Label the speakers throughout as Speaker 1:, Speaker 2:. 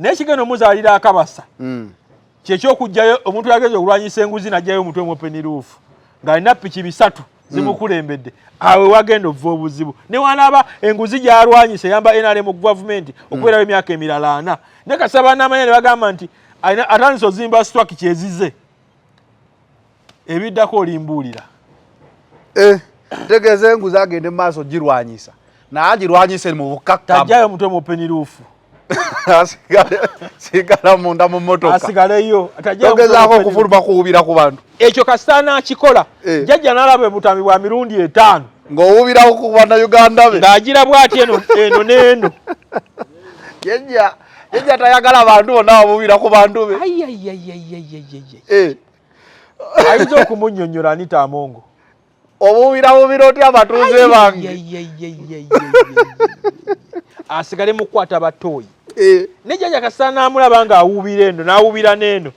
Speaker 1: Naye kigenda omuzaalira akabasa kyekyokugjayo omuntu yageza okulwanyisa enguzi najjayo omutwe mu open roof ng'alina piki bisatu zimukulembedde, awe wagenda okuva obuzibu. Ne wanaaba enguzi gy'alwanyisa eyamba NRM gavumenti okubeerawo emyaka emirala 40, ne kasaba n'amanya ne bagamba nti atandise ozimba structure ezize ebiddako olimbuulira.
Speaker 2: Ntegeeza enguzi agende mu maaso girwanyisa, naye agirwanyise mu bukkakkamu.
Speaker 1: Tajjayo omutwe mu open roof.
Speaker 2: Sigala munda mu mmotoka.
Speaker 1: Asigaleyo.
Speaker 2: Togezaako okufuluma kuwubira ku bantu.
Speaker 1: Ekyo kasita anaakikola, jjajja n'alaba obutambi bwa mirundi 5
Speaker 2: ng'owubirawo ku bannayuganda be,
Speaker 1: ng'agira bw'ati eno eno n'eno.
Speaker 2: Jjajja tayagala bantu bonna babuubira ku bantu be.
Speaker 1: Ayinza okumunnyonnyola Anita Amongo.
Speaker 2: Obuubira buubira otya abatuuze bange?
Speaker 1: Asigale mu kukwata batooyi. Ne jjajja kasita n'amulaba ng'awuubira eno n'awuubira n'eno.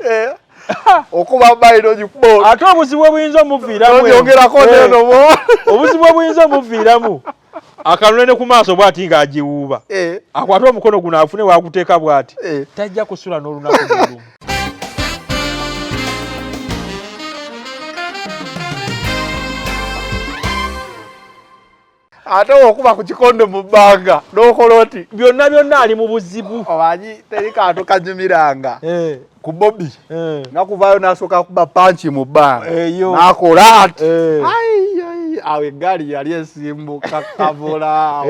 Speaker 2: Okuba mayiro gikuba.
Speaker 1: Ate obuzibu obuyinza omuviiramu.
Speaker 2: Onyongerako n'eno bo.
Speaker 1: Obuzibu obuyinza omuviiramu. Akanule ne ku maaso bw'ati ng'agiwuuba. Akwate omukono guno afune waguteeka bw'ati. Tajja kusula n'olunaku n'olumu.
Speaker 2: Ate okuba ku kikonde mu bbanga n'okola oti
Speaker 1: byonna byonna ali mu buzibu.
Speaker 2: Omanyi teri kantu kanyumiranga ku Bobi nga kuvaayo n'asooka kuba panki mu bbanga n'akola ati awo eggaali yali esimbuka kabula.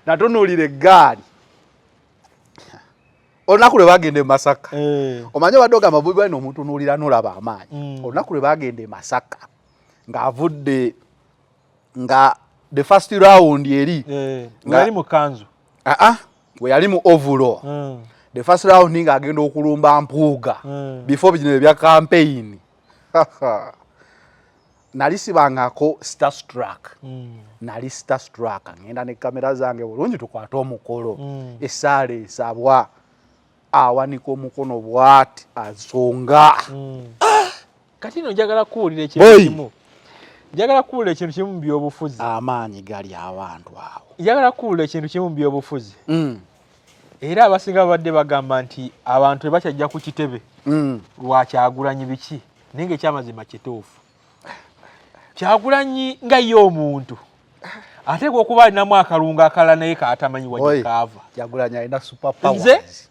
Speaker 2: Natunuulira eggaali olunaku lwe bagenda e Masaka. Omanyi obadde ogamba Bobi Wine omutunuulira n'olaba amaanyi. Olunaku lwe bagenda e Masaka ng'avudde nga the first round eri
Speaker 1: nga yali mu kanzu,
Speaker 2: we yali mu overall, the first round ng'agenda okulumba Mpuuga before bino ebya campaign, nali sibangako starstruck. Nali starstruck, ngenda ne kamera zange bulungi tukwate omukolo. Essaala esabwa, awanika omukono bw'ati asonga.
Speaker 1: Kati no njagala kuwulira ekintu kimu, njagala kuwulira ekintu kimu mu byobufuzi.
Speaker 2: Amaanyi gali abantu awo.
Speaker 1: Njagala kuwulira ekintu kimu mu byobufuzi. Era abasinga babadde bagamba nti abantu tebakyajja ku kitebe lwa Kyagulanyi biki, naye nga ekyamazima kituufu, Kyagulanyi nga ye omuntu ateekwa okuba alinamu akalungu akalala naye kaatamanyi wajje kaava.
Speaker 2: Kyagulanyi alina super powers.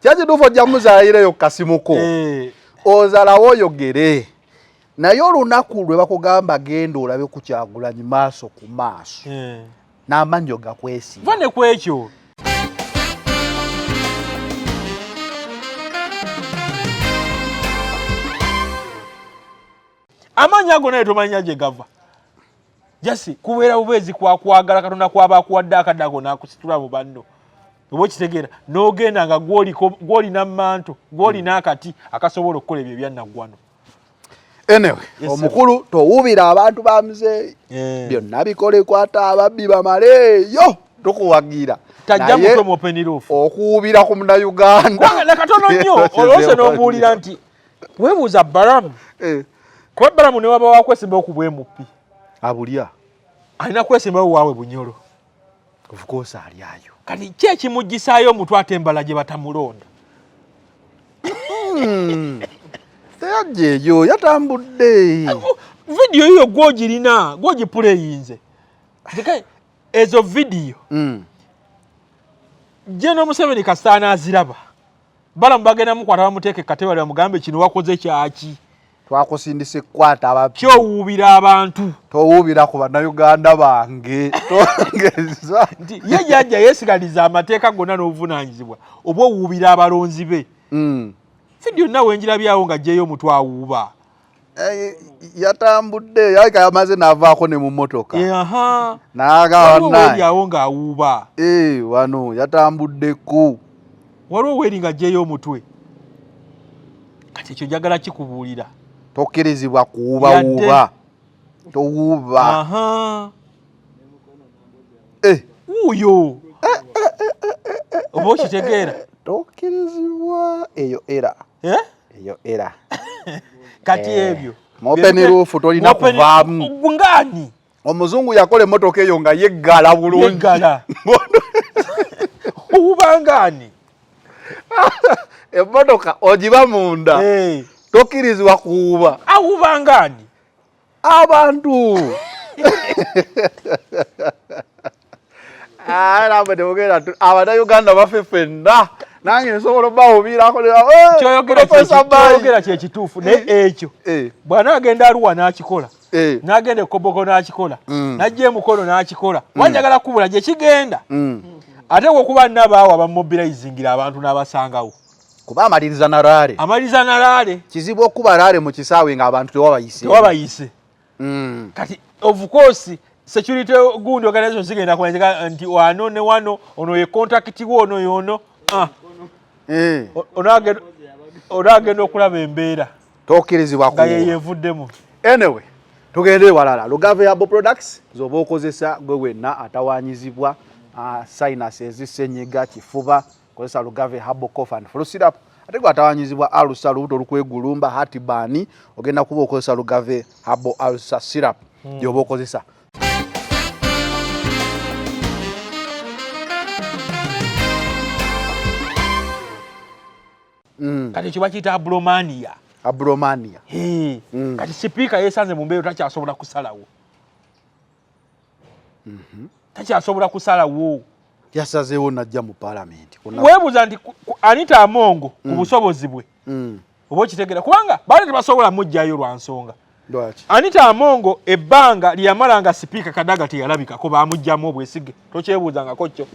Speaker 2: Kyakituufu, ojja muzaayireyo kasimuko ozalawo oyogere naye olunaku lwe bakugamba genda olabe ku Kyagulanyi maaso ku maaso n'amannyo gakwesiba.
Speaker 1: Va ne ku ekyo. Amaanyi ago naye tomanya gye gava, jasi kubeera bubeezi kwakwagala Katonda kwaba akuwadde akadde ako n'akusitula mu banno, oba okitegeera, n'ogenda nga gw'olina manto, gw'olina akati akasobola okukola ebyo ebyannaggwano.
Speaker 2: Anyway, omukulu towuubira abantu ba muzeeyi, byonna bikole, kwata ababbi bamaleeyo, tukuwagira.
Speaker 1: Tajja mutwe mu open roof.
Speaker 2: Okuwuubira ku Munnayuganda
Speaker 1: nakatono nnyo. Olwose n'obuulira nti weebuuza Balamu, kuba Balamu ne waba wakwesimbawo ku bwemupi
Speaker 2: abulya.
Speaker 1: Alina kwesimbawo waabwe Bunyolo.
Speaker 2: Of course alyayo.
Speaker 1: Kati ki ekimugisaayo omutwe ate embala gye batamulonda?
Speaker 2: Teyajja eyo, yatambudde.
Speaker 1: Vidiyo yiyo gwogirina, gwogipuleyinze ezo vidiyo. General Museveni kasita anaaziraba, Balamu bagenda mukwata bamuteeke katebe bali bamugambe kino wakoze kyaki?
Speaker 2: Twakusindisa ekkwata ababbi.
Speaker 1: Kyowuubira abantu.
Speaker 2: Towuubira ku Bannayuganda bange, tongeza.
Speaker 1: Nti ye jjajja yeesigaliza amateeka gonna n'obuvunaanyizibwa oba owuubira abalonzi be. Vidiyo nawe njirabyawo nga ggyeyo omutwe awuuba.
Speaker 2: Yatambudde yalika yamaze n'avaako ne mu mmotoka.
Speaker 1: N'agamba ng'awuuba.
Speaker 2: Wano yatambuddeko.
Speaker 1: Waliwo weeri nga ggyeyo omutwe. Kati ekyo njagala kikubuulira.
Speaker 2: Tokkirizibwa kuwuubawuuba, towuuba.
Speaker 1: Wuuyo, oba okitegeera.
Speaker 2: Tokkirizibwa eyo era eyo era.
Speaker 1: Kati ebyo
Speaker 2: Mu open roof tolina kuvaamu.
Speaker 1: Ngaani?
Speaker 2: Omuzungu yakola emmotoka eyo nga yeggala bulungi.
Speaker 1: Yeggala. Owuba ngaani?
Speaker 2: Emmotoka ogiba munda, tokkirizibwa kuwuba.
Speaker 1: Awuba ngani
Speaker 2: abantu? Abannayuganda baffe ffenna, nange nsobola obawubirako.
Speaker 1: Kyoyogera kyekituufu, naye ekyo bw'anaagenda Aluwa n'akikola, n'agenda ekoboko n'akikola, n'ajja emukono n'akikola, wanjagala kubula gye kigenda. Ate wokuba nabaawo abamobilizingira abantu n'abasangawo.
Speaker 2: Kuba amaliriza na rally.
Speaker 1: Amaliriza na rally.
Speaker 2: Kizibu okuba rally mu kisaawe ng'abantu tewabayise.
Speaker 1: Tewabayise. Kati of course security gundi organization zigenda kumanyika nti wano ne wano ono ye contact wo, ono yono. Ono agenda okulaba embeera.
Speaker 2: Tokkirizibwa
Speaker 1: nga ye yevuddemu.
Speaker 2: Anyway, tugende ewalala. Lugave Herbal Products z'oba okozesa gwe wenna atawanyizibwa sinus ezisenyiga, kifuba, kozesa Lugave Herbal Cough and Flu Syrup. Ate gwe atawanyizibwa ulcer, lubuto olukwegulumba, heartburn, ogenda kuba okozesa Lugave Herbal Ulcer Syrup gy'oba okozesa.
Speaker 1: Kati ekyo bakiyita abromania.
Speaker 2: Abromania.
Speaker 1: Kati sipiika yeesanze mu mbeera takyasobola kusalawo. Takyasobola kusalawo.
Speaker 2: Yasazeewo najja mu paalamenti.
Speaker 1: Weebuuza nti Anita Amongo ku busobozi bwe oba okitegeera, kubanga baali tebasobola muggyayo lwa nsonga. Anita Amongo ebbanga lyeyamala nga sipiika Kadaga teyalabikako, baamuggyamu obwesige, tokyebuuzangako kyo.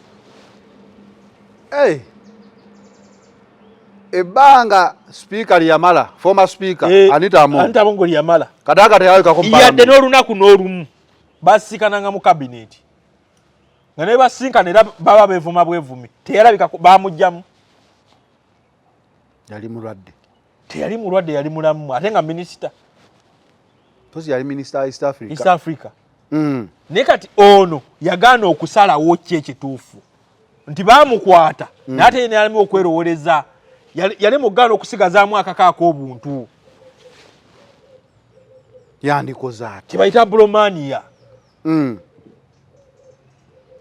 Speaker 2: Ebbanga sipiika lyeyamala, former speaker Anita Amongo,
Speaker 1: Anita Amongo lyeyamala
Speaker 2: Kadaga teyalabikako mu
Speaker 1: yadde n'olunaku n'olumu. Basiikananga mu kabineti nga naye basinkana era baba beevuma bwevumi, teyalabikako, baamuggyamu.
Speaker 2: Yali mulwadde?
Speaker 1: Teyali mulwadde, yali mulamu, ate nga minisita.
Speaker 2: Tozi yali minisita wa East Africa.
Speaker 1: East Africa. Naye kati ono yagaana okusalawo ki ekituufu nti baamukwata, naye ate yena yalimu okwerowoleza, yali mugaana okusigazaamu akaka ak'obuntu.
Speaker 2: Yandikoze ati
Speaker 1: kyebayita bromania.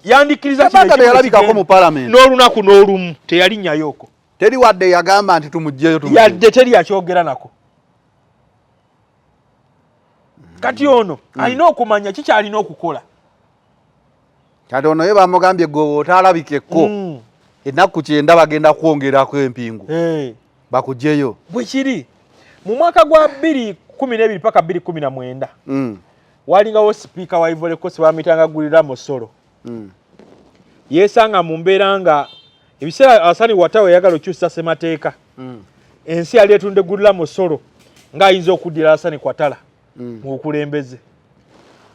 Speaker 1: Yandikkiriza
Speaker 2: kino teyalabikako mu parliament
Speaker 1: n'olunaku n'olumu, teyalinnyayooko.
Speaker 2: Teri wadde yagamba nti tumuggyeyo.
Speaker 1: Yadde teri yakyogera nako. Kati ono alina okumanya kikyalina okukola.
Speaker 2: Kati ono ye bamugambye gwe otaalabikeko ennaku 90 bagenda kwongerako empingu bakugyeyo.
Speaker 1: Bwe kiri mu mwaka gwa 2012 paka 2019 walingawo sipiika wa Ivory Coast bamuyitanga Guillaume Soro. Yeesanga mu mbeera nga ebiseera Alassane Ouattara yayagala okyusa ssemateeka, ensi yali etunde Guillaume Soro ng'ayinza okuddira Alassane Ouattara mu bukulembeze.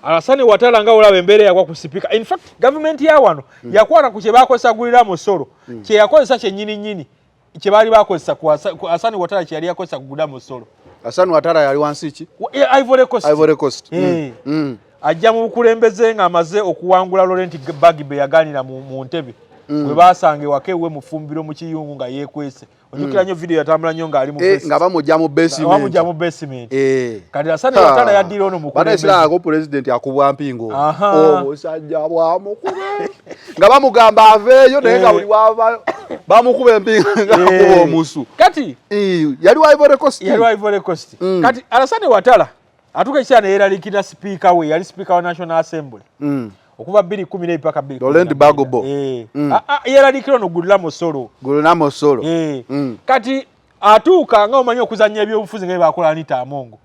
Speaker 1: Alassane Ouattara nga olaba embeera yagwa ku sipiika. In fact gavumenti ya wano yakwata ku kye bakozesa Guillaume Soro, kye yakozesa kyennyini nnyini kye baali bakozesa ku Alassane Ouattara, kye yali yakozesa ku Guillaume Soro.
Speaker 2: Alassane Ouattara yali wansi ki?
Speaker 1: Ivory Coast.
Speaker 2: Ivory Coast.
Speaker 1: Ajja mu bukulembeze ng'amaze okuwangula Laurent Gbagbo yagaanira mu ntebe. Bwe basanga ewaka ewe mu ffumbiro mu kiyungu nga yeekwese. Ojjukira nnyo video yatambula nnyo ng'ali mu
Speaker 2: basement. Nga bamujja mu basement.
Speaker 1: Bamujja mu basement. Kati Alassane Ouattara yaddira ono mu
Speaker 2: bukulembeze. Bano president akubwa mpingo. Obusajja bwamukuba. Nga bamugamba aveeyo naye nga buli wavaayo bamukuba empingo nga akuba omusu.
Speaker 1: Kati
Speaker 2: yali wa Ivory Coast.
Speaker 1: Yali wa Ivory Coast. Kati Alassane Ouattara atuuka ekiseera ne yeeraliikirira sipiika we, yali sipiika wa National Assembly. Okuva 2012 paka bbiri
Speaker 2: Laurent Gbagbo.
Speaker 1: Yeeraliikira ono Guillaume Soro.
Speaker 2: Guillaume Soro.
Speaker 1: Kati atuuka nga omanyi okuzannya ebyobufuzi nga bye bakola Anita Amongo.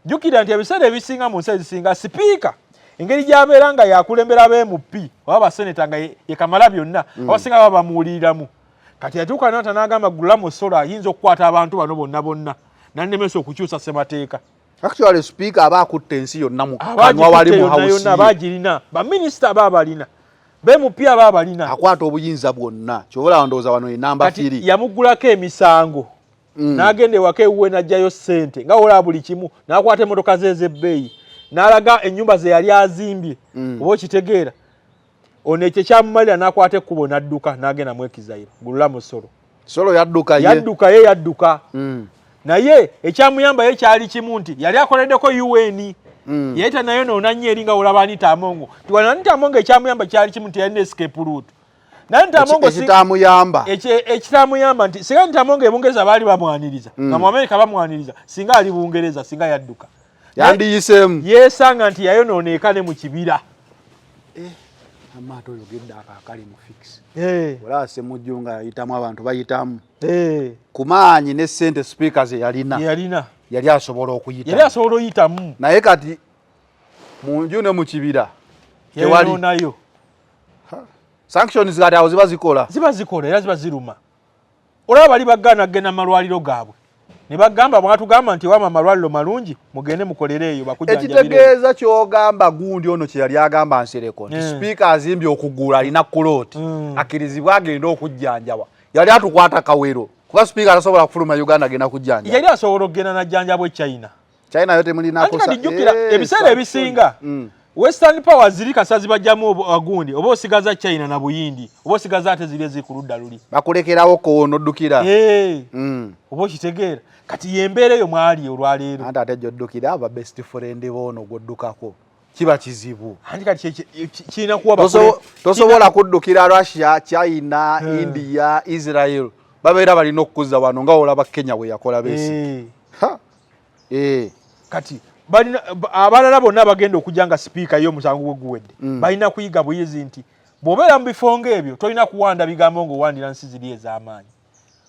Speaker 1: Jjukira nti ebiseera ebisinga mu nsi ezisinga sipiika engeri gy'abeera nga yakulembera aba MP oba baseneta nga ye kamala byonna, abasinga baba bamuwuliriramu. Kati yatuuka nata n'agamba Guillaume Soro ayinza okukwata abantu bano bonna bonna n'annemesa okukyusa ssemateeka.
Speaker 2: Actually speaker aba akutte ensi yonna mu kanwa wali mu house
Speaker 1: yonna abagirina, baminisita aba abalina, be MP aba abalina,
Speaker 2: akwata obuyinza bwonna. Kyobola ndowooza wano ye namba 3.
Speaker 1: Yamuggulako emisango n'agenda ewaka ewuwe n'aggyayo ssente nga wolaba buli kimu, n'akwata emmotoka ze ez'ebbeeyi n'alaga ennyumba ze yali azimbye, oba okitegeera. Ono ekyo ekyamumalira n'akwata ekkubo n'adduka n'agenda mu exile. Guillaume Soro.
Speaker 2: Soro yadduka ye.
Speaker 1: Yadduka ye, yadduka. Naye ekyamuyamba ye kyali kimu nti yali akoleddeko UN. Yayita nayo noona nnyo eri nga olaba Anita Amongo. Nti wano Anita Amongo ekyamuyamba kyali kimu nti yalina escape route. Naye nti Amongo
Speaker 2: ekitamuyamba
Speaker 1: ekitamuyamba nti singa nti Amongo e Bungereza baali bamwaniriza, nga mu Amerika bamwaniriza, singa ali Bungereza singa yadduka.
Speaker 2: Yandiyiseemu.
Speaker 1: Yeesanga nti yayonoona eka ne mu kibira.
Speaker 2: Amaato oyogedde ako akali mu fix. Olaba Ssemujju nga yayitamu, abantu bayitamu. Ku maanyi ne ssente sipiika ze yalina.
Speaker 1: Yalina.
Speaker 2: Yali asobola okuyitamu.
Speaker 1: Yali asobola okuyitamu.
Speaker 2: Naye kati mu nju ne mu kibira tewali.
Speaker 1: Yayonoonayo.
Speaker 2: Sanctions kati awo ziba zikola.
Speaker 1: Ziba zikola era ziba ziruma. Olaba bali bagaana kugenda mu malwaliro gaabwe. Ne bagamba, mwatugamba nti wama amalwaliro malungi, mugende mukolere eyo bakujjanjabire.
Speaker 2: Ekitegeeza ky'ogamba gundi ono kye yali agamba Nsereko nti sipiika azimbye okugula alina kulooti, akkirizibwe agende okujjanjabwa. Yali atukwata kawero kuba sipiika tasobola kufuluma Uganda agenda kujjanjabwa.
Speaker 1: Yali asobola okugenda n'ajjanjabwa e China.
Speaker 2: China yo temulinako
Speaker 1: Anti kati jjukira ebiseera ebisinga Western Power ziri kasazi bajjamu agundi oba osigaza China na Buyindi oba osigaza ate ziri eziri ku ludda luli.
Speaker 2: Bakulekerawo ko onoddukira.
Speaker 1: Oba okitegeera. Kati y'embeera eyo mwali olwaleero.
Speaker 2: Anti ate gy'oddukira aba best friend boono gw'oddukako kiba kizibu.
Speaker 1: Anti kati kirina kuwa
Speaker 2: Tosobola kuddukira Russia, China, India, Israel. Babeera balina okukuzza wano nga olaba Kenya bwe yakola Besigye.
Speaker 1: Kati balina abalala bonna abagenda okujja nga sipiika ye omusango gwe guwedde. Balina kuyiga buyizi nti bw'obeera mu bifo ng'ebyo tolina kuwanda bigambo ng'owandira nsi ziri ez'amaanyi.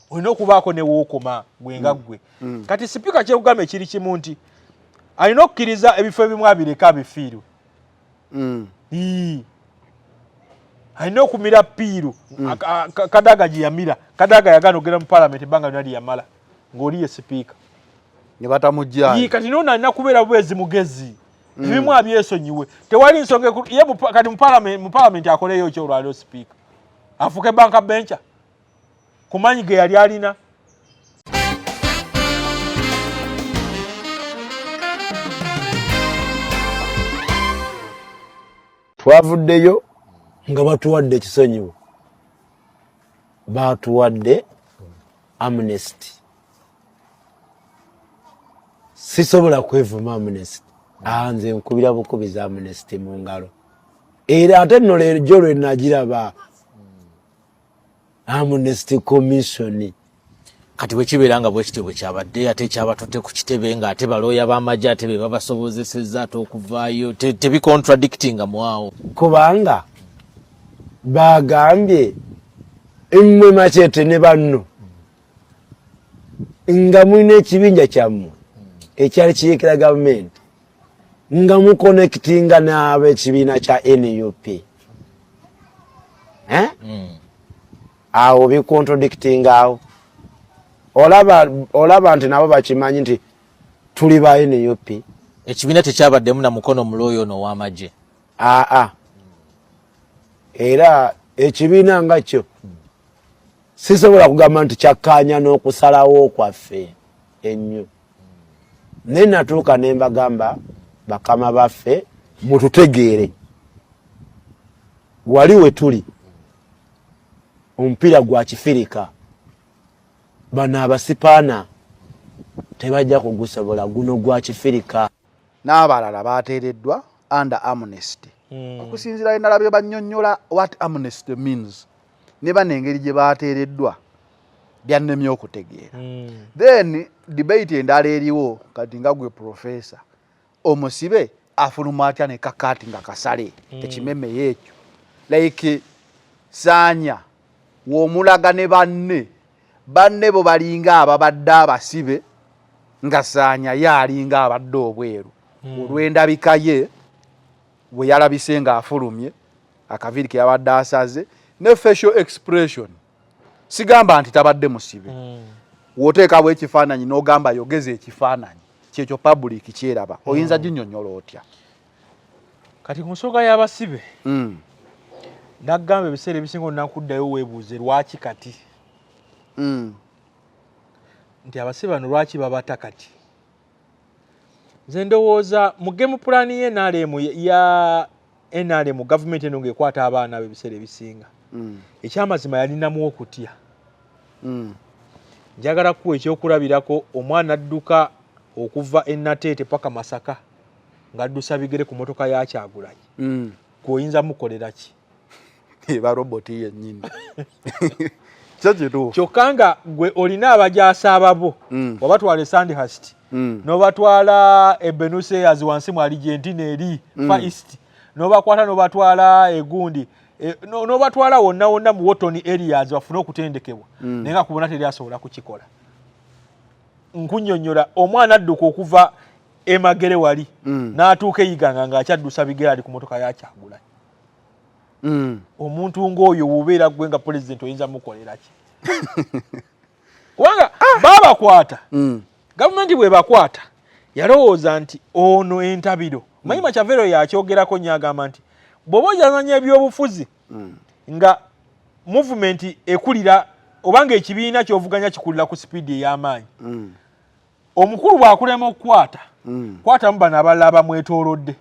Speaker 1: Olina okubaako ne wookoma gwe nga ggwe. Kati sipiika kyekugamba ekiri kimu nti alina okukkiriza ebifo ebimu abireke abifiirwe. Alina okumira piiru. Kadaga gye yamira. Kadaga yagaana okugenda mu paalamenti ebbanga lyonna lye yamala ng'oli ye sipiika.
Speaker 2: Ne batamugyayo.
Speaker 1: Kati n'ono alina kubeera bubeezi mugezi. Ebimu abyesonyiwe. Tewali nsonga ye kati mu paalamenti akoleyo ki olwaleero sipiika? Afuuke banka bencha? Ku maanyi ge yali alina.
Speaker 3: Twavuddeyo nga batuwadde ekisonyiwo, batuwadde amnesty. Sisobola kwevuma amnesty, nze nkubira bukubiza amnesty mu ngalo. Era ate nno leero jjo lwe nagiraba Amnesty Commission.
Speaker 4: Kati bwe kibeera nga bwe kityo bwe kyabadde, ate kyabatutte ku kitebe ng'ate balooya b'amagye ate be babasobozesezza ate okuvaayo, tebikontradictinga mu awo.
Speaker 3: Kubanga bagambye mmwe Machete ne banno nga mulina ekibinja kyammwe ekyali kiyeekera gavumenti nga mukonekitinga n'ab'ekibiina kya NUP. Awo bikontradictinga awo. Olaba nti nabo bakimanyi nti tuli ba NUP.
Speaker 4: Ekibiina tekyabaddemu na mukono mulooyo ono ow'amagye.
Speaker 3: Aa. Era ekibiina nga kyo sisobola kugamba nti kyakkaanya n'okusalawo kwaffe ennyo. Naye natuuka ne mbagamba bakama baffe mututegeere, wali we tuli omupiira gwa kifirika, bano abasipaana tebajja kugusobola, guno gwa kifirika.
Speaker 2: N'abalala bateereddwa under amnesty. Okusinziira we nalabye bannyonnyola what amnesty means ne bano engeri gye bateereddwa byannemye okutegeera. Then debate endala eriwo kati nga gwe professor, omusibe afuluma atya ne kakaati nga kasale ekimemeye ekyo like Saanya w'omulaga ne banne, banne bo balinga ababadde abasibe nga Saanya ye alinga abadde obweru olw'endabika ye bwe yalabise ng'afulumye akaviiri ke yabadde asaze ne facial expression. Sigamba nti tabadde musibe. W'oteekawo ekifaananyi n'ogamba yogeza ekifaananyi kyekyo public kyeraba, oyinza ginnyonnyola otya?
Speaker 1: Kati ku nsonga y'abasibe, nagamba ebiseera ebisinga olunaku weebuuze lwaki kati nti abasibe bano lwaki babata kati. Nze ndowooza mu game plan ye NRM ya NRM gavumenti eno ng'ekwata abaana abo ebiseera ebisinga, ekyamazima yalinamu okutya. Njagala kuwa ekyokulabirako, omwana adduka okuva e Nateete paka Masaka ng'addusa bigere ku motoka ya Kyagulanyi. Gwe oyinza mukolera ki?
Speaker 2: Eba roboti yennyini. Kyo kituufu.
Speaker 1: Kyokka nga gwe olina abajaasi ababo wabatwala e Sandhurst n'obatwala e Buenos Aires wansi mu Argentina eri Far East, n'obakwata n'obatwala egundi n'obatwala wonna wonna mu war-torn areas bafune okutendekebwa, naye nga kubona teri asobola kukikola. Nkunnyonnyola, omwana adduka okuva emagere wali n'atuuka eyiganga ng'akyaddusa bigere ali ku motoka ya Kyagulanyi. Omuntu ng'oyo wobeera gwe nga pulezidenti oyinza mukolera ki? Kubanga babakwata, gavumenti bwebakwata yalowooza nti ono entabiro. Manyi Machiavelli yakyogerako nnyo, agamba nti bw'oba ojazanya ebyobufuzi nga movement ekulira oba nga ekibiina kyovuganya kikulira ku sipiidi ey'amaanyi, omukulu bw'akulema okukwata, kwatamu bano abalala abamwetoolodde.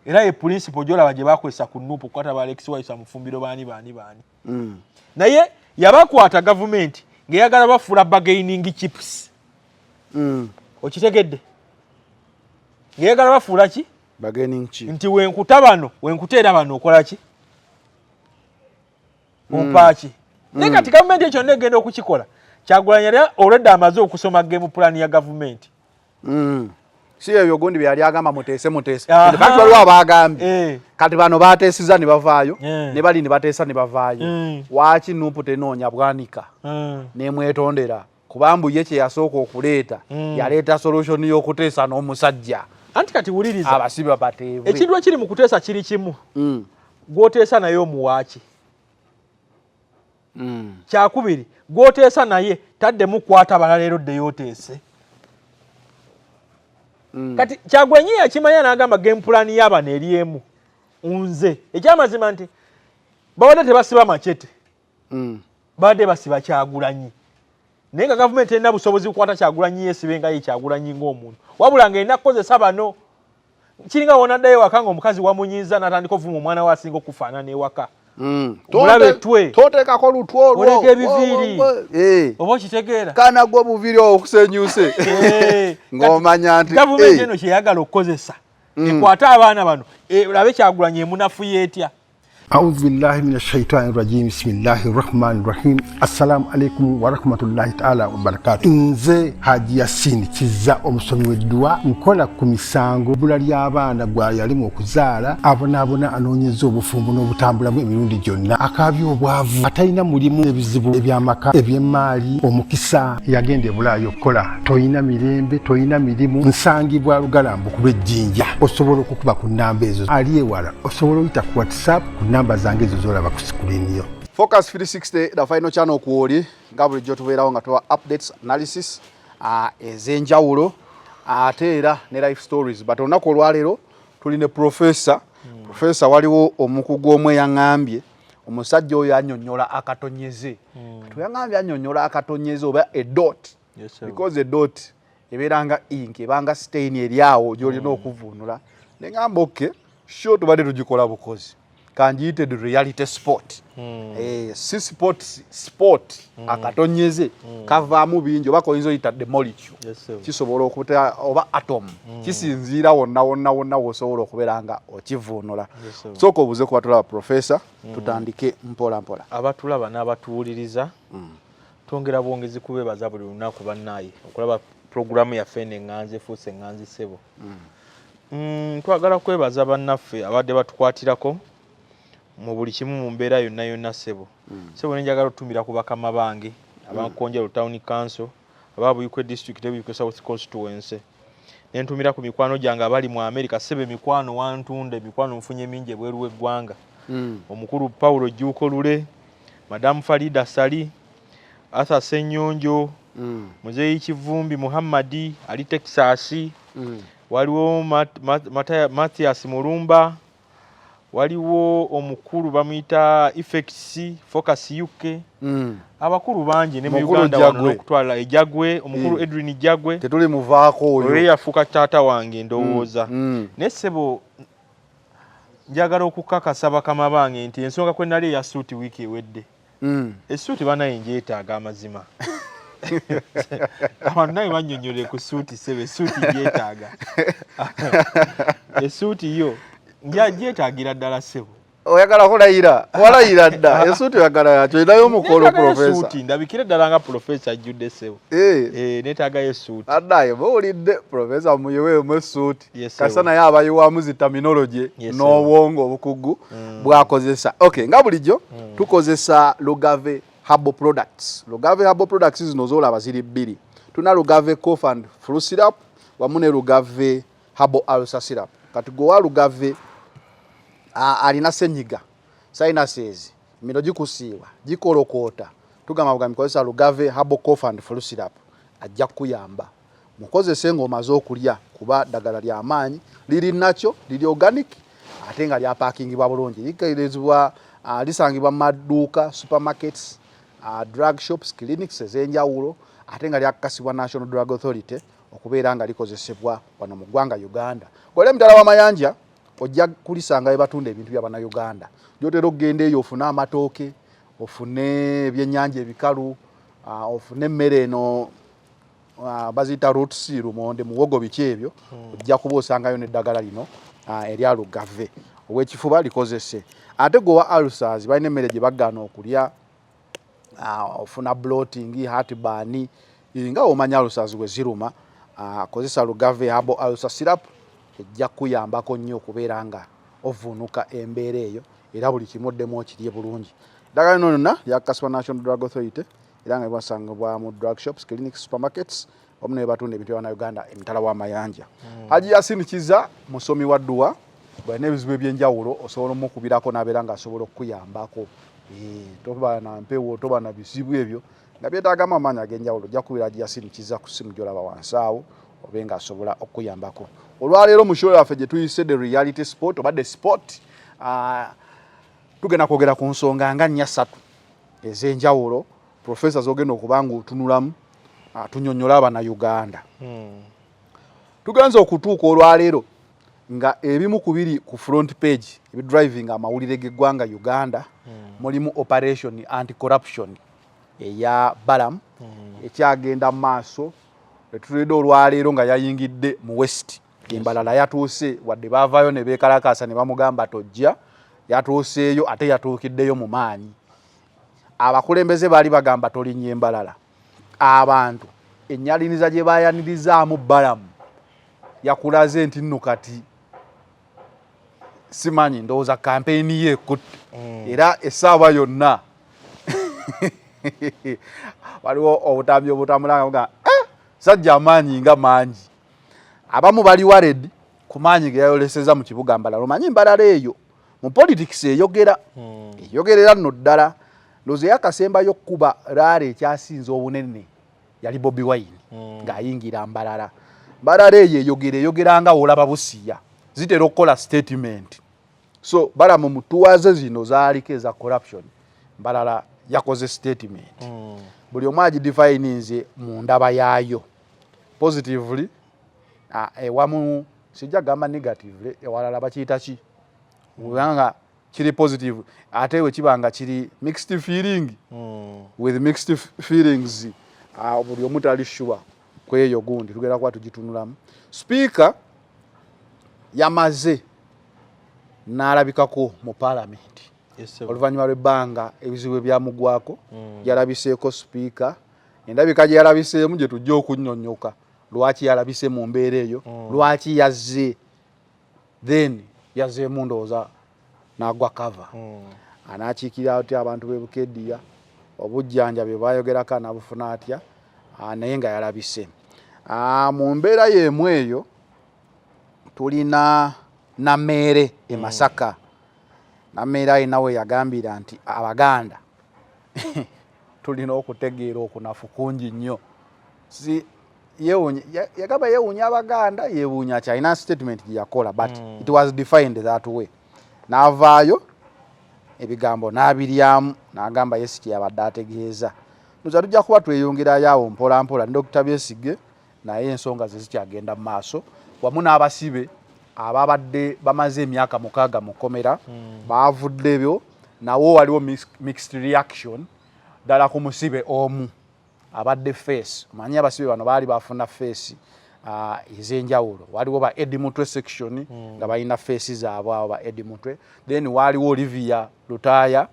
Speaker 1: Era ye principle gyolaba gye bakozesa ku NUP okukwata ba Alex Waisa Mufumbiro, baani baani baani. Naye yabakwata gavumenti ng'eyagala bafuula bargaining chips. Okitegedde? Ng'eyagala bafuula ki?
Speaker 2: Bargaining chip.
Speaker 1: Nti wenkuta bano, wenkuteera bano, okola ki? Ompaaki? Naye kati gavumenti ekyo yonna egenda okukikola, Kyagulanyi yali olwedde amaze okusoma game plan ya gavumenti.
Speaker 2: Si ebyo gundi byali agamba muteese, muteese. Kati waliwo abagambye kati bano bateesiza ne bavaayo, ne bali ne bateesa ne bavaayo. Waaki NUP tenoonya Bwanika nemwetondera? Kubambu ye kye yasooka okuleeta, yaleeta solution y'okuteesa n'omusajja.
Speaker 1: Anti kati wuliriza.
Speaker 2: Abasibe bateebwe.
Speaker 1: Ekintu ekiri mu kuteesa kiri kimu: gw'oteesa naye omuwaaki? Kyakubiri, gw'oteesa naye taddemu kukwata balala leero ddeyo oteese. Kati Kyagulanyi yakimanya n'agamba game plan y'abano eri emu. Nze ekyamazima nti babadde tebasiba Machete, babadde basiba Kyagulanyi, naye nga gavumenti erina busobozi bukwata Kyagulanyi yesibe nga ye Kyagulanyi ng'omuntu, wabula ng'erina kukozesa bano. Kiringa wonaddayo ewaka nga omukazi wamunyiiza n'atandika ovuma omwana we asinga okufaanana ewaka. Omulabe twe.
Speaker 2: Toteekako lutwe olwo.
Speaker 1: Oleka ebiviiri.
Speaker 2: Eh.
Speaker 1: Oba okitegeera?
Speaker 2: Kana gwe obuviiri okusenyuse ng'omanya nti
Speaker 1: gavumenti eno kyeyagala okukozesa ekwate abaana bano, olabe Kyagulanyi emunafuya etya.
Speaker 5: أعوذ بالله من الشيطان الرجيم، بسم الله الرحمن الرحيم. السلام عليكم ورحمة الله تعالى وبركاته. Nze Haji Yasin Kiza, omusomi w'edduwa. Nkola ku misango, bbula ly'abaana, gwa yalimu okuzaala, abonaabona, anoonyeza obufumbo n'obutambulamu emirundi gyonna, akaabya obwavu, atalina mulimu, ebizibu eby'amaka, eby'emmaali, omukisa yagenda ebulaayo okukola, toyina mirembe, toyina mirimu. Nsangibwa Lugalambu ku lw'Ejjinja. Osobola okukuba ku nnamba ezo. Ali ewala osobola oyita ku WhatsApp ku namba zange ezo zolaba ku screen yo.
Speaker 2: Focus 360, the final channel kwoli nga bulijjo tubeerawo nga tuwa updates, analysis ez'enjawulo ate era ne life stories. But olunaku olwaleero tuli ne professor. Professor, waliwo omukugu omu eyaŋŋambye omusajja oyo annyonnyola akatonyeze. Kati yaŋŋambye annyonnyola akatonyeze oba a dot.
Speaker 1: Yes, sir.
Speaker 2: Because a dot ebeera nga ink, ebanga stain eri awo gy'olina okuvuunula. Ne ŋŋamba okay, sure, tubadde tugikola bukozi, kanjiyite the reality sport. Si sport sport, akatonyeze kavaamu bingi, oba koyinza oyita the molecule.
Speaker 1: Yes, sir.
Speaker 2: Kisobola okuta oba atom, kisinziira wonna wonna wonna wosobola okubeera nga okivuunula.
Speaker 1: Yes, sir.
Speaker 2: Sooka obuze kuba tulaba, professor, tutandike mpola mpola.
Speaker 1: Abatulaba n'abatuwuliriza, twongera bwongezi kubebaza buli lunaku bannaaye okulaba puroguramu yaffe eno Eŋŋanzi Efuuse Eŋŋanzi Ssebo. Twagala kwebaza bannaffe abadde batukwatirako mu buli kimu, mu mbeera yonna yonna ssebo. Ssebo, nenjagala otutumira ku bakama bange abankonjalo Town Council, aba Buikwe District ne Buikwe South Constituency, nentumira ku mikwano gyange abali mu America. Ssebo, emikwano wantunda, emikwano nfunye mingi ebweru w'eggwanga. Omukulu Paulo Jjuuko Lule, Madamu Farida Sali, Arthur Ssenyonjo, Muzeeyi Kivumbi Muhammadi ali Texas, waliwo Mathias Mulumba, waliwo omukulu bamuyita Effects Focus UK. Abakulu bangi ne mu
Speaker 2: Mukulu
Speaker 1: Uganda wano
Speaker 2: Jagwe.
Speaker 1: n'okutwala Ejagwe, omukulu Edwin Jagwe.
Speaker 2: Tetuli muvaako
Speaker 1: oyo
Speaker 2: oyo.
Speaker 1: Yafuuka taata wange ndowooza. Naye ssebo, njagala okukakasa bakama bange nti ensonga kwe nali eya suuti wiiki ewedde, essuuti banaye njeetaaga. Amazima, abantu naye bannyonnyolere ku suuti. Ssebo, essuuti njeetaaga, essuuti yo njeetaagira ddala ssebo.
Speaker 2: Oyagala kulayira, walayira dda. Esuuti oyagala yakyo, olinayo omukolo.
Speaker 1: Neetaagayo
Speaker 2: Profesa.
Speaker 1: Esuuti, ndabikire ddala nga profesa ajjudde, ssebo.
Speaker 2: Eh.
Speaker 1: Neetaagayo esuuti.
Speaker 2: Addaye muwulidde, profesa muyiweemu essuuti.
Speaker 1: Yes,
Speaker 2: Kasa
Speaker 1: sir.
Speaker 2: naye abayiwamu zi terminology
Speaker 1: Yes, sir.
Speaker 2: n'obwongo obukugu bwakozesa. Okay, nga bulijjo tukozesa Lugave Herbal Products. Lugave Herbal Products zino zolaba ziri bbiri. Tuna Lugave Cough and Flu Syrup wamu ne Lugave Herbal Ulcer Syrup. Kati gwe Lugave alina senyiga, sinuses, emiro gikusiiwa, gikolokoota, tugamba bugambi kozesa Lugave Herbal Cough and Flu Syrup, ajja kukuyamba. Mukozese ng'omaze okulya kuba ddagala lyamaanyi, liri nakyo, liri organic ate nga lyapakingibwa bulungi. Likerezebwa, lisangibwa mu maduuka, supermarkets, drug shops, clinics ez'enjawulo, ate nga lyakakasibwa National Drug Authority okubeera nga likozesebwa wano mu ggwanga Uganda. Gole emitala w'amayanja ojja kulisanga we batunda ebintu by'Abannayuganda. Gyotera okugenda eyo ofune amatooke, ofune ebyennyanja ebikalu, ofune emmere eno, baziyita roots, lumonde, muwogo, biki ebyo, ojja kuba osangayo n'eddagala lino erya Lugave ow'ekifuba, likozese. Ate gwe wa ulcers, balina emmere gye bagaana okulya, ofuna bloating, heartburn, nga omanya ulcers bwe ziruma, kozesa Lugave Herbal Ulcer Syrup, ejja kuyambako nnyo okubeera nga ovuunuka embeera eyo era buli kimu oddemu okirye bulungi. Eddagala lino lyonna lyakakasibwa National Drug Authority era nga basangibwa mu drug shops, clinics, supermarkets wamu ne batunda ebintu by'Abannayuganda emitala w'amayanja. Haji Yasin Kiza musomi wa dduwa, bwalina ebizibu ebyenjawulo osobola omukubirako n'abeera ng'asobola okukuyambako. Toba na mpewo, toba na bizibu ebyo nga byetaagamu amaanyi ag'enjawulo, ojja kubira Haji Yasin Kiza ku ssimu gy'olaba wansi awo obe ng'asobola okukuyambako. Olwaleero mu show yaffe gye tuyise The Reality Sport oba The Sport, tugenda kwogera ku nsonga nga nnya ssatu ez'enjawulo, profesa, z'ogenda okuba nga otunulamu, tunyonnyola Abannayuganda. Tugenze okutuuka olwaleero nga ebimu ku biri ku front page ebidriving amawulire g'eggwanga Uganda mulimu operation anti corruption eya Balaam ekyagenda mu maaso. Etulidde olwaleero nga yayingidde mu West Embalala, yatuuse wadde baavaayo ne beekalakaasa ne bamugamba tojja, yatuuseeyo ate yatuukiddeyo mu maanyi. Abakulembeze baali bagamba tolinnya Embalala. Abantu ennyaliriza gye baayanirizaamu Balamu yakulaze nti nno kati simanyi, ndowooza kampeyini ye ekutte era essaawa yonna waliwo obutambi obutambula nga eh, sajja amaanyi nga mangi. Abamu bali worried ku maanyi ge yayoleseza mu kibuga Mbalala. Omanyi Mbalala eyo mu politics eyogera, eyogerera nno ddala. Ndowooza eyakasembayo okukuba rally ekyasinza obunene yali Bobi Wine ng'ayingira Mbalala. Mbalala eyo eyogera, eyogera nga olaba Busiya zitera okukola statement. So Balamu mutuwaze zino zaaliko eza corruption, Mbalala yakoze statement. Buli omu agidefininze mu ndaba yaayo positively, ewamu sijja gamba negatively, ewalala bakiyita ki, kubanga kiri positive ate we kiba nga kiri mixed feeling, with mixed feelings, buli omu tali sure kweyo gundi. Tugenda kuba tugitunulamu. Speaker yamaze n'alabikako mu parliament oluvannyuma lw'ebbanga ebizibu ebyamugwako. Yalabiseeko sipiika, endabika gye yalabiseemu gye tujja okunnyonnyoka lwaki yalabise mu mbeera eyo, lwaki yazze, then yazzeemu ndowooza n'agwa cover. Anaakiikirira atya abantu b'e Bukeddiya? Obujjanjabi bwe bayogerako anaabufuna atya? Naye nga yalabise. Mu mbeera y'emu eyo tulina Nameere e Masaka. Nameere alina we yagambira nti Abaganda tulina okutegeera okunafu kungi nnyo. Si yewuunya, yagamba yewuunya Abaganda, yewuunya ki, alina statement gye yakola, but it was defined that way. N'avaayo ebigambo n'abiryamu n'agamba ye si kyeyabadde ategeeza. Ndoza tujja kuba tweyongerayo awo mpola mpola ne Dr. Besigye, naye ensonga ze zikyagenda mu maaso wamu n'abasibe ababadde bamaze emyaka 6 mu kkomera baavudde. Nawo waliwo mixed reaction ddala ku musibe omu abadde face. Omanyi abasibe bano baali bafuna face Ez'enjawulo waliwo ba Eddie Mutwe section nga balina face zaabwe abo ba Eddie Mutwe. Then waliwo Olivia Lutaaya,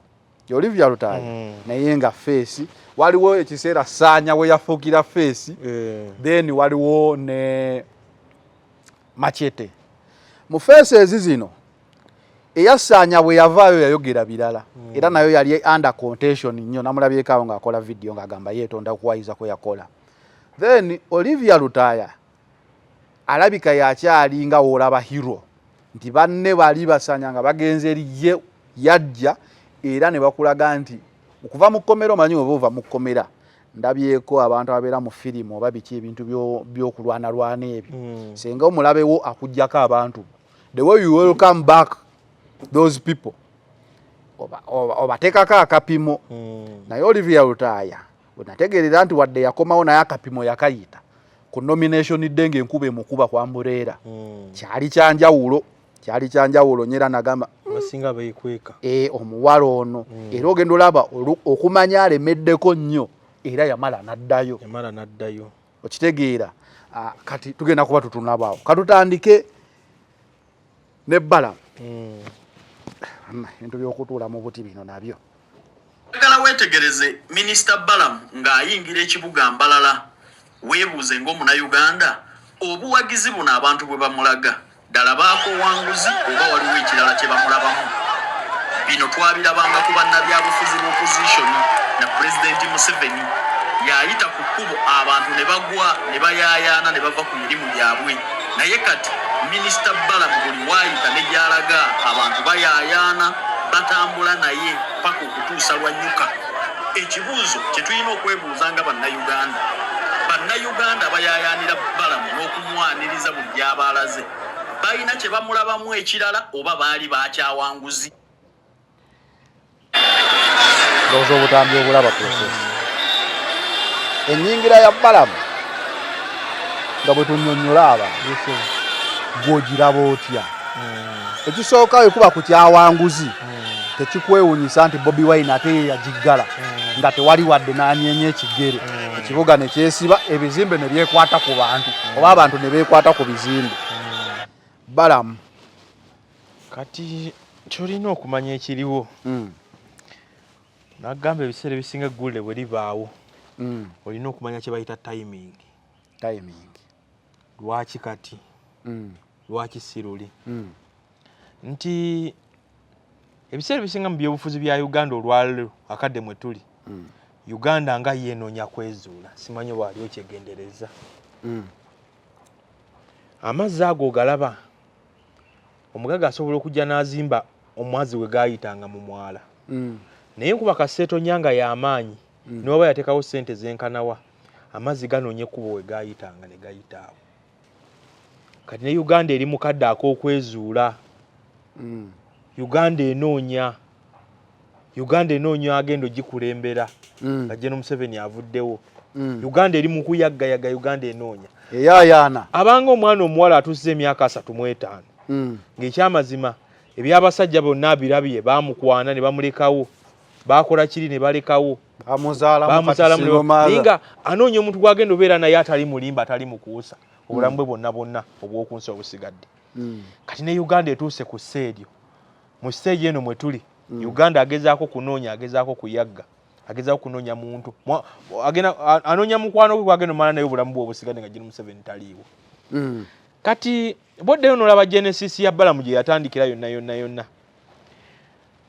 Speaker 2: Olivia Lutaaya naye nga face. Waliwo ekiseera Saanya we yafuukira face. Then waliwo ne Machete mu face ezi zino. Eyasaanya bwe yavaayo yayogera birala era nayo yali under contention nnyo. Namulabyeko awo ng'akola video ng'agamba yeetonda okuwayiza kwe yakola. Then Olivia Lutaaya alabika yakyali nga woolaba hero nti banne bali basanya nga bagenze eri, ye yajja era ne bakulaga nti okuva mu kkomera, omanyi oba ova mu kkomera, ndabyeko abantu ababeera mu firimu oba biki, ebintu by'okulwanalwana ebyo, senga omulabewo akugjako abantu, the way you welcome back those people, obateekako akapimo. Naye Olivia Lutaaya wenategeerera nti wadde yakomawo, naye akapimo yakayita ku nomination dde ng'enkuba emukuba kwa mbureera. Kyali kyanjawulo, kyali kyanjawulo nyo era nagamba
Speaker 1: abasinga beekweka.
Speaker 2: E, omuwala ono era ogenda olaba okumanya alemeddeko nnyo era yamala n'addayo.
Speaker 1: Yamala n'addayo.
Speaker 2: Okitegeera? Ah, kati tugenda kuba tutunabaawo, katutandike ne Balamu. Ebintu by'okutuula mu buti bino nabyo.
Speaker 6: Njagala weetegereze Minisita Balamu ng'ayingira ekibuga Mbalala. Weebuuze ng'Omunnayuganda, obuwagizi buno abantu bwe bamulaga ddala baakowanguzi oba waliwo ekirala kye bamulabamu? Bino twabirabanga ku bannabyabufuzi b'opposition na Pulezidenti Museveni yayita ku kkubo abantu ne bagwa ne bayaayaana ne bava ku mirimu gyabwe. Naye kati Minisita Balamu buli waayita ne gy'alaga abantu bayaayaana, batambula naye paka okutuusa lwanyuka. Ekibuuzo kye tulina okwebuuza nga Bannayuganda, Bannayuganda bayaayaanira Balamu n'okumwaniriza buli gy'aba alaze, balina kye bamulabamu ekirala oba baali bakyawanguzi?
Speaker 2: Ndowooza obutambi obulaba process ennyingira ya Balamu nga bwe tunnyonnyola abantu, gw'ogiraba otya? Ekisooka, ekuba ku kyawanguzi, tekikwewunyisa nti Bobi Wine ate ye yagiggala nga tewali wadde n'anyeenya ekigere, ekibuga ne kyesiba, ebizimbe ne byekwata ku bantu oba abantu ne beekwata ku bizimbe. Balamu.
Speaker 1: Kati kyolina okumanya ekiriwo, nagamba ebiseera ebisinga eggulire bwe libaawo, olina okumanya kye bayita timing.
Speaker 2: Timing.
Speaker 1: Lwaki kati? Lwaki si luli? Nti ebiseera ebisinga mu byobufuzi bya Uganda olwaleero, akadde mwe tuli, Uganda nga yeenoonya kwezuula, simanyi oba wali okyegendereza. Amazzi ago ogalaba, omugaga asobola okujja n'azimba omwazzi we gaayitanga mu mwala, naye nkuba kaseetonya nga y'amaanyi, niwaba yateekawo ssente zenkanawa, amazzi ganoonya ekkubo we gaayitanga ne gayita awo. Kati ne Uganda eri mu kadde ak'okwezuula. Uganda enoonya, Uganda enoonya agenda ogikulembera nga General Museveni avuddewo. Uganda eri mu kuyaggayaga, Uganda enoonya.
Speaker 2: Eyaayaana.
Speaker 1: Abanga omwana omuwala atuusiza emyaka 35, ng'ekyamazima ebyabasajja bonna abirabye, bamukwana ne bamulekawo, bakola kiri ne balekawo.
Speaker 2: Bamuzaalamu.
Speaker 1: Bamuzaalamu, naye nga anoonya omuntu gwagenda obeera naye atali mulimba, atali mukuusa, obulamu bwe bwonna bwonna obw'oku nsi obusigadde. Kati ne Uganda etuuse ku ssa eryo, mu stage eno mwe tuli. Uganda agezaako kunoonya, agezaako kuyagga, agezaako kunoonya muntu. Anoonya mukwano gwe gwagenda omala naye obulamu bwe obusigadde nga Gen Museveni taliiwo. Kati boddeyo n'olaba genesis ya Balamu gye yatandikira yonna yonna yonna.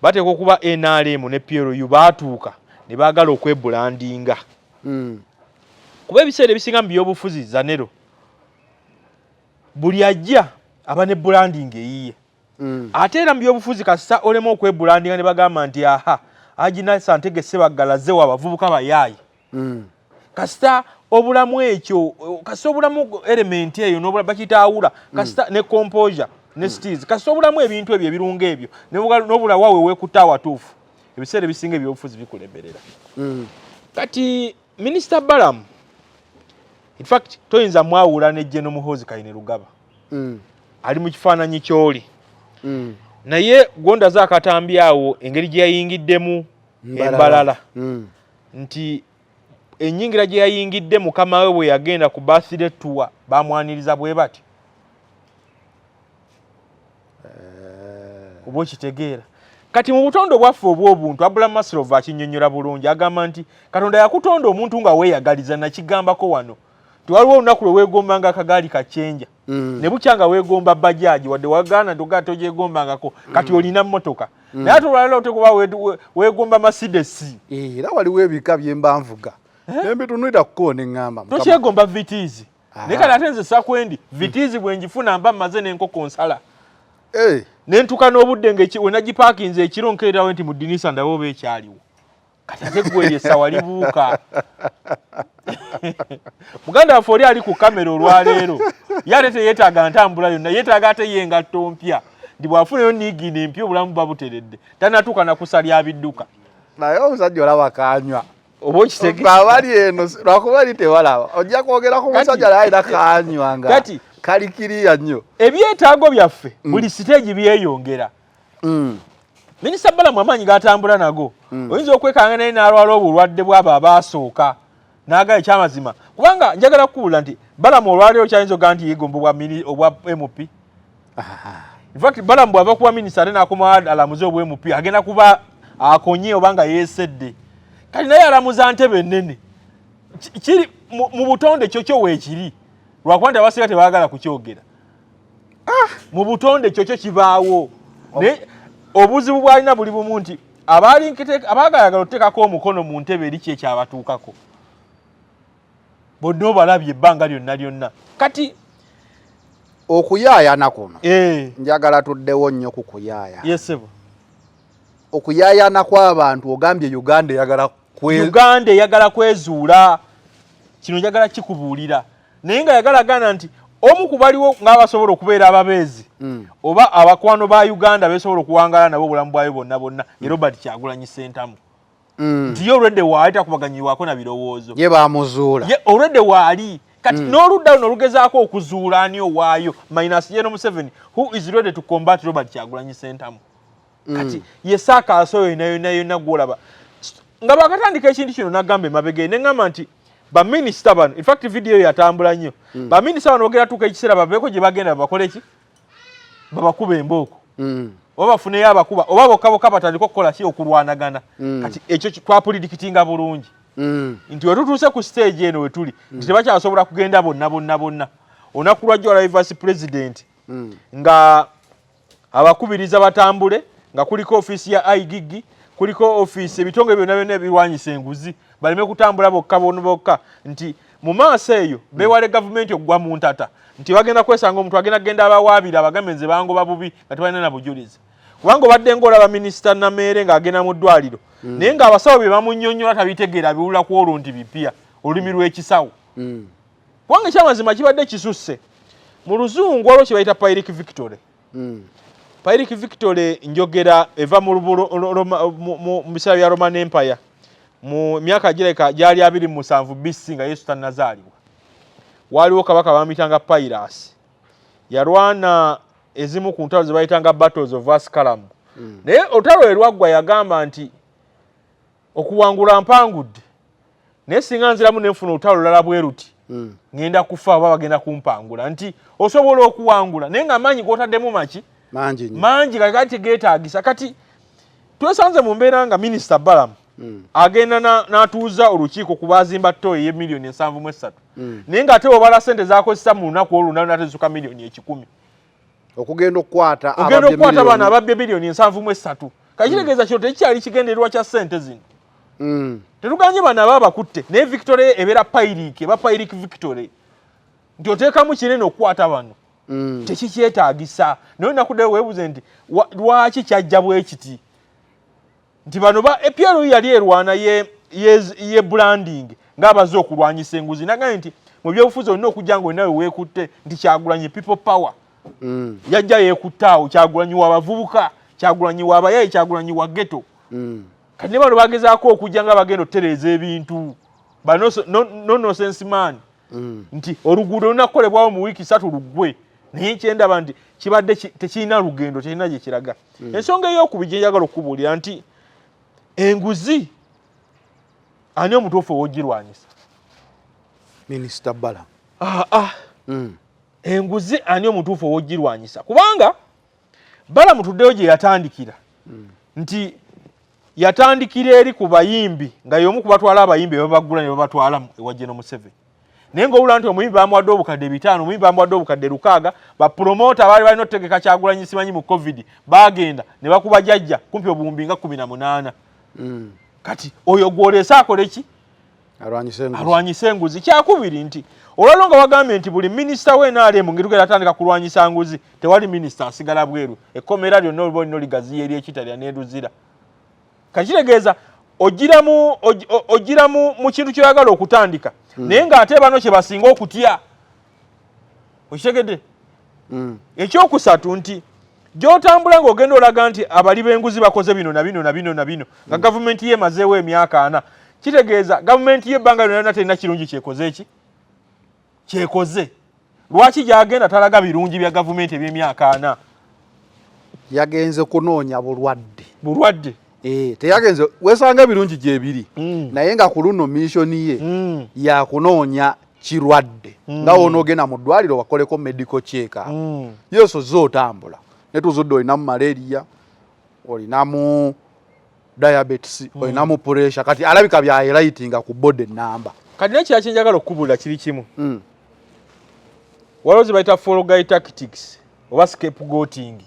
Speaker 1: Bateekwa okuba NRM ne PLU baatuuka ne baagala okwebrandinga, kuba ebiseera ebisinga mu byobufuzi zanero buli ajja aba ne branding eyiye. Ate era mu byobufuzi kasita olema okwebrandinga ne bagamba nti aha, agina Santege Sebaggala zewa abavubuka bayaayi. Kasita obulamu ekyo, kasita obulamu element eyo bakiyita awula, kasita ne composure ne steeze, kasita obulamu ebintu ebyo ebirungo ebyo n'obula waawe weekutta awatuufu, ebiseera ebisinga ebyobufuzi bikulemerera. Kati Minisita Balamu, in fact toyinza mwawula ne General Muhoozi Kainerugaba. Ali mu kifaananyi ky'oli, naye gwondaze akatambi awo engeri gye yayingiddemu embalala nti Enyingira gye yayingidde mukama we bwe yagenda ku birthday tour bamwaniriza bwe bati. Oba okitegeera? Kati mu butonde obwaffe obw'obuntu, Abraham Maslow akinnyonnyola bulungi, agamba nti Katonda yakutonda omuntu nga weeyagaliza. Nakigambako wano nti waliwo olunaku lwe weegombanga akagaali kacenja, ne bukya nga weegomba bajaji, wadde wagaana ntogaa togyegombangako. Kati olina mmotoka, naye ate olwaliro otekuba weegomba Mercedes.
Speaker 2: Era waliwo ebika byemba nvuga nembitunulira kukubo neŋŋamba, Mukama,
Speaker 1: Tokyegomba Vitz, naye kati ate nze sakwendi Vitz bwe njifuna mba mmaze n'enkoko nsala, nentuka n'obudde nga wenagipaakinze ekiro nkeerawo nti mu ddinisa ndabe oba ekyaliwo. Kati ate gwe eryo essawa libuuka. Muganda waffe oli ali ku kamera olwaleero ye ate teyeetaaga ntambula yonna, yeetaaga ate ye engatto mpya, nti bw'afunayo niigiina empya obulamu buba buteredde, tanatuuka nakusalya bidduka.
Speaker 2: Naye omusajja olaba kanywa.
Speaker 1: Oba okitegeera?
Speaker 2: Abali eno lwakuba eri tebalaba, ojja kwogera ku musajja naye alina kanywa nga
Speaker 1: Kati
Speaker 2: kali kiriya nnyo.
Speaker 1: Ebyetaago byaffe buli siteegi byeyongera. Minisita Balamu amaanyi gatambula nago, oyinza okwekanga naye n'alwala obulwadde bwabo abaasooka n'agala ekyamazima, kubanga njagala kukubuulira nti Balamu olwaleero kyayinza okugaa nti yeegomba obwa MP. In fact, Balamu bw'ava kuba minisita ate n'akomawo alamuze obwa MP, agenda kuba akonye oba nga yeesedde. Kati naye alamuza ntebe ennene. Kiri mu butonde kyo kyo weekiri, lwakuba nti abasinga tebaagala kukyogera. Mu butonde kyo kyo kibaawo, naye obuzibu bw'alina buli bumu nti abaagayagala okuteekako omukono mu ntebe eri kyekyabatuukako bonna obalabye ebbanga lyonna lyonna kati.
Speaker 2: Okuyaayana kuno, njagala tuddewo nnyo ku kuyaaya.
Speaker 1: Yesebo.
Speaker 2: Okuyaayana kw'abantu, ogambye Uganda eyagala
Speaker 1: Uganda eyagala kwezuula. Kino njagala kikubuulira, naye nga yagala gana nti omu ku baliwo ng'abasobola okubeera ababeezi oba abakwano ba Uganda besobola okuwangaala nabo obulamu bwayo bonna bonna ye Robert Kyagulanyi Sentamu, nti ye olwedde waali takubaganyibwako na birowoozo.
Speaker 2: Ye bamuzuula.
Speaker 1: Ye olwedde waali. Kati n'oludda luno olugezaako okuzuula ani owaayo, minus General Museveni, who is ready to combat Robert Kyagulanyi Sentamu. Kati ye saakaaso yonna yonna yonna gwolaba nga bakatandika ekintu kino, nagamba emabega ne ŋŋamba nti baminisita bano, in fact video yatambula nnyo, baminisita bano bagenda tuuka ekiseera baveeko gye bagenda babakole ki, babakuba embooko oba bafuneyo abakuba oba bokka bokka batandike okukola ki, okulwanagana. Kati ekyo twapredictinga bulungi nti wetutuuse ku stage eno wetuli nti tebakyasobola kugenda bonna bonna bonna. Olunaku lwajjo olwa vice president nga abakubiriza batambule nga kuliko ofiisi ya IGG, kuliko ofiisi ebitongole byonna byonna ebirwanyisa enguzi, baleme kutambula bokka bonna bokka, nti mu maaso eyo beewale gavumenti okugwa mu ntata, nti bagenda kwesanga omuntu agenda kugenda abawaabira abagambe nze bangoba bubi nga tebalina na bujulizi. Kubanga obadde ng'olaba minisita Nameere ng'agenda mu ddwaliro, naye ng'abasawo bye bamunnyonnyola tabitegeera, abiwulira ku olwo nti bipya, olulimi lw'ekisawo. Kubanga ekyamazima kibadde kisusse. Mu luzungu waliwo kye bayita Pyrrhic victory. Pyrrhic victory njogera eva mu biseera bya Roman Empire, mu myaka gireka gyali 27 BC nga Yesu tannazaalibwa. Waaliwo kabaka bamuyitanga Pyrrhus, yalwana ezimu ku ntalo ze bayitanga Battles of Asculum. Naye olutalo lwe lwaggwa, yagamba nti okuwangula mpangudde, naye singa nziramu nenfuna olutalo lulala bwe luti, ŋŋenda kufa oba bagenda kumpangula. Nti osobola okuwangula naye ng'amaanyi g'otaddemu maki?
Speaker 2: Mangi nnyo.
Speaker 1: Mangi kati tegeetaagisa. Kati twesanze mu mbeera nga minisita Balamu agenda n'atuuza olukiiko ku baazimba toyi ey'emiliyoni 73, naye ng'ate obala sente zakozesa mu lunaku olwo nate zisuka miliyoni 100.
Speaker 2: Okugenda okukwata
Speaker 1: ogenda
Speaker 2: ababbye
Speaker 1: okukwata
Speaker 2: miliyoni.
Speaker 1: Bano ababbye biliyoni 73. Kati kitegeeza kino tekikyali kigendererwa kya ssente zino. Tetuganye bano aba bakutte, naye victory ebeera Pyrrhic, eba Pyrrhic victory, nti oteekamu kinene okukwata bano, tekikyetaagisa. Naye nakuddayo weebuze nti lwaki kyajja bwe kiti, nti bano ba APRU yali erwana ye branding ng'abazze okulwanyisa enguzi. Nagambye nti mu byobufuzi olina okujja nga olina we weekutte, nti Kyagulanyi people power yajja yeekutte awo, Kyagulanyi w'abavubuka, Kyagulanyi w'abayayi, Kyagulanyi wa ghetto. Kati ne bano bagezaako okujja nga bagenda okutereeza ebintu, ba no nonsense man, nti oluguudo lulina kukolebwawo mu wiiki 3 luggwe, naye kyendaba nti kibadde tekirina lugendo, tekirina gye kiraga. Ensonga eyokubiri gye njagala okukubuulira nti enguzi Ani omutuufu owogirwanyisa?
Speaker 2: Minisita Balaam.
Speaker 1: Ah, ah. Enguzi ani omutuufu owogirwanyisa? Kubanga Balaam tuddeyo gye yatandikira nti yatandikira eri ku bayimbi, nga y'omu ku batwala abayimbi babagula ne babatwala ewa General Museveni, naye ng'owulira nti omuyimbi bamuwadde 5000, omuyimbi bamuwadde 6,000. Bapromota baali balina otutegeka Kyagulanyi simanyi mu COVID, bagenda ne bakuba jajja kumpi 18,000. Kati oyo gw'oleese akole ki?
Speaker 2: Alwanyise
Speaker 1: enguzi. Kyakubiri nti olwalwo nga wagambye nti buli minisita we NRM ng'etugenda atandika kulwanyisa nguzi, tewali minisita asigala bweru. Ekkomera lyonna oluba olina oligaziya ery'ekitalya n'eruzira. Kakitegeeza ogira mu kintu kyoyagala okutandika, naye ng'ate bano kye basinga okutya. Okitegedde? Ekyokusatu nti gy'otambula ng'ogenda olaga nti abali b'enguzi bakoze bino na bino na bino na bino, nga gavumenti ye emazeewo emyaka 40, kitegeeza gavumenti y'ebbanga lyonna terina kirungi kyekoze. Eki kyekoze? Lwaki gyagenda talaga birungi bya gavumenti eby'emyaka 40?
Speaker 2: Yagenze kunoonya bulwadde.
Speaker 1: Bulwadde.
Speaker 2: Teyagenze wesanga ebirungi gyebiri, naye nga ku luno mission ye yakunoonya kirwadde. Nga wonoogenda mu ddwaliro wakoleko medical check up, yeso zo otambula ne tuzudde olinamu malaria, olinamu diabetes, olinamu pressure. Kati alabika bya highlightinga ku body namba.
Speaker 1: Kati nekira kyenjagala okukubulira kiri kimu. Waliwo ze bayita fall guy tactics oba scapegoating.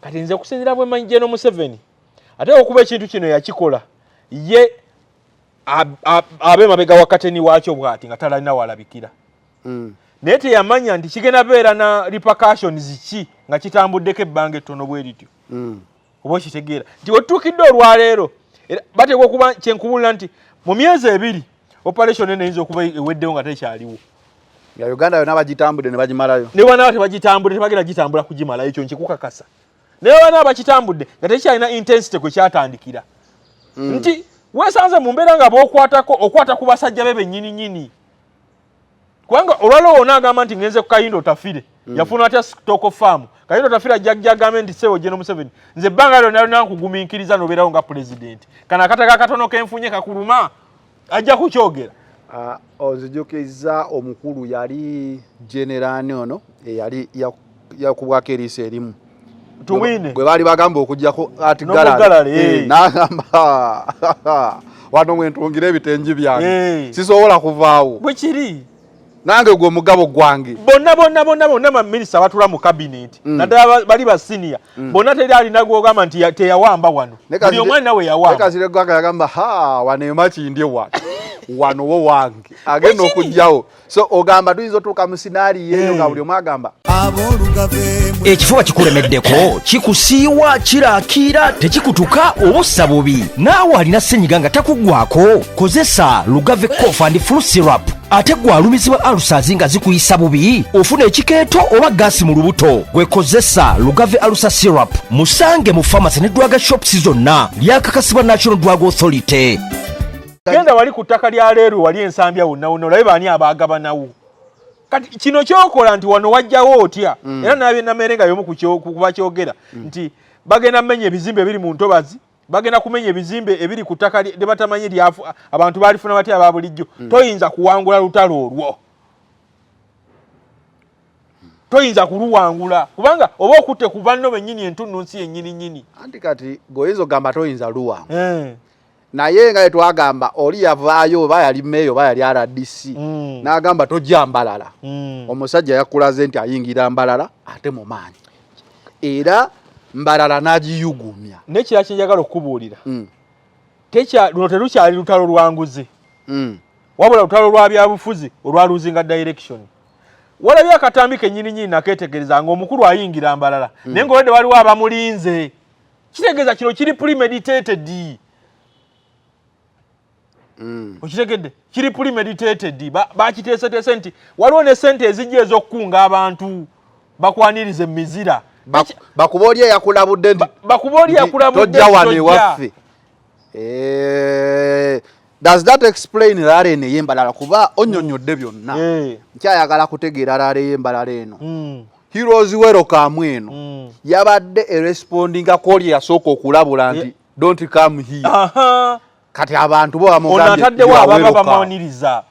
Speaker 1: Kati nze okusinziira bwe manyi General Museveni, ate okuba ekintu kino yakikola ye abe mabega wa kateni waakyo bw'ati nga talalina walabikira, naye teyamanya nti kigenda beera na repercussions ki nga kitambuddeko ebbanga ettono bwe lityo. Oba okitegeera nti wetutuukidde olwaleero, era bateekwa okuba kyenkubulira nti mu myezi 2 operation eno eyinza okuba eweddewo nga tekyaliwo.
Speaker 2: Nga Uganda yonna bagitambudde ne bagimalayo.
Speaker 1: Ne banaaba tebagitambudde, tebagenda gitambula kugimalayo, ekyo nkikukakasa. Naye banaaba bakitambudde nga tekyalina intensity kwe kyatandikira, nti weesanze mu mbeera nga b'okwatako okwata ku basajja be bennyini nnyini. Kubanga olwaleero wona agamba nti ngenze ku Kahinda Otafire, yafuna atya stock farm? Kahinda Otafire ajja agambe nti sewo General Museveni, nze ebbanga lyonna lyonna nkugumiikiriza n'obeerawo nga pulezidenti, kano akataka akatono kenfunye kakuluma. Ajja kukyogera.
Speaker 2: Onzijukiza omukulu yali generani ono eyali yakubwako eriiso erimu.
Speaker 1: Tumwine.
Speaker 2: Gwe baali bagamba okujjako ati
Speaker 1: N'omugalale,
Speaker 2: galale. N'agamba wano mwentungira ebitengi byange, sisobola kuvaawo.
Speaker 1: Bwe kiri.
Speaker 2: Nange gwe omugabo gwange.
Speaker 1: Bonna bonna bonna bonna baminisita abatula mu kabineti, naddala bali ba senior, bonna teri alina gwogamba nti teyawamba wano. Buli omu alina we yawamba.
Speaker 2: Kasire Gwanga yagamba, ha, wano emakindye wano, wano wo wange agenda okujjawo. So ogamba tuyinza otuuka mu scenario eyo nga buli omu agamba
Speaker 7: Ekifuba kikulemeddeko, kikusiiwa, kirakiira, tekikutuka oba ossa bubi, naawe alina senyiga nga takuggwako, kozesa Lugave Cough and Flu Syrup. Ate gwe alumizibwa ulcers nga zikuyisa bubi, ofuna ekikeeto oba gaasi mu lubuto, gwe kozesa Lugave Ulcer Syrup. Musange mu pharmacy ne drug shops zonna. Lyakakasibwa National Drug Authority.
Speaker 1: Genda wali ku ttaka lya leerwe wali Ensambya wonna wonna olabe baani abaagabanawo. Kati kino kyokola nti wano wajjawo otya? Era nabye Nameere nga yomu ku bakyogera nti bagenda mmenya ebizimbe ebiri mu ntobazi, bagenda kumenya ebizimbe ebiri ku ttaka lye batamanyi lyafu abantu balifuna batya aba bulijjo. Toyinza kuwangula lutalo olwo, toyinza kuluwangula kubanga oba okutte ku banno bennyini entunnunsi yennyini nnyini.
Speaker 2: Anti kati gweoyinza okugamba toyinza luwangula, naye nga twagamba oli yavaayo oba yali meeyo oba yali RDC, n'agamba tojja Mbalala. Omusajja yakulaze nti ayingira Mbalala ate mu maanyi, era Mbalala n'agiyugumya.
Speaker 1: Nekirala kyenjagala okukubuulira, luno terukyali lutalo lwa nguzi, wabula lutalo lwa byabufuzi olwa losing direction. Walabye akatambi kennyini nnyini nakeetegereza ng'omukulu ayingira Mbalala, naye ng'olwedde waliwo abamulinze. Kitegeeza kino kiri premeditated. Okitegedde? Kiri premeditated. Bakiteeseteese nti waliwo ne sente ezijja ez'okukunga abantu bakwaniriza emizira.
Speaker 2: Bakuba oli eyakulabudde nti
Speaker 1: Bakuba oli yakulabudde.
Speaker 2: Tojja wano ewaffe. Does that explain rally eno ey'Embalala? Kuba onnyonnyodde byonna, nkyayagala kutegeera rally ey'Embalala eno. Heroes welcome eno yabadde erespondinga kwoli eyasooka okulabula nti don't come here. Kati abantu bo
Speaker 1: Ono
Speaker 2: bamugambye
Speaker 1: ataddewo
Speaker 2: you are
Speaker 1: ababa
Speaker 2: welcome.
Speaker 1: bamwaniriza.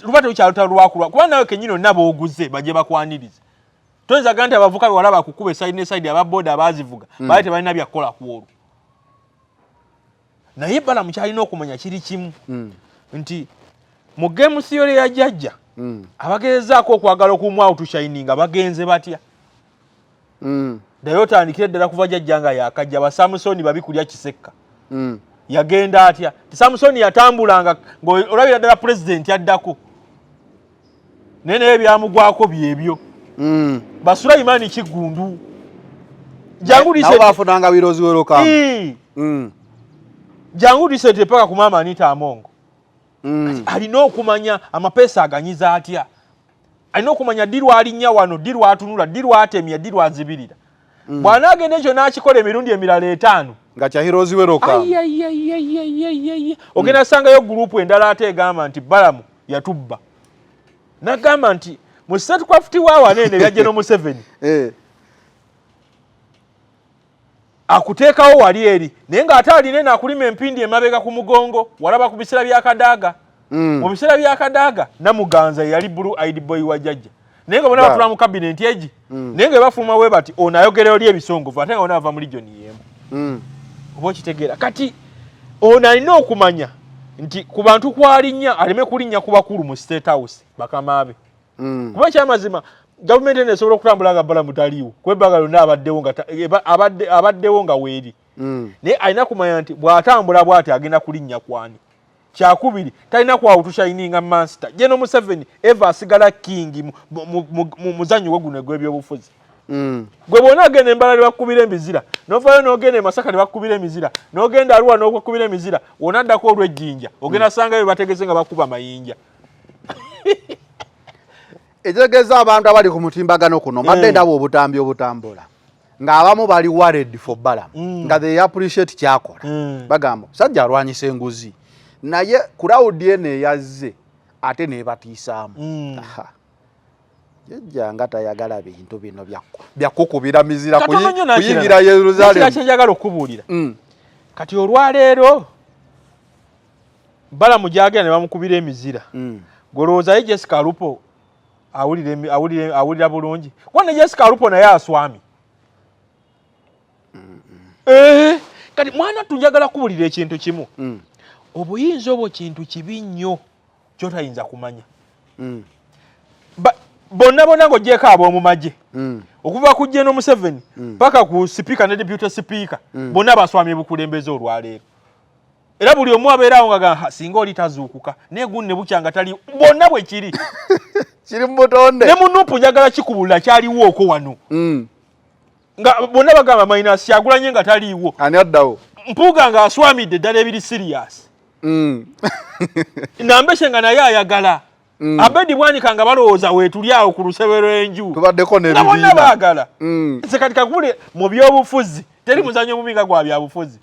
Speaker 1: Luba terukyalutalo lwakulwa, kuba nawe kenyini onna booguze bajje bakwaniriza. Toyinza gamba nti abavuka be walaba kukuba esayidi n'esayidi, aba boda abaazivuga baali tebalina byakukola ku olwo. Naye Balamu kyalina okumanya kiri kimu, nti mu game theory ya jjajja, abagezezaako okwagala okumwa outshininga bagenze batya? Ddayo otandikire ddala kuva jjajja nga yakajja, basamusoni babi kulya kisekka. Yagenda atya? Ti Samusoni yatambulanga ng'olabira ddala pulezidenti addako, naye naye byamugwako byebyo. Basulayimani Kiggundu, jangu.
Speaker 2: Nabo bafunanga heroes welcome.
Speaker 1: Jangu recent paka ku maama Anita Amongo. Alina okumanya amapeesa aganyiza atya, alina okumanya ddi lwalinnya wano, ddi lwatunula, ddi lwatemya, ddi lwazibirira. Bw'anaagenda ekyo n'akikola emirundi emirala 5,
Speaker 2: Nga kya heroes welcome.
Speaker 1: Ayayayayayayaya, ogenda sangayo gurupu endala ate egamba nti Balamu yatubba. Nagamba nti mu statecraft wa waneene ebya General Museveni, akuteekawo wali eri, naye ng'ate alina eno akulima empindi emabega ku mugongo. Walaba ku biseera bya Kadaaga. Mu biseera bya Kadaaga, Namuganza yali blue eyed boy wa jjajja, naye nga bonna batula mu kabineti egi, naye nga bafuluma we bati ono ayogera oli ebisongovu, ate nga bonna bava mu region y'emu. Oba okitegeera? Kati ono alina okumanya nti ku bantu kwalinnya, aleme kulinnya ku bakulu mu State House, bakama be. Kuba ekyamazima, gavumenti eno esobola okutambula nga Balamu taliiwo, kuba ebbanga lyonna abaddewo nga abaddewo nga weeri. Naye alina kumanya nti bw'atambula bw'ati agenda kulinnya kwani. Kyakubiri, talina kwawutushayininga master General Museveni. Eva asigala king mu muzannyo gwe guno egw'ebyobufuzi. Gwe bwona agenda embala ne bakubira emizira, novayo n'ogenda e Masaka ne bakubira emizira, n'ogenda Aruwa n'okubira emizira, wonaddako olw'ejjinja ogenda sangayo bategese nga bakuba mayinja.
Speaker 2: Ekitegeeza abantu abali ku mutimbagano kuno, mbadde ndaba obutambi obutambula ng'abamu bali worried for Balaam, nga they appreciate kyakola. Bagamba sajja alwanyisa enguzi, naye crowd eno eyazze ate nebatiisaamu. Aha. Jjajja nga tayagala bintu bino byakukubira mizira
Speaker 1: Katono nnyo n'akirala.
Speaker 2: kuyingira
Speaker 1: Nekirala
Speaker 2: Yeruzalemu.
Speaker 1: kyenjagala okubuulira, kati olwaleero Balamu gyagenda ne bamukubira emizira, golowooza ye Jessica Alupo awulira awulira bulungi? Kuba ne Jessica Alupo naye aswami. Eh, kati mwana tunjagala kubulira ekintu kimu. Obuyinza obwo kintu kibi nnyo kyotayinza kumanya. Bonna bonna ng'ogyeko ab'omu magye, okuva ku General Museveni paka ku sipiika ne deputy sipiika, bonna baswamye bukulembeze olwaleero. Era buli omu abeerawo nga gamba singa oli tazuukuka, naye gunne bukya nga tali. Bonna bwe kiri.
Speaker 2: Kiri mu butonde.
Speaker 1: Ne munupu njagala kikubulira, kyaliwo okwo wano nga bonna bagamba minus Kyagulanye nga taliiwo.
Speaker 2: Ani addawo?
Speaker 1: Mpuuga nga aswamidde ddala ebiri serious. Nambeshe nga naye ayagala. Abedi Bwanika nga balowooza weetuli awo ku lusebe lw'enju.
Speaker 2: Tubaddeko
Speaker 1: Nga bonna
Speaker 2: n'ebibiina.
Speaker 1: baagala. Nze kati kakubule, mu byobufuzi teri muzannyo mubi nga gwa byabufuzi.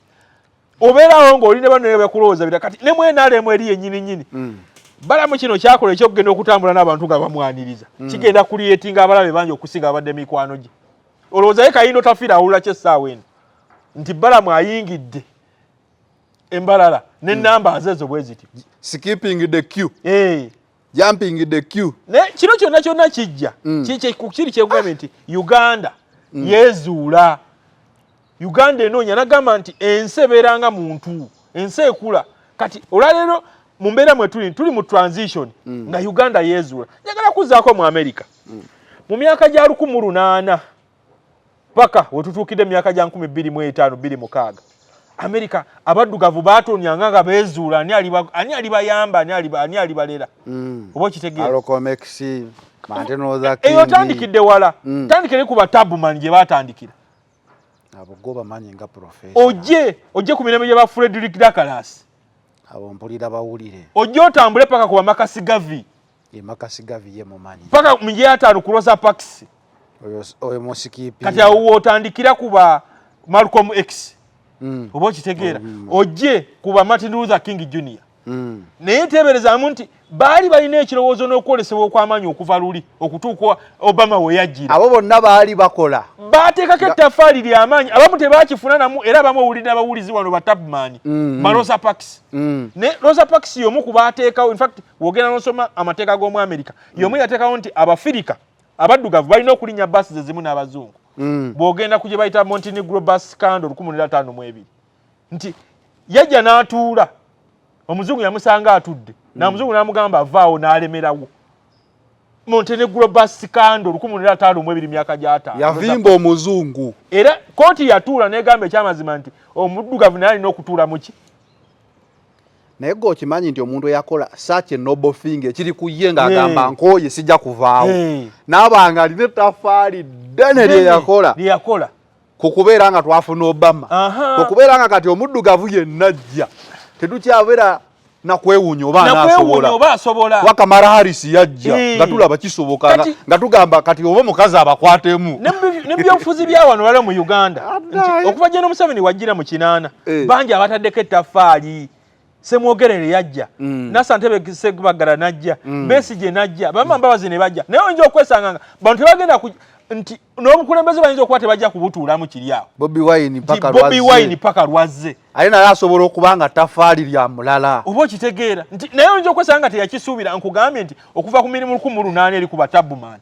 Speaker 1: Obeerawo ng'oli ne banno bakulowooza bira. Kati ne mwenaalemu eri yennyini nnyini, Balamu kino kyakola ekyokugenda okutambula n'abantu nga bamwaniriza, kigenda kuliyetinga abalabe bangi okusinga abadde mikwano gye. Olowooza ye Kayindo Tafiira awulira ki essaawa eno nti Balamu ayingidde embalala n'ennamba azeezo bwe ziti?
Speaker 2: Skipping the queue.
Speaker 1: Eh.
Speaker 2: Jumping the queue.
Speaker 1: Naye kino kyonna kyonna kijja. Kiri kyekugambye nti Uganda yeezuula, Uganda enoonya. Nagamba nti ensi ebeeranga muntu, ensi ekula. Kati olwaleero mu mbeera mwe tuli, tuli mu transition nga Uganda yeezuula. Njagala kuzaako mu America mu myaka gya 1800 paka wetutuukidde mu myaka gya 2005, 26. America abaddugavu baatonyanga nga beezuula ani alibayamba, ani alibalera. Oba okitegeera?
Speaker 2: Malcolm X, Martin Luther
Speaker 1: Eyo
Speaker 2: King.
Speaker 1: tandikidde wala. Tandikire ku baTubman gye batandikira.
Speaker 2: Abo go bamanyi nga professor.
Speaker 1: Ojje ku mirembe gye ba Frederick Douglass.
Speaker 2: Abo mpulira bawulire.
Speaker 1: Ojje otambule paka ku ba Marcus Garvey.
Speaker 2: Ye Marcus Garvey ye mumanyi.
Speaker 1: Paka mu 50 ku Rosa Parks.
Speaker 2: Oyo musikipi.
Speaker 1: Kati awo wotandikira ku ba Malcolm X. Oba okitegeera? Ojje ku ba Martin Luther King Jr. Naye teeberezaamu nti Baali balina ekirowoozo n'okwolesebwa okw'amaanyi okuva luli okutuuka Obama we yajjira.
Speaker 2: Abo bonna baali bakola,
Speaker 1: baateekako ettaffaali ly'amaanyi, abamu tebaakifuna namu, era abamu owulira abawulizi wano ba Tubman, ba Rosa Parks. Ne Rosa Parks y'omu ku baateekawo. In fact, w'ogenda n'osoma amateeka g'omu Amerika, y'omu yateekawo nti Abafirika abaddugavu balina okulinnya baasi ze zimu n'abazungu. Bw'ogenda ku gye bayita Montenegro bus scandal 1952, nti yajja n'atuula, omuzungu yamusanga atudde, namuzungu n'amugamba avaawo, n'alemerawo. Montenegro bus scandal 1952, myaka gy'ataano.
Speaker 2: Yavimba omuzungu.
Speaker 1: Era kooti yatuula n'egamba ekyamazima nti omuddugavu naye alina okutuula muki.
Speaker 2: Naye gwe okimanyi nti omuntu eyakola such a noble thing ekiri ku ye ng'agamba nkooye, sijja kuvaawo, n'aba nga alina ettaffaali ddene lye yakola
Speaker 1: lye yakola
Speaker 2: ku kubeera nga twafuna Obama, ku kubeera nga kati omuddugavu yenna ajja, tetukyabeera nakwewuunya oba
Speaker 1: anaasobola, oba asobola.
Speaker 2: Kuba Kamala Harris yajja nga tulaba kisoboka, nga tugamba kati oba omukazi abakwatemu.
Speaker 1: Ne byobufuzi bya wano waliwo mu Uganda nti okuva Gen Museveni wajjira mu 80, bangi abataddeko ettaffaali. Semwogerere yajja, Nasser Ntebe Sebaggala najja, Besigye najja, Bama Mbabazi ne bajja, naye oyinza okwesanga nga bantu tebagenda nti n'obukulembeze bayinza okuba tebajja kubutuulamu kiri awo.
Speaker 2: Bobi Wine paka
Speaker 1: Bobi Wine paka lwazze.
Speaker 2: Ate naye asobola okuba nga tafaali lya mulala.
Speaker 1: Oba okitegeera nti naye oyinza okwesanga nga teyakisuubira. Nkugambye nti okuva ku mirimu 1800 eri ku ba Tubman,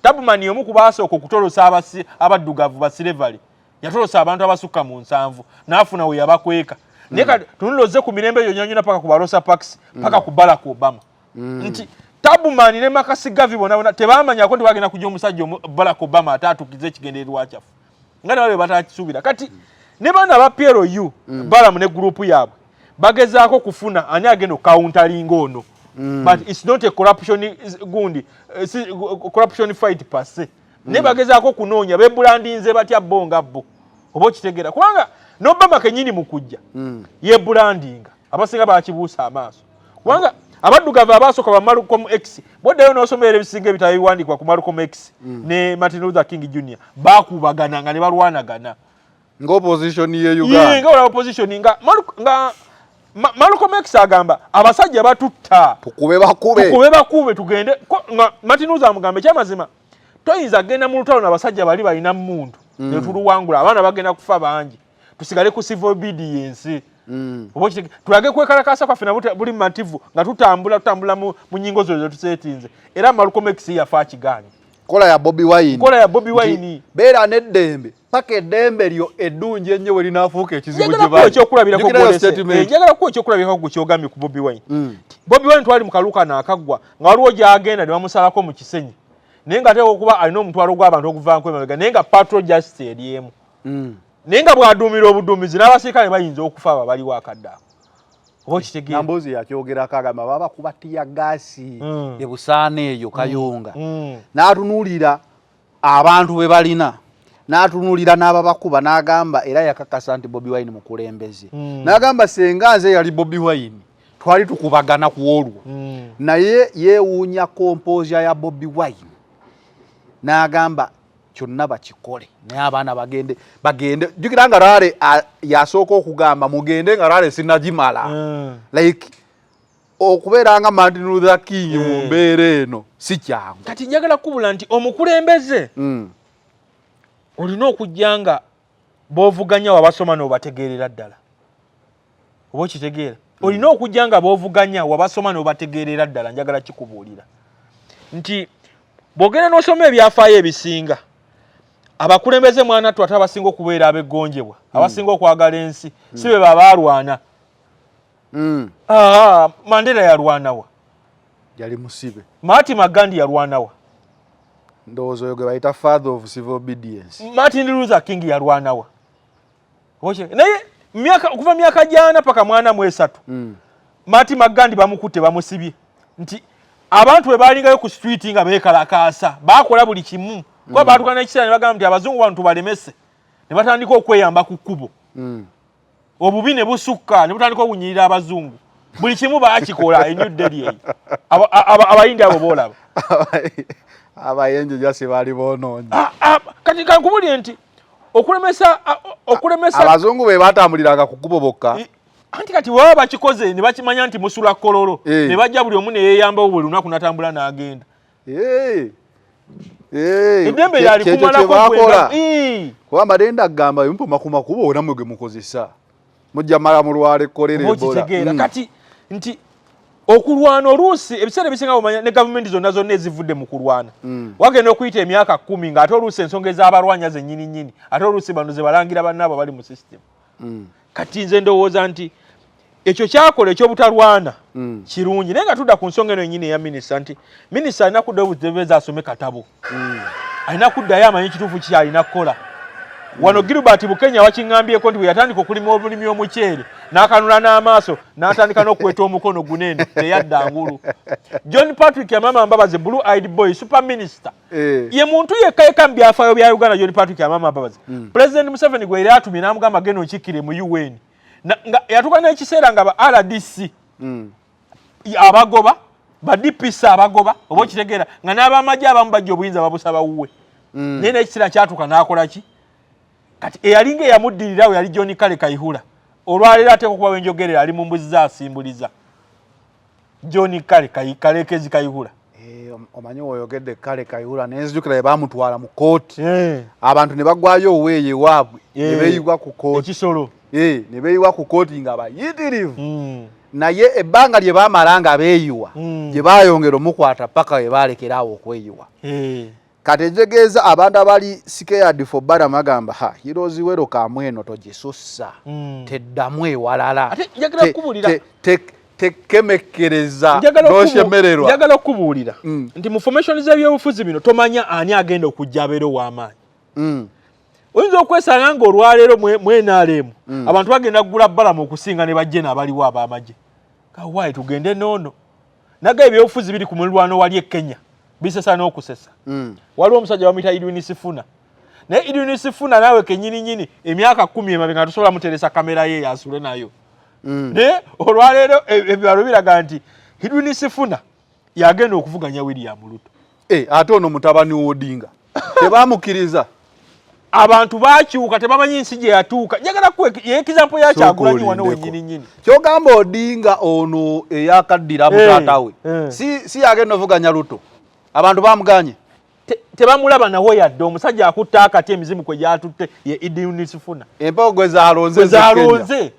Speaker 1: Tubman y'omu ku baasooka okutolosa abaddugavu ba slavery, yatolosa abantu abasukka mu 70 n'afuna we yabakweka. Naye kati tunuloze ku mirembe eyo nyonyona paka ku ba Rosa Parks, paka ku Barack Obama, nti Tubman ne Marcus Garvey bona bona tebamanyako nti bagenda kujja omusajja Barack Obama ate atukize ekigendererwa kyaffe, nga nabo batakisuubira. Kati ne baana ba PLU, Balaam ne group yaabwe bagezaako kufuna ani agenda okucounteringa ono, but it's not a corruption gundi, corruption fight per se, naye bagezaako kunoonya bebrandinze batya bo nga bo, oba okitegeera? Kubanga n'Obama kenyini mu kujja yebrandinga, abasinga bakibuusa amaaso, kubanga abaddugavu abaasooka ba Malcolm X, bwoddayo n'osomera ebisinga ebitabo ebiwandiikibwa ku Malcolm X ne Martin Luther King Jr, baakubagana nga ne balwanagana.
Speaker 2: Nga opposition ye Uganda.
Speaker 1: Nga olaba opposition nga Malcolm X agamba abasajja batutta,
Speaker 2: tukube bakube,
Speaker 1: tukube bakube tugende, nga Martin Luther amugamba ekyamazima toyinza kugenda mu lutalo n'abasajja bali balina mmundu ne tuluwangula, abaana bagenda kufa bangi, tusigale ku civil obedience. Oba tulage kwekalakasa kwaffe nabo buli mativu nga tutambula tutambula mu nyingo zo zetusetinze. Era Malcolm X yafa akigaanye.
Speaker 2: Kola ya Bobi Wine.
Speaker 1: Kola ya Bobi Wine.
Speaker 2: Beera n'eddembe paka eddembe lyo eddungi ennyo we linaafuuka ekizibu.
Speaker 1: Gye bali. Njagala kuwa ekyokulabirako gwe kyogambye ku Bobi Wine. Bobi Wine twali mu kaluka naakaggwa nga waliwo gy'agenda ne bamusalako mu Kisenyi, naye nga ateekwa okuba alina omutwalo gw'abantu okuvaako emabega, naye nga patrol just eri emu, naye nga bw'aduumira obuduumizi n'abasirikale bayinza okufa abo abaliwo akadde ako, oba okitegeera?
Speaker 2: Namboozi yakyogerako, agamba baba kuba tear gas ebusaana eyo Kayunga, n'atunuulira abantu be balina, n'atunuulira n'ababakuba, n'agamba era yakakasa nti Bobi Wine mukulembeze. N'agamba senga nze yali Bobi Wine twali tukubagana ku olwo, naye yeewuunya composure ya Bobi Wine, n'agamba kyonna bakikole naye abaana bagende bagende. Jjukira nga rally yasooka okugamba mugende nga rally sinagimala. Like okubeera nga Martin Luther King mu mbeera eno si kyangu.
Speaker 1: Kati njagala kubula nti omukulembeze olina okujja nga b'ovuganya wabasoma n'obategeerera ddala, oba okitegeera? Olina okujja nga b'ovuganya wabasoma n'obategeerera ddala. Njagala kikubuulira nti bw'ogenda n'osoma ebyafaayo ebisinga, abakulembeze mwana ate abasinga okubeera ab'eggonjebwa, abasinga okwagala ensi, si be babaalwana. Mandela yalwanawa?
Speaker 2: Yali musibe.
Speaker 1: Mahatma Gandhi yalwanawa?
Speaker 2: Ndowooza oyo gwe bayita father of civil obedience.
Speaker 1: Martin Luther King yalwanawa? Naye myaka okuva myaka 40 paka 43, Mahatma Gandhi bamukutte bamusibye, nti abantu bwe balingayo ku street nga beekalakaasa bakola buli kimu kuba baatuka n'ekiseera ne bagamba nti abazungu bano tubalemese, ne batandika okweyamba ku kkubo, obubi ne busukka ne butandika okunyirira abazungu, buli kimu baakikola e New Delhi eyo. Abayindi abo boolaba.
Speaker 2: Abayenje jasi baali boonoonye.
Speaker 1: Ah, ah, kati kankubulire nti okulemesa
Speaker 2: abazungu be batambuliranga ku kkubo bokka.
Speaker 1: Anti kati baba bakikoze ne bakimanya nti musula kololo,
Speaker 2: Eh.
Speaker 1: ne bajja buli omu ne yeeyambawo, buli lunaku natambula n'agenda.
Speaker 2: Eh. Eh,
Speaker 1: Eddembe
Speaker 2: kyekyo kye
Speaker 1: lyalikumalako.
Speaker 2: bakola. Kuba mbadde gamba mpoma ku makubo namwe ge mukozesa, mujja mala mulwala ekkolera, Ebola.
Speaker 1: Okitegeera? Kati nti okulwana oluusi ebiseera ebisinga omanya ne gavumenti zonna zonna ezivudde mu kulwana, wagenda okuyita emyaka 10 ng'ate oluusi ensonga ez'abalwanya zennyini nnyini, ate oluusi bano ze balangira bannaabo bali mu system. Kati nze ndowooza nti ekyo kyakola ekyobutalwana kirungi, naye nga tudda ku nsonga eno yennyini eya minisita, nti minisita alina kuddayo butebezi asome katabo, alina kuddayo amanye ekituufu ki alina kukola. Wano Gilbert Bukenya wakiŋŋambyeko nti bwe yatandika okulima obulimi omuceere n'akanula n'amaaso n'atandika n'okuweta omukono gunene, teyadda ngulu. John Patrick Amama Mbabazi, blue eyed boy, super minister, ye muntu yekka yekka mu byafaayo bya Uganda, John Patrick Amama Mbabazi, President Museveni gwe yali atumye n'amugamba, "Genda onkikkire mu UN." Nga yatuuka n'ekiseera nga ba RDC abagoba, ba DPC abagoba, oba okitegeera, nga n'abamagye abamu bajja obuyinza babusaba wuwe, naye n'ekiseera kyatuuka n'akola ki? Kati eyalinga eyamuddirirawo yali John Kale Kayihura. Olwaleero ateeka okuba wenjogerera ali mu mbuzi zaasimbuliza John Kale Kalekezi Kayihura.
Speaker 2: Eh, omanyi woyogedde Kale Kayihura nenzijukira bwe bamutwala mu kooti, abantu ne bagwayo oweeyo ewaabwe ne beeyiwa ku kooti.
Speaker 1: Ekisolo.
Speaker 2: Eh, ne beeyiwa ku kooti nga bayitirivu, naye ebbanga lye baamala nga beeyiwa, gye baayongera omukwata paka we baalekerawo okweyiwa. Kati enjegeeza abantu abali scared for Balaam agamba, ha, heroes welcome eno togisussa, teddamu ewalala.
Speaker 1: Ate njagala kukubuulira-
Speaker 2: Tekemekkereza
Speaker 1: Njagala
Speaker 2: n'oshemererwa.
Speaker 1: Njagala okubuulira nti mu formation z'ebyobufuzi bino tomanya ani agenda okujja abeere ow'amaanyi. Oyinza okwesanga nga olwaleero mu NRM abantu bagenda kugula Balamu okusinga ne bajje n'abaliwo ab'amagye. Kawaayi tugende noono naga ebyobufuzi biri ku mulirwano wali e Kenya bisesa n'okusesa. Waliwo omusajja bamuyita Edwin Sifuna, naye Edwin Sifuna naawe kenyini nyini emyaka 10 emabega nga tosobola muteresa kamera ye yasule nayo, naye olwaleero ebibalo biraga nti Edwin Sifuna yagenda okuvuganya William Ruto.
Speaker 2: Eh, ate ono mutabani w'Odinga tebamukkiriza.
Speaker 1: Abantu bakyuka, tebamanyi nsi gye yatuuka. Njagala kuwa ye example ya Kyagulanyi wano
Speaker 2: Sooka
Speaker 1: wennyini nyini.
Speaker 2: Kyogamba Odinga ono eyakaddira mutaata we si yagenda ovuganya Ruto, abantu bamuganye?
Speaker 1: Tebamulaba nawo yadde. Omusajja akutta akati emizimu kwe gyatutte ye Edwin Sifuna.
Speaker 2: Empewo gwe zalonze.
Speaker 1: Zalonze.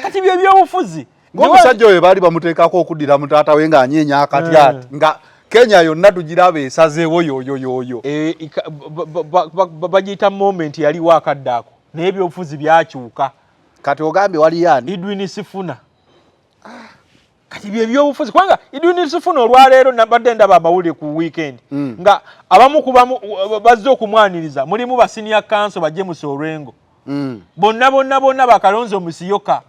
Speaker 1: Kati bye byobufuzi.
Speaker 2: Ng'omusajja oyo baali bamuteekako okuddira mutaata we ng'anyeenya akati ati nga Kenya yonna tugiraba esazeewo yoyo yoyo.
Speaker 1: Eh, bagiyita moment yaliwo akadde ako, naye ebyobufuzi byakyuka.
Speaker 2: Kati ogambye waliyo ani?
Speaker 1: Edwin Sifuna. Kati bye byobufuzi, kubanga Edwin Sifuna olwaleero nabadde ndaba amawulire ku weekend nga abamu ku bamu bazze okumwaniriza mulimu ba senior counsel ba James Orengo, bonna bonna bonna, ba Kalonzo Musyoka,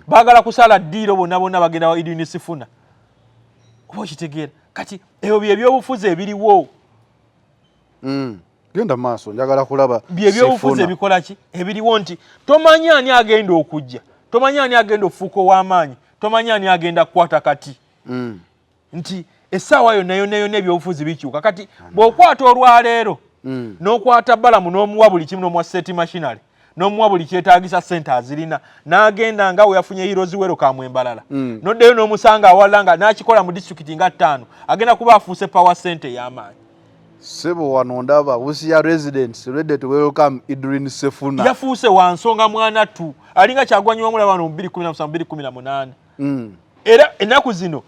Speaker 1: baagala kusala ddiiro, bonna bonna bagenda wa Edwin Sifuna, oba okitegeera? Kati ebyo bye byobufuzi ebiriwo.
Speaker 2: Genda maaso, njagala kulaba.
Speaker 1: Bye byobufuzi
Speaker 2: Sifuna.
Speaker 1: Ebikola ki ebiriwo nti tomanyi ani agenda okujja, tomanyi ani agenda okufuuka ow'amaanyi, tomanyi ani agenda kukwata kati, nti essaawa yonna yonna yonna ebyobufuzi bikyuka. Kati bw'okwata olwaleero n'okwata Balamu n'omuwa buli kimu, n'omuwa state machinery, n'omuwa buli kyetaagisa, ssente azirina, n'agenda nga we yafunye heroes welcome embalala, n'oddayo n'omusanga awalala nga n'akikola mu disitulikiti nga ttaano, agenda kuba afuuse power center ey'amaanyi.
Speaker 2: Sebo, wano ndaba Busia residents ready to welcome Edwin Sifuna.
Speaker 1: Yafuuse wa nsonga mwana tu, alinga Kyagulanyi wamulaba wano mu 2017, 2018. Era ennaku zino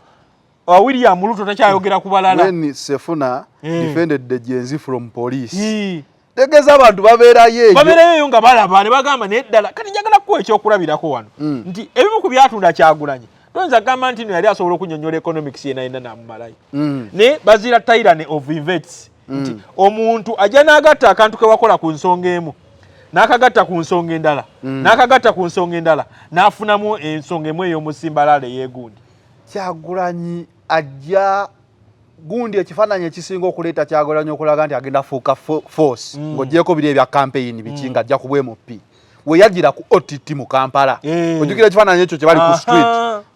Speaker 1: William Ruto takyayogera ku balala.
Speaker 2: When Sifuna defended the Gen Z from police.
Speaker 1: Ii.
Speaker 2: Tegeeza abantu babeerayo eyo.
Speaker 1: Babeerayo eyo nga balaba ne bagamba naye ddala. Kati njagala kuwa ekyokulabirako wano nti ebimu ku byatunda Kyagulanyi, toyinza kugamba nti no yali asobola okunyonyola economics yena yena namumalayo, naye bazira tyranny of events, nti omuntu ajja n'agatta akantu ke wakola ku nsonga emu, n'akagatta ku nsonga endala, n'akagatta ku nsonga endala, n'afunamu ensonga emu ey'omusimbalala ey'egundi.
Speaker 2: Kyagulanyi ajja gundi ekifaananyi ekisinga okuleeta Kyagulanyi okulaga nti agenda fuuka force, ng'ogyeko biri ebya campaign biki, ng'ajja ku bwMP, we yajjira ku OTT mu Kampala. Ojjukira ekifaananyi ekyo kye bali ku street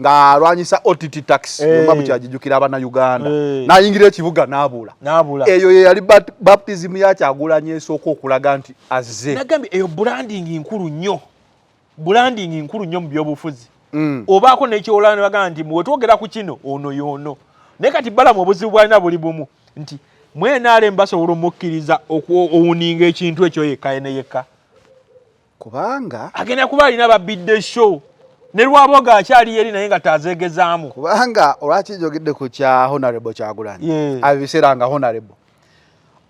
Speaker 2: ng'alwanyisa OTT tax? Oba bukyagijjukira Abannayuganda? N'ayingira ekibuga n'abula.
Speaker 1: N'abula.
Speaker 2: Eyo ye yali baptism ya Kyagulanyi esooka okulaga nti azze.
Speaker 1: Nagambye eyo branding nkulu nnyo. Branding nkulu nnyo mu byobufuzi. Obaako nekyolaba ne bagamba nti wetwogera ku kino, ono y'ono. Naye kati Balamu obuzibu bwalina buli bumu nti mwenaalemu basobola omukkiriza okuowuninga ekintu ekyo yekka ne yekka.
Speaker 2: Kubanga
Speaker 1: agenda kuba alina babidde show ne Lwaboga akyali eri naye nga tazeegezaamu.
Speaker 2: Kubanga olwaki njogedde ku kya Honorable Kyagulanyi, abo ebiseera nga Honorable,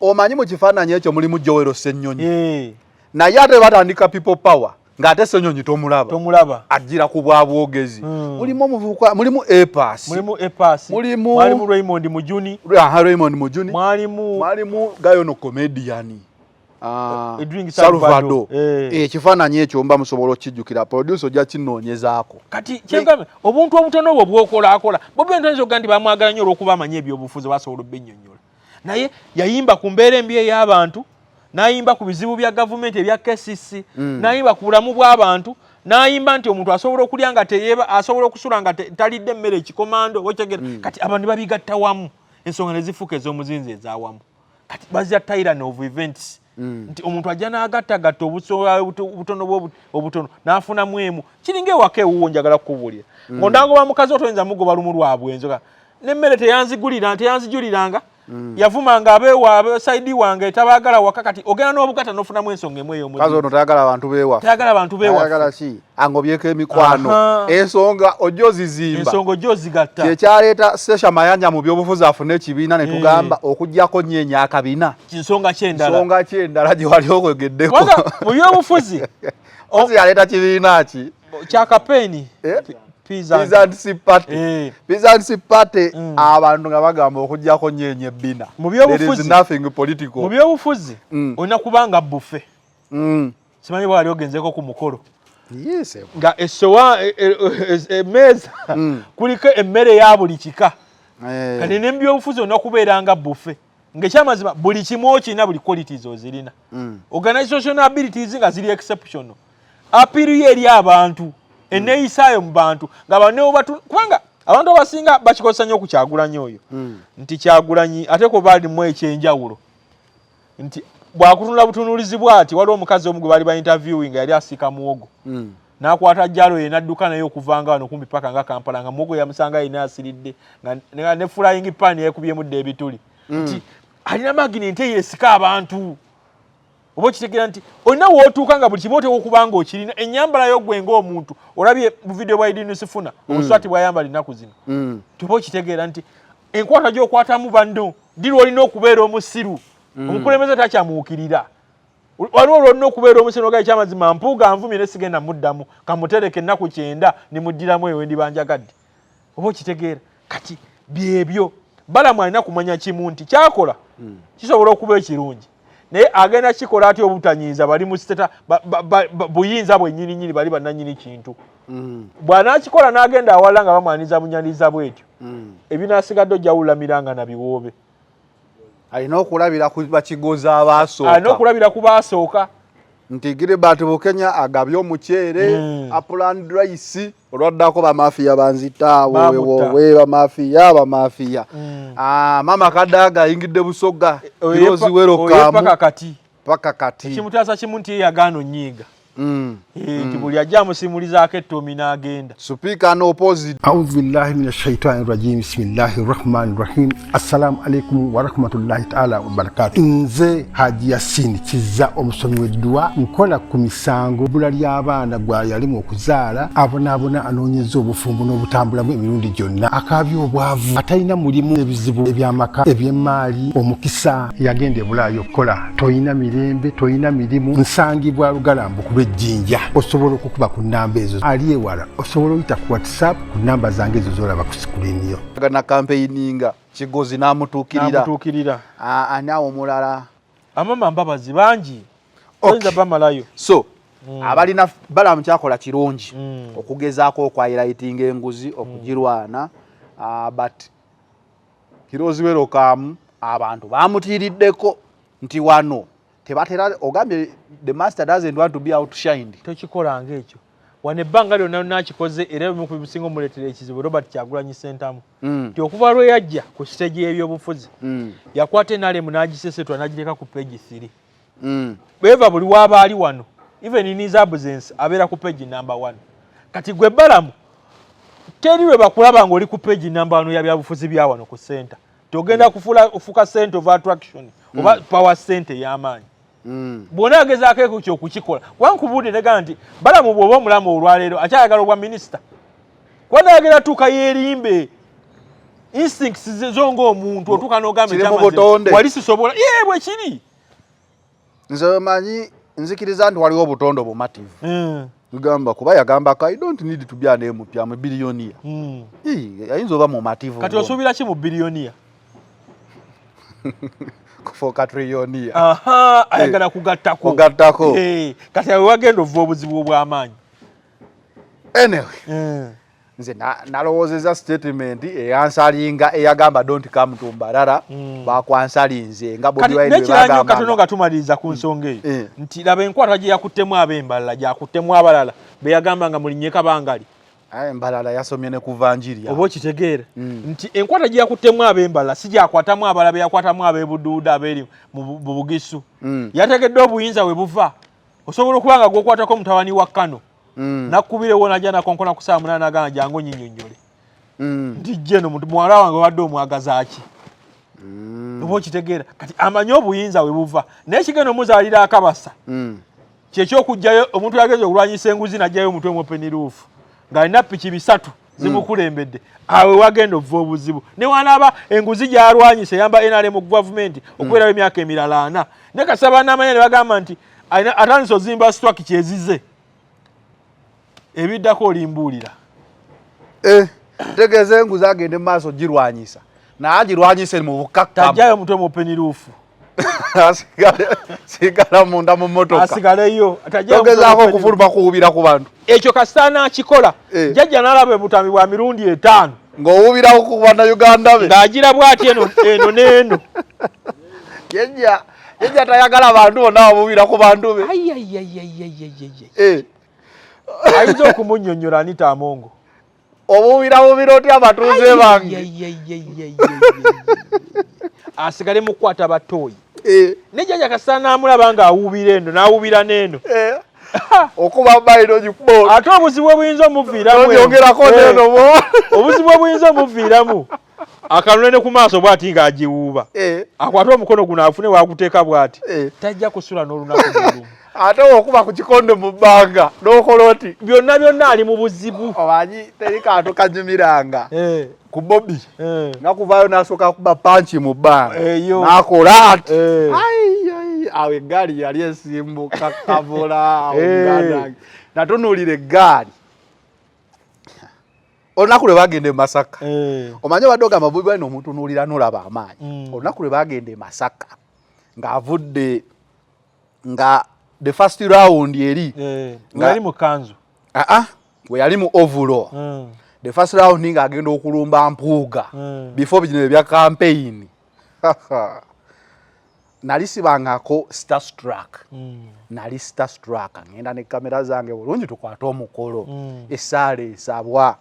Speaker 2: omanyi mu kifaananyi ekyo mulimu Joel Ssenyonyi, naye ate batandika People Power ng'ate Ssenyonyi tomulaba.
Speaker 1: Tomulaba.
Speaker 2: Ajjira ku bwa bwogezi. Mulimu omuvubuka, mulimu Epas,
Speaker 1: mulimu Epas,
Speaker 2: mulimu
Speaker 1: mwalimu Raymond Mujuni.
Speaker 2: Aha, Raymond Mujuni.
Speaker 1: Mwalimu
Speaker 2: mwalimu gayono comedian, ah,
Speaker 1: Edwin
Speaker 2: Salvador.
Speaker 1: Salvador.
Speaker 2: Ekifaananyi ekyo mba musobola okukijjukira, producer ojja kinoonyezaako.
Speaker 1: Kati kyengambe, obuntu obutono obwo bwokolakola, Bobi Wine toyinza okugaa nti bamwagala nnyo olw'okuba amanyi ebyobufuzi, basobola obinnyonnyola, naye yayimba ku mbeera embi ey'abantu, n'ayimba ku bizibu bya gavumenti ebya KCC, n'ayimba ku bulamu bw'abantu, n'ayimba nti omuntu asobola okulya nga teyeba, asobola okusula nga talidde emmere ekikomando, otegera. Kati abantu babigatta wamu, ensonga ne zifuuka ez'omuzinzi ez'awamu. Kati bazya tyranny of events, nti omuntu ajja n'agattagatta obutono obutono n'afunamu emu. Kiringa ewaka ewuwo, njagala kukubuulira, ng'ondangoba mukazi otoyinza mugoba lumu lwa bwenzi nemmere teyanzigulira, teyanzijuliranga, yavumanga abeewaabwe side wange, tabaagala waka. Kati ogenda n'obugata n'ofunamu ensonga emu
Speaker 2: ey'omuzinzi. Kazi ono tayagala abantu beewaffe.
Speaker 1: Tayagala abantu beewaffe.
Speaker 2: Ayagala ki? Angobyeko emikwano. Ensonga ojja ozizimba.
Speaker 1: Ensonga ojja ozigatta.
Speaker 2: Kyekyaleeta Sesha Mayanja mu byobufuzi afune ekibiina, ne tugamba okugyako nyeenya akabina.
Speaker 1: Kinsonga kyendala.
Speaker 2: Nsonga ki endala gye wali okwegeddeko?
Speaker 1: Kubanga mu byobufuzi
Speaker 2: Ozi yaleeta kibiina ki?
Speaker 1: Kya kapeeni.
Speaker 2: Eh?
Speaker 1: Peasant.
Speaker 2: Peasants Party. Peasants Party, abantu nga bagamba okugyako nyeenya ebbina.
Speaker 1: Mu byobufuzi-
Speaker 2: There is nothing political.
Speaker 1: Mu byobufuzi olina kubanga buffet. Simanyi bwali ogenzeko ku mukolo
Speaker 2: Yes.
Speaker 1: nga essowa emmeeza kuliko emmere ya buli kika. Kati ne mu byobufuzi olina kubeera nga buffet, ng'ekyamazima buli kimu okirina, buli qualities ozirina, organizational abilities nga ziri exceptional, appeal yo eri abantu, enneeyisaayo mu bantu nga banebatu. Kubanga abantu abasinga bakikozesa nnyo ku Kyagulanyi oyo, nti Kyagulanyi ate kuba alimu ekyenjawulo nti bwakutunula butunuulizi bwati. Waliwo omukazi omu gwe baali ba interviewing nga yali asiika muwogo, n'akwata jalo ye n'adduka naye okuva nga wano kumpi paka nga Kampala, nga muwogo yamusanga yina asiridde nga ne frying pan yekubyemu dda ebituli, nti alina magnet eyo esika abantu. Oba okitegeera nti olina wootuuka nga buli kimu oteeka okuba nga okirina, ennyambala yo gwe ng'omuntu, olabye mu video bwa Idin Sifuna, obuswati bwayambala ennaku zino, tuba okitegeera nti enkwata gy'okwatamu banno, ddi lwolina okubeera omusiru, omukulembeze takyamuukirira, waliwo lwolina okubeera omusiru oga ekyamazima Mpuuga nvumye ne sigenda muddamu, kamutereke ennaku 90 nimuddiramu eyo wendiba njagadde. Oba okitegeera kati byebyo Balamu alina kumanya kimu nti kyakola kisobola okuba ekirungi, naye agenda kikola atya obutanyiiza bali mu siteta buyinza bwennyini nyini, bali bannannyini kintu. Bw'anaakikola n'agenda awalala nga bamwaniza bunyaniza bwetyo, ebinaasigadde ojja wulamiranga na biwoobe.
Speaker 2: Alina okulabira ku bakigozi abaasooka.
Speaker 1: Alina okulabira ku baasooka.
Speaker 2: Nti Gilbert Bukenya agabye omuceere, upland rice, olwaddako bamafiya banzita.
Speaker 1: Bamutta.
Speaker 2: Wowe, bamafiya, bamafiya. Ah, mama Kadaga ayingidde Busoga. Kirozi
Speaker 1: Oye paka
Speaker 2: werokamu
Speaker 1: kati.
Speaker 2: Paka kati.
Speaker 1: Ekimutaasa kimu nti ye yagaana onyiiga. Nti buli ajja amusimulizaako ettoomi n'agenda.
Speaker 2: Speaker no opposite.
Speaker 5: أعوذ بالله من الشيطان الرجيم، بسم الله الرحمن الرحيم. السلام عليكم ورحمة الله تعالى وبركاته. Nze Haji Yasin Kizza, omusomi w'edduwa, nkola ku misango, bbula ly'abaana, gwa yalimu okuzaala, abonaabona, anoonyeza obufumbo n'obutambulamu emirundi gyonna, akaabya obwavu, atalina mulimu, ebizibu eby'amaka, eby'emmaali, omukisa yagenda e Bulaayi okukola, toyina mirembe, toyina mirimu. Nsangibwa Lugalambu ku lw'Ejjinja. Osobola okukuba ku nnamba ezo. Ali ewala osobola oyita ku WhatsApp ku namba zange ezo zolaba ku screen yo.
Speaker 2: Na campaigninga Kigozi n'amutuukirira.
Speaker 1: N'amutuukirira.
Speaker 2: Ah, ani awo omulala?
Speaker 1: Amama Mbabazi, bangi.
Speaker 2: Okay.
Speaker 1: Oyinza bamalayo.
Speaker 2: So abalina Balamu kyakola kirungi okugezaako okwahighlightinga enguzi, okugirwana, but Kirozi werokamu abantu bamutiiriddeko nti wano tebatera ogambye the master doesn't want to be outshined.
Speaker 1: Tokikolanga ekyo wano ebbanga lyonna nakikoze, era ebimu ku bisinga omuleetera ekizibu Robert Kyagulanyi Sentamu, nti okuva lwe yajja ku stage y'ebyobufuzi, yakwata NRM n'agisesetwa n'agireka ku page 3. Bweva buli waaba ali wano. Even in his absence abeera ku page number 1. Kati gwe Balamu teri lwe bakulaba ng'oli ku page number 1 ya byabufuzi bya wano ku center, togenda kufula ofuka center of attraction oba power center ey'amaanyi. Bw'ona agezaako ekyo okukikola, kuba nkubuulire negamba nti Balamu bw'oba omulamu olwaleero akyayagala obwa minisita, kuba nayagala tuuka yeerimbe instincts zo ng'omuntu otuuka n'ogamba
Speaker 2: Kiri mu
Speaker 1: ekyamazima,
Speaker 2: butonde.
Speaker 1: Wali sisobola ye bwe kiri.
Speaker 2: Nze manyi nzikiriza nti waliwo obutonde obumativu. Gamba kuba yagambako, "I don't need to be an MP, am a billionaire." Ayinza oba mumativu.
Speaker 1: Kati osuubira ki mu billionaire?
Speaker 2: Kufuuka trillionaire.
Speaker 1: Aha, ayagala kugattako.
Speaker 2: Kugattako.
Speaker 1: Kati awe wagenda ova obuzibu obw'amaanyi.
Speaker 2: Anyway, nze nalowoozeza statement eyansalinga eyagamba, "Don't come to Mbarara," bakwansalinze nga Bobi
Speaker 1: Kati
Speaker 2: Wine bwe
Speaker 1: nekirala nnyo
Speaker 2: bagambanga.
Speaker 1: Katono nga tumaliriza ku nsonga eyo, nti laba enkwata gye yakuttemu ab'embalala, gyakuttemu abalala be yagamba nga mulinnye kabangali.
Speaker 2: Aye, Mbalala yasomye ne kuva njiri.
Speaker 1: Oba okitegeera nti enkwata gye yakuttemu ab'embalala si gyakwatamu abalala be yakwatamu ab'ebuduuda abeeri mu Bugisu. Yategedde obuyinza we buva. Osobola okuba nga gwokwatako mutabani wa Kano, nakkubirewo najja nakonkona ku saa 8, agamba, "Jangu onnyinyonnyole," nti jje eno muwala wange obadde omwagaza ki? Oba okitegeera kati amanyi obuyinza we buva, naye kigenda omuzaalira akabasa kyekyokuggyayo omuntu yageza okulwanyisa enguzi n'aggyayo omutwe mu open roof ng'alina piki 3 zimukulembedde. Awe wagenda ova obuzibu. Ne wanaaba enguzi gy'alwanyisa eyamba NRM gavumenti okubeerawo emyaka emirala 40, naye kasaba n'amanya ne bagamba nti atandise ozimba structure ezize ebiddako olimbuulira.
Speaker 2: Eh, tegeeza enguzi agende mu maaso girwanyisa, naye agirwanyise mu bukkakkamu.
Speaker 1: Tajjayo omutwe mu open roof.
Speaker 2: Sigala munda mu mmotoka.
Speaker 1: Asigaleyo, tajjayo omutwe mu
Speaker 2: Togezaako
Speaker 1: open roof.
Speaker 2: okufuluma kuwubira ku bantu.
Speaker 1: Ekyo kasita anaakikola, jjajja n'alaba obutambi bwa mirundi 5
Speaker 2: ng'owubirawo ku bannayuganda be,
Speaker 1: ng'agira bw'ati eno eno n'eno.
Speaker 2: Jjajja, jjajja tayagala bantu bonna bawubira ku bantu be.
Speaker 1: Ayinza okumunnyonnyola Anita Amongo.
Speaker 2: Obuwubira otya abatuuze bange?
Speaker 1: Asigale mu kukwata batooyi. Ne jjajja kasita n'amulaba ng'awuubira eno n'awuubira n'eno.
Speaker 2: Okuba mayiro gikuba.
Speaker 1: Ate obuzibu obuyinza omuviiramu
Speaker 2: Onyongerako neno bo.
Speaker 1: Obuzibu obuyinza omuviiramu, akanule ku maaso bw'ati ng'agiwuuba, akwate omukono guno afune waguteeka bw'ati, tajja kusula n'olunaku n'olumu.
Speaker 2: Ate okuba ku kikonde mu bbanga n'okola oti.
Speaker 1: Byonna byonna ali mu buzibu.
Speaker 2: Omanyi teri kantu kanyumiranga ku Bobi nga kuvaayo n'asooka kuba punch mu bbanga, n'akola ati. Awo eggaali yali esimbuka kabula awo. Muganda natunuulira eggaali olunaku lwe bagenda e Masaka. Omanyi obadde ogamba Bobi Wine omutunuulira n'olaba amaanyi. Olunaku lwe bagenda e Masaka ng'avudde nga the first round eri
Speaker 1: nga yali mu kanzu.
Speaker 2: Aa, we yali mu overall, the first round ng'agenda okulumba Mpuuga, before bino ebya campaign, nali sibangako starstruck. Nali starstruck, ngenda ne kamera zange bulungi tukwate omukolo. Essaala esabwa,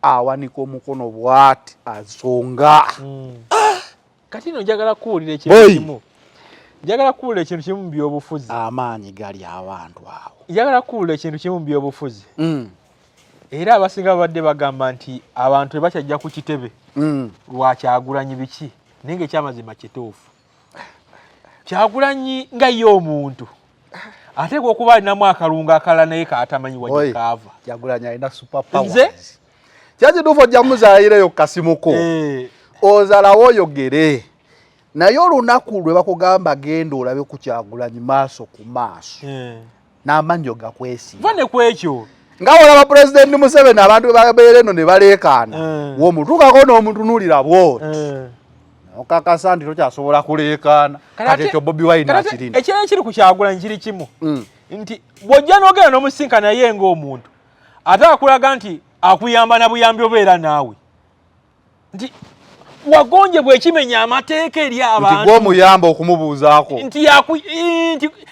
Speaker 2: awanika omukono bwati asonga.
Speaker 1: Kati no njagala kuwulira ekintu kimu, njagala kuwulira ekintu kimu mu byobufuzi.
Speaker 2: Amaanyi gali awantu awo.
Speaker 1: Njagala kuwulira ekintu kimu mu byobufuzi. Era abasinga babadde bagamba nti abantu tebakyajja ku kitebe lwa Kyagulanyi biki, naye nga ekyamazima kituufu, Kyagulanyi nga ye omuntu ateekwa okuba alinamu akalungo akalala naye kaatamanyi
Speaker 2: Oi,
Speaker 1: wagekaava.
Speaker 2: Kyagulanyi alina super powers.
Speaker 1: Nze?
Speaker 2: Kyakituufu, ojja muzaayireyo ku kasimuko. Ozalawo oyogere naye olunaku lwe bakugamba genda olabe ku Kyagulanyi maaso ku maaso, n'amannyo gakwesiba.
Speaker 1: Va ne ku ekyo.
Speaker 2: Nga olaba Pulezidenti Museveni, abantu be babeera eno ne baleekaana, womutuukako n'omutunuulira bwoti, okakasa nti tokyasobola kuleekaana. Kati ekyo Bobi Wine
Speaker 1: Kati ate
Speaker 2: akirina.
Speaker 1: Ekirala ekiri ku Kyagulanyi kiri kimu, nti bw'ojja n'ogenda n'omusinkana naye ng'omuntu, ate akulaga nti akuyamba na buyambi, obeera naawe nti wagonjebwa ekimenya amateeka eri
Speaker 2: Nti
Speaker 1: abantu.
Speaker 2: gw'omuyamba okumubuuzaako.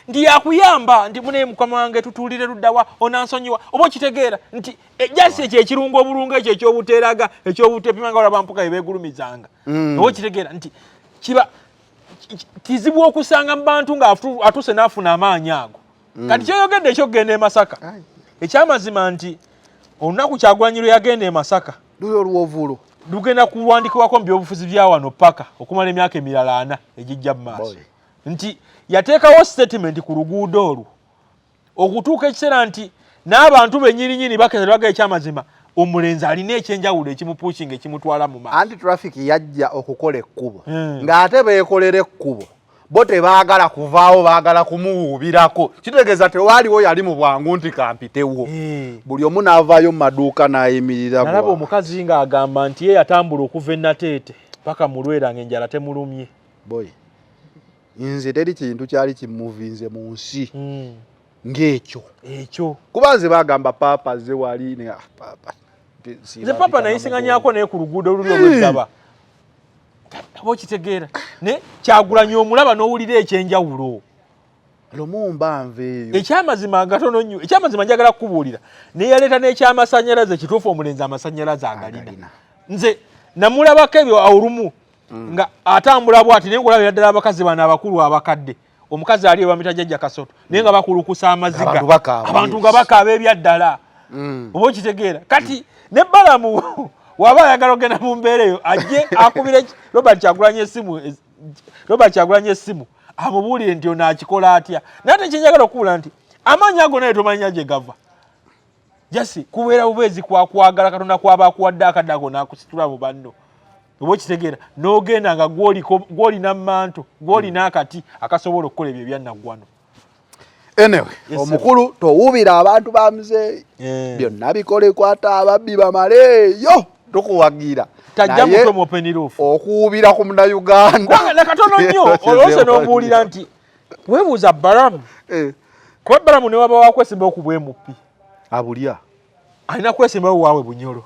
Speaker 1: Nti yakuyamba nti munaye mukama wange tutuulire luddawa onansonyiwa, oba okitegeera nti ejasi ekyo ekirungo obulungo ekyo ekyobuteeraga ekyobutepima nga olaba mpuka beegulumizanga. Oba okitegeera nti kiba kizibu okusanga mu bantu nga atuuse n'afuna amaanyi ago. Kati kyoyogedde ekyokugenda e Masaka, ekyamazima nti olunaku Kyagulanyi lwe yagenda e Masaka,
Speaker 2: luli oluwovulo
Speaker 1: lugenda kuwandikibwako mu byobufuzi bya wano paka okumala emyaka emirala 40 egijja mu maaso, nti yateekawo statement ku luguudo olwo okutuuka ekiseera nti n'abantu bennyininyini bakeza baga ekyamazima omulenzi alina ekyenjawulo ekimupushinga, ekimutwala mu maaso.
Speaker 2: Anti traffic yajja okukola ekkubo, ng'ate beekolera ekkubo, bo tebaagala kuvaawo, baagala kumuwuubirako. Kitegeeza tewaaliwo yali mu bwangu nti kampitewo. Buli omu n'avaayo mu maduuka n'ayimirira.
Speaker 1: Nalaba omukazi ng'agamba nti ye yatambula okuva e Nateete paka mu Lwera ng'enjala temulumye.
Speaker 2: Boy, nze teri kintu kyali kimuvinze mu nsi ng'ekyo.
Speaker 1: Ekyo.
Speaker 2: Kuba nze bagamba paapa ze wali ne ah, paapa
Speaker 1: nze papa nayisinganyako naye ku luguudo luli olw'eggaba, oba okitegeera, ne Kyagulanyi omulaba n'owulira ekyenjawulo.
Speaker 2: Lumumba nveeyo.
Speaker 1: Ekyamazima gatono nnyo. Ekyamazima njagala kukubuulira, neyaleeta n'ekyamasanyalaze. Kituufu, omulenzi amasanyalaze agalina. Nze namulabako ebyo olumu nga atambula bwati, naye ngolabira ddala abakazi bano abakulu abakadde, omukazi ali bamita Jjajja Kasoto, naye nga bakulukusa amaziga, abantu nga bakaaba ebyaddala, oba okitegeera. Kati ne Balamu waba ayagala ogenda mu mbeera eyo, ajje akubire Robert Kyagulanyi esimu, Robert Kyagulanyi esimu, amubuulire nti ono akikola atya. Naye ate kyenjagala okubuula nti amaanyi ago naye tomanya gye gava, just kubeera bubeezi kwakwagala Katonda kwaba akuwadde akadde ako n'akusitula mu banno, oba okitegeera, n'ogenda nga gwolina manto, gwolina akati akasobola okukola ebyo ebyannaggwano.
Speaker 2: Anyway, omukulu towubira abantu ba muzeeyi, byonna bikole, kwata ababbi bamaleeyo, tukuwagira.
Speaker 1: Tajja mutwe mu open roof.
Speaker 2: Okuwubira ku Munnayuganda.
Speaker 1: Nakatono nnyo olwose n'obuulira nti weebuuza Balamu, kuba Balamu ne waba wakwesimbawo ku bwemupi
Speaker 2: abulya.
Speaker 1: Alina kwesimbawo waabwe Bunyoro.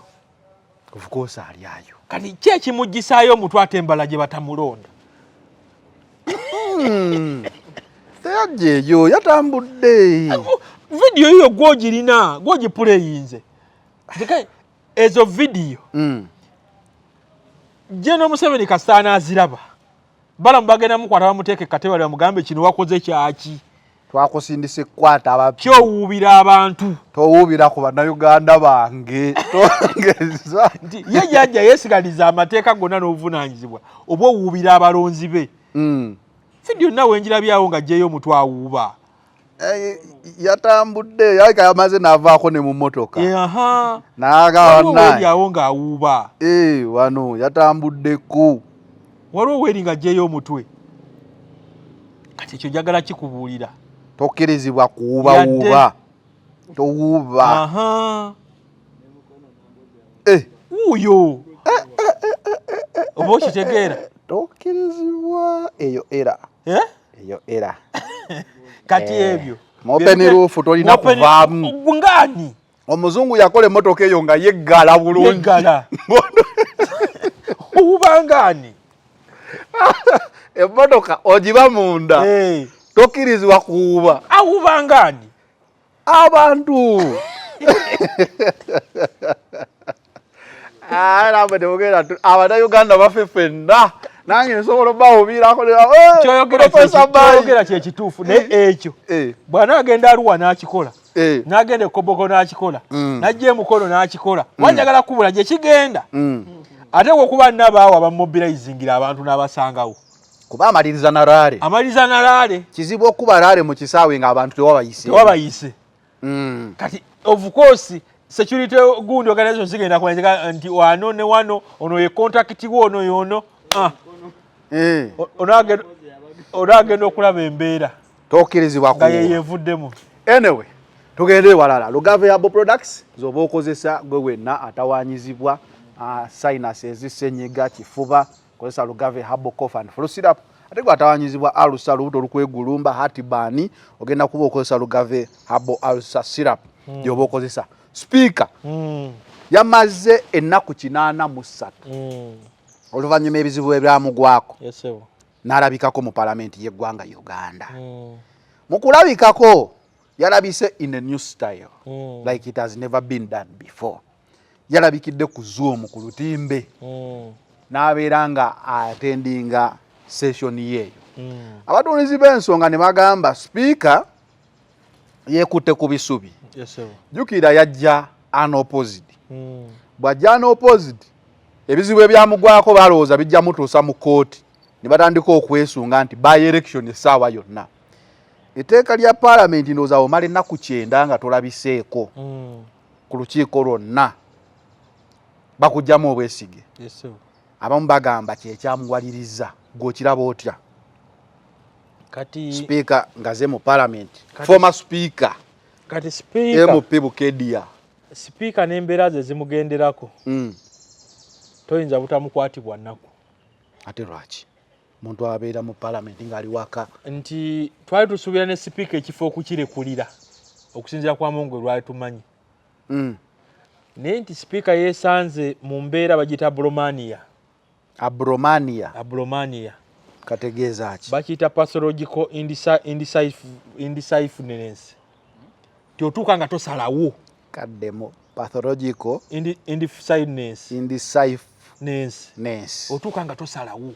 Speaker 2: Of course alyayo.
Speaker 1: Kati ki ekimugisaayo omutwe ate embala gye batamulonda?
Speaker 2: Teyajja eyo, yatambudde.
Speaker 1: Vidiyo yiyo gwogirina, gwogipuleyinze ezo vidiyo. General Museveni kasita anaaziraba, Balamu bagenda mukwata bamuteeke katebe bali bamugambe, "Kino wakoze kyaki?"
Speaker 2: Twakusindisa ekkwata ababbi.
Speaker 1: Kyowuubira abantu.
Speaker 2: Towuubira ku Bannayuganda bange, tongeza.
Speaker 1: Nti ye jajja yeesigaliza amateeka gonna n'obuvunaanyizibwa oba owuubira abalonzi be. Vidiyo nawe njirabyawo nga jjeyo omutwe awuuba.
Speaker 2: Yatambudde yalika yamaze n'avaako ne mu mmotoka.
Speaker 1: N'agamba ng'awuuba.
Speaker 2: Wano yatambuddeko.
Speaker 1: Waliwo weeri nga jjeyo omutwe. Kati ekyo njagala kikubuulira.
Speaker 2: Tokkirizibwa kuwuubawuuba, towuuba.
Speaker 1: Wuuyo, oba okitegeera.
Speaker 2: Tokkirizibwa, eyo era eyo era.
Speaker 1: Kati ebyo
Speaker 2: Mu open roof tolina kuvaamu.
Speaker 1: Ngaani?
Speaker 2: Omuzungu yakola emmotoka eyo nga yeggala bulungi.
Speaker 1: Yeggala, owubangaani?
Speaker 2: Emmotoka ogiba munda, tokkirizibwa kuwuba.
Speaker 1: Awubangaani?
Speaker 2: Abantu namwe temugenda, Abannayuganda baffe ffenna, nange nsobola obawubirako.
Speaker 1: Kyoyogera kyekituufu, naye ekyo bw'anaagenda Aluwa n'akikola, n'agenda ekoboko n'akikola, n'ajja emukono n'akikola, wanjagala kubula gye kigenda. Ate okuba nabaawo abamobilizingira abantu n'abasangawo.
Speaker 2: Kuba amaliriza na rally.
Speaker 1: Amaliriza na rally.
Speaker 2: Kizibu okuba rally mu kisaawe ng'abantu tewabayise.
Speaker 1: Tewabayise. Kati of course security gundi organization zigenda kumanyiga nti wano ne wano ono ye contact wo, ono yono, ah. Ono agenda okulaba embeera.
Speaker 2: Tokkirizibwa.
Speaker 1: Nga yeyevuddemu.
Speaker 2: Anyway, tugende ewalala. Lugave Herbal Products zoba okozesa gwe wenna atawanyizibwa sinus ezisenyiga, kifuba, kozesa Lugave Herbal Cough and Flu Syrup. Ate gwe atawanyizibwa alusa, lubuto olukwegulumba, heartburn, ogenda kuba okozesa Lugave Herbal Ulcer Syrup gyoba okozesa. Speaker yamaze ennaku 83 oluvannyuma ebizibu ebyamugwako n'alabikako mu palamenti y'eggwanga Uganda. Mu kulabikako yalabise in a new style, like it has never been done before. Yalabikidde ku Zoom, ku lutimbe, n'abeera nga attendinga session yeeyo. Abatunuzi b'ensonga ne bagamba sipiika Yeekutte ku bisubi.
Speaker 1: Yes,
Speaker 2: Jjukira yajja unopposed. Bw'ajja unopposed, ebizibu ebyamugwako balowooza bijja mutuusa mu kkooti, ne batandika okwesunga nti by election essaawa yonna. Etteeka lya paalamenti, ndowooza omala ennaku 90 nga tolabiseeko ku lukiiko lwonna, bakugjamu obwesige.
Speaker 1: Yes.
Speaker 2: Abamu bagamba kyekyamuwaliriza. Gw'okiraba otya?
Speaker 1: Kati
Speaker 2: Sipiika ngaze mu paalamenti, former speaker
Speaker 1: Kati sipiika
Speaker 2: MP Bukedia.
Speaker 1: Sipiika n'embeera ze zimugenderako, toyinza butamukwatibwa nnaku.
Speaker 2: Ate lwaki muntu abeera mu paalamenti ng'ali waka?
Speaker 1: Nti twali tusuubira ne sipiika ekifo okukirekulira okusinziira ku Amongo lwali tumanyi, naye nti sipiika yeesanze mu mbeera bagiyita abromania.
Speaker 2: Abromania?
Speaker 1: Abromania.
Speaker 2: Kategeeza ki?
Speaker 1: Bakiyita pathological indecisiveness, ti otuuka nga tosalawo.
Speaker 2: Kaddemu, pathological
Speaker 1: Indecisiveness.
Speaker 2: Indecisiveness.
Speaker 1: Ness. Otuuka nga tosalawo.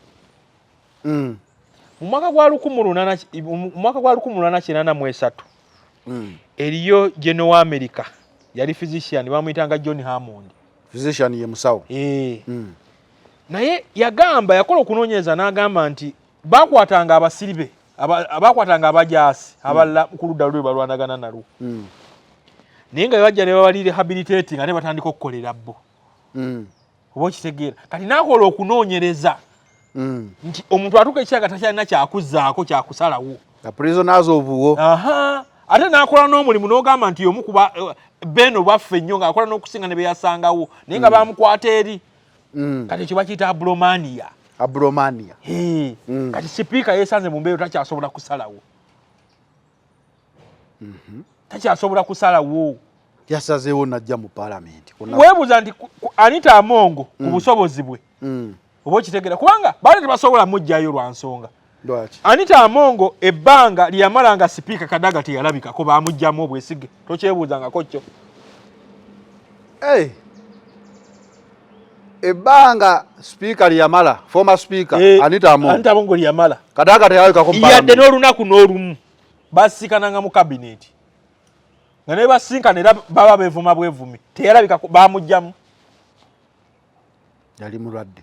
Speaker 1: Mu mwaka gwa 1883, eriyo general wa America, yali physician, bamuyitanga John Hammond.
Speaker 2: Physician ye musawo?
Speaker 1: Eh. Naye yagamba, yakola okunoonyereza n'agamba nti bakwatanga abasiribe, bakwatanga abajaasi abalala ku ludda lwe balwanagana nalwo, naye nga bajja ne babali rehabilitating ate batandika okukolera bo. Oba okitegeera? Kati n'akola okunoonyereza nti omuntu atuuka ekiseera nga takyalina kyakuzzaako kyakusalawo.
Speaker 2: The prisoners of war.
Speaker 1: Aha, ate n'akola n'omulimu n'ogamba nti omu kuba beno baffe nnyo, ng'akola n'okusinga ne beyasangawo, naye nga bamukwata eri. Kati ekyo bakiyita abromania.
Speaker 2: Abromania.
Speaker 1: Hee. Kati sipiika yeesanze mu mbeera takyasobola kusalawo, takyasobola kusalawo.
Speaker 2: Yasazeewo najja mu paalamenti.
Speaker 1: Weebuuza nti Anita Amongo ku busobozi bwe, oba okitegeera, kubanga baali tebasobola muggyayo lwa nsonga.
Speaker 2: Lwaki?
Speaker 1: Anita Amongo ebbanga lyeyamala nga sipiika Kadaga teyalabikako, bamuggyamu obwesige, tokyebuuzangako kyo.
Speaker 2: Hey. Ebbanga sipiika lyeyamala, former speaker Anita Amongo,
Speaker 1: Anita Amongo lyeyamala
Speaker 2: Kadaga teyalabikako mu
Speaker 1: yadde
Speaker 2: paalamenti.
Speaker 1: N'olunaku n'olumu. Basikananga mu kabineti nga ne basinkana era baba beevuma bwevumi, teyalabikako, bamuggyamu.
Speaker 2: Yali mulwadde?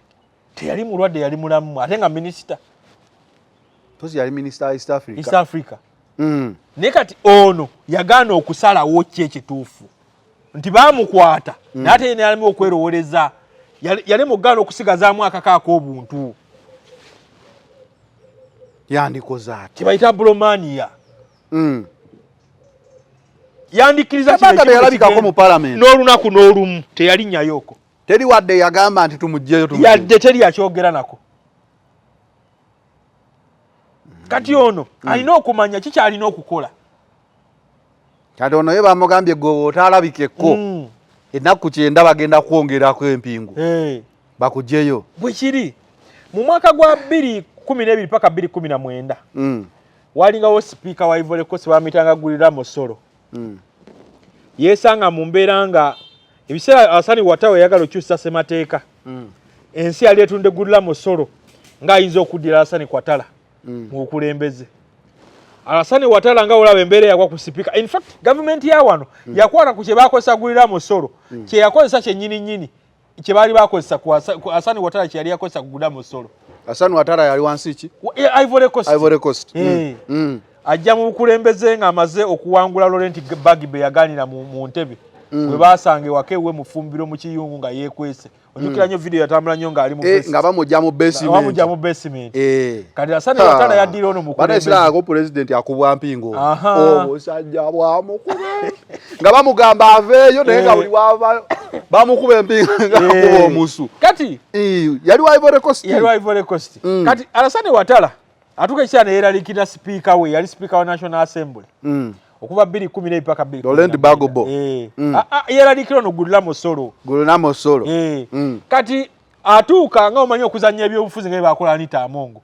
Speaker 1: Teyali mulwadde, yali mulamu, ate nga minisita.
Speaker 2: Tozi yali minisita wa East Africa.
Speaker 1: East Africa. Naye kati ono yagaana okusalawo ki ekituufu, nti bamukwata, naye ate yena yalimu okwerowoleza. Yali mugaana okusigazaamu akaka ak'obuntu.
Speaker 2: Yandikoze ati?
Speaker 1: Kyebayita bromania. Yandikkiriza kino
Speaker 2: Ebbanga
Speaker 1: ekimu
Speaker 2: teyalabikako
Speaker 1: ekigenda
Speaker 2: mu paalamenti.
Speaker 1: N'olunaku n'olumu teyalinnyayooko.
Speaker 2: Teri wadde yagamba nti tumuggyeyo, tumuggyeyo.
Speaker 1: Yadde teri yakyogera nako. Kati ono alina okumanya kikyalina okukola.
Speaker 2: Kati ono ye bamugambye, gwe otaalabikeko ennaku 90, bagenda kwongerako empingu, bakugyeyo.
Speaker 1: Bwe kiri. Mu mwaka gwa 2012 paka 2019, walingawo sipiika wa Ivory Coast, bamuyitanga Guillaume Soro. Yeesanga mu mbeera nga ebiseera Alassane Ouattara yayagala okyusa ssemateeka. Ensi yali etundde Guillaume Soro ng'ayinza okuddira Alassane Ouattara mu bukulembeze. Alassane Ouattara, nga olaba embeera eyagwa ku sipiika, in fact gavumenti ya wano yakwata ku kye bakozesa Guillaume Soro, kye yakozesa kyennyini nnyini kye baali bakozesa ku Alassane Ouattara, kye yali yakozesa ku Guillaume Soro.
Speaker 2: Alassane Ouattara yali wansi ki?
Speaker 1: Ivory Coast.
Speaker 2: Ivory Coast.
Speaker 1: Ajja mu bukulembeze ng'amaze okuwangula Laurent Gbagbo yaganira mu ntebe, bwe basanga ewaka ewe mu ffumbiro mu kiyungu nga yeekwese. Ojjukira nnyo video yatambula nnyo ng'ali mu
Speaker 2: Eh, nga bamujja mu basement.
Speaker 1: Bamujja mu basement. Kati Alassane Ouattara yaddira ono mukulembeze.
Speaker 2: Banaisiraako pulezidenti akubwa mpingo, obusajja bwamukuba nga bamugamba aveeyo, naye nga buli wavayo bamukuba empingo nga akuba omusu.
Speaker 1: Kati
Speaker 2: Yali wa Ivory Coast.
Speaker 1: Yali wa Ivory Coast. Kati Alassane Ouattara atuuka ekiseera ne yeeraliikirira sipiika we, yali sipiika wa National Assembly okuva 2012 paka 2
Speaker 2: Laurent Gbagbo.
Speaker 1: Ah, ah, yeeraliikira ono Guillaume Soro.
Speaker 2: Guillaume Soro.
Speaker 1: Kati atuuka nga omanyi okuzannya ebyobufuzi nga byebakola Anita Amongo.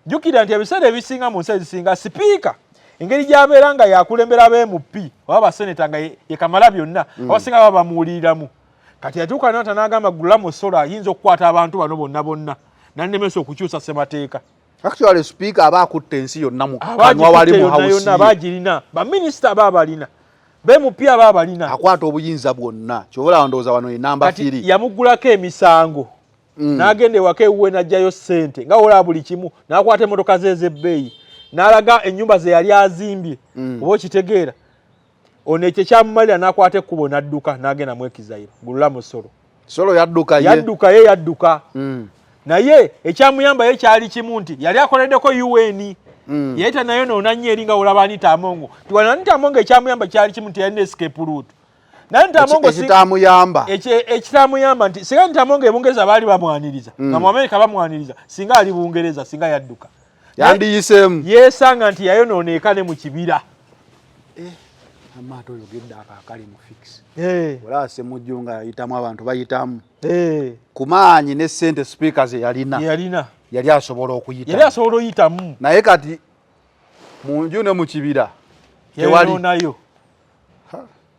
Speaker 1: Jjukira nti ebiseera ebisinga mu nsi ezisinga, sipiika engeri gy'abeera nga yakulembera ba MP oba baseneta nga ye kamala byonna, abasinga baba bamuwuliriramu. Kati yatuuka nata n'agamba Guillaume Soro ayinza okukwata abantu bano bonna bonna nannemesa okukyusa ssemateeka.
Speaker 2: Actually speaker aba akutte ensi yonna mu kanwa wali mu house
Speaker 1: yonna abagirina baminisita aba abalina bemupi aba abalina
Speaker 2: akwata obuyinza bwonna kyobola ndowooza wano ye namba 3
Speaker 1: yamugulako emisango n'agenda ewaka ewuwe n'aggyayo ssente nga wolaba buli kimu n'akwata emmotoka ze ez'ebbeeyi n'alaga ennyumba ze yali azimbye oba okitegeera ono ekyo kyamumalira n'akwata ekkubo n'adduka n'agenda mu exile gulula musolo
Speaker 2: solo yadduka ye
Speaker 1: yadduka ye yadduka naye ekyamuyamba ye kyali kimu nti yali akoleddeko UN yayita nayo noona nnyo eri nga olaba Anita Amongo nti wano Anita Amongo ekyamuyamba kyali kimu nti yalina escape route naye Anita Amongo
Speaker 2: ekitamuyamba
Speaker 1: ekitamuyamba nti singa Anita Amongo e Bungereza baali bamwaniriza nga mu Amerika bamwaniriza singa ali Bungereza singa yadduka
Speaker 2: yandiyiseemu
Speaker 1: yeesanga nti yayonoona eka ne mu kibira
Speaker 2: amaato oyogedde ako akali mu fix olaba Ssemujju nga yayitamu abantu bayitamu ku maanyi ne ssente speaker ze yalina yali asobola okuyitamu
Speaker 1: yali asobola oyitamu
Speaker 2: naye kati mu nju ne mu kibira
Speaker 1: tewali nayo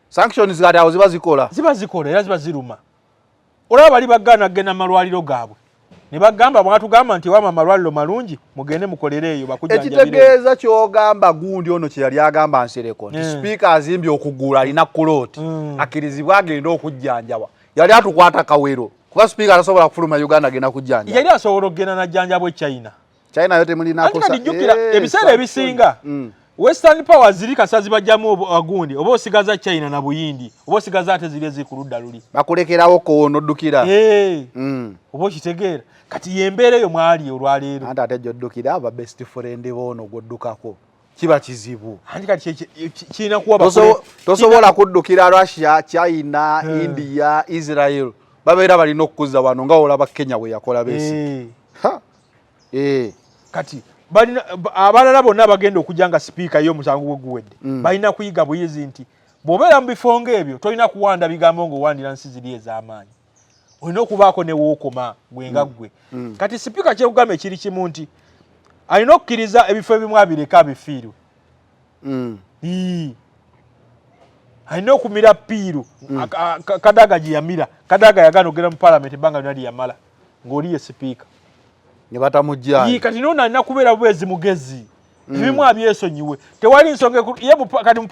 Speaker 2: sanctions kati awo ziba zikola
Speaker 1: ziba zikola era ziba ziruma olaba bali bagaana kugenda mu malwaliro gaabwe ne bagamba bwatugamba nti wama amalwaliro malungi mugende mukolere eyo bakujjanjabire
Speaker 2: ekitegeeza kyogamba gundi ono kye yali agamba Nsereko nti sipiika azimbye okugula alina kulooti akkirizibwa agende okujjanjabwa yali atukwata kawero kuba sipiika tasobola kufuluma Uganda agenda kujjanjaba
Speaker 1: yali asobola okugenda najjanjabwa e China
Speaker 2: China yo temulinako
Speaker 1: kati jjukira ebiseera ebisinga Western power ziri kasazi bajjamu agundi oba osigaza China na Buyindi oba osigaza ate ziri eziri ku ludda luli
Speaker 2: bakulekerawo ko oddukira
Speaker 1: oba okitegeera kati yembeera eyo mwali olwaleero
Speaker 2: anti ate gy'oddukira aba best friend boono gw'oddukako kiba kizibu
Speaker 1: anti kati kirina kuwa
Speaker 2: tosobola kuddukira Russia China India Israel babeera balina okukuza wano nga olaba Kenya bwe yakola besi
Speaker 1: kati balina abalala bonna bagenda okujja nga sipiika ye omusango gwe guwedde balina kuyiga buyizi nti bw'obeera mu bifo ng'ebyo tolina kuwanda bigambo ng'owandira nsi ziri ez'amaanyi olina okubaako ne wookoma gwe nga ggwe kati sipiika kyekugamba ekiri kimu nti alina okukkiriza ebifo ebimu abireke abifiirwe alina okumira piiru Kadaga gye yamira Kadaga yagaana okugenda mu paalamenti ebbanga lyonna lye yamala ng'oli ye sipiika
Speaker 2: ne batamugyayo
Speaker 1: kati nono alina kubeera bubeezi mugezi ebimu abyesonyiwe tewali nsonga ye kati mu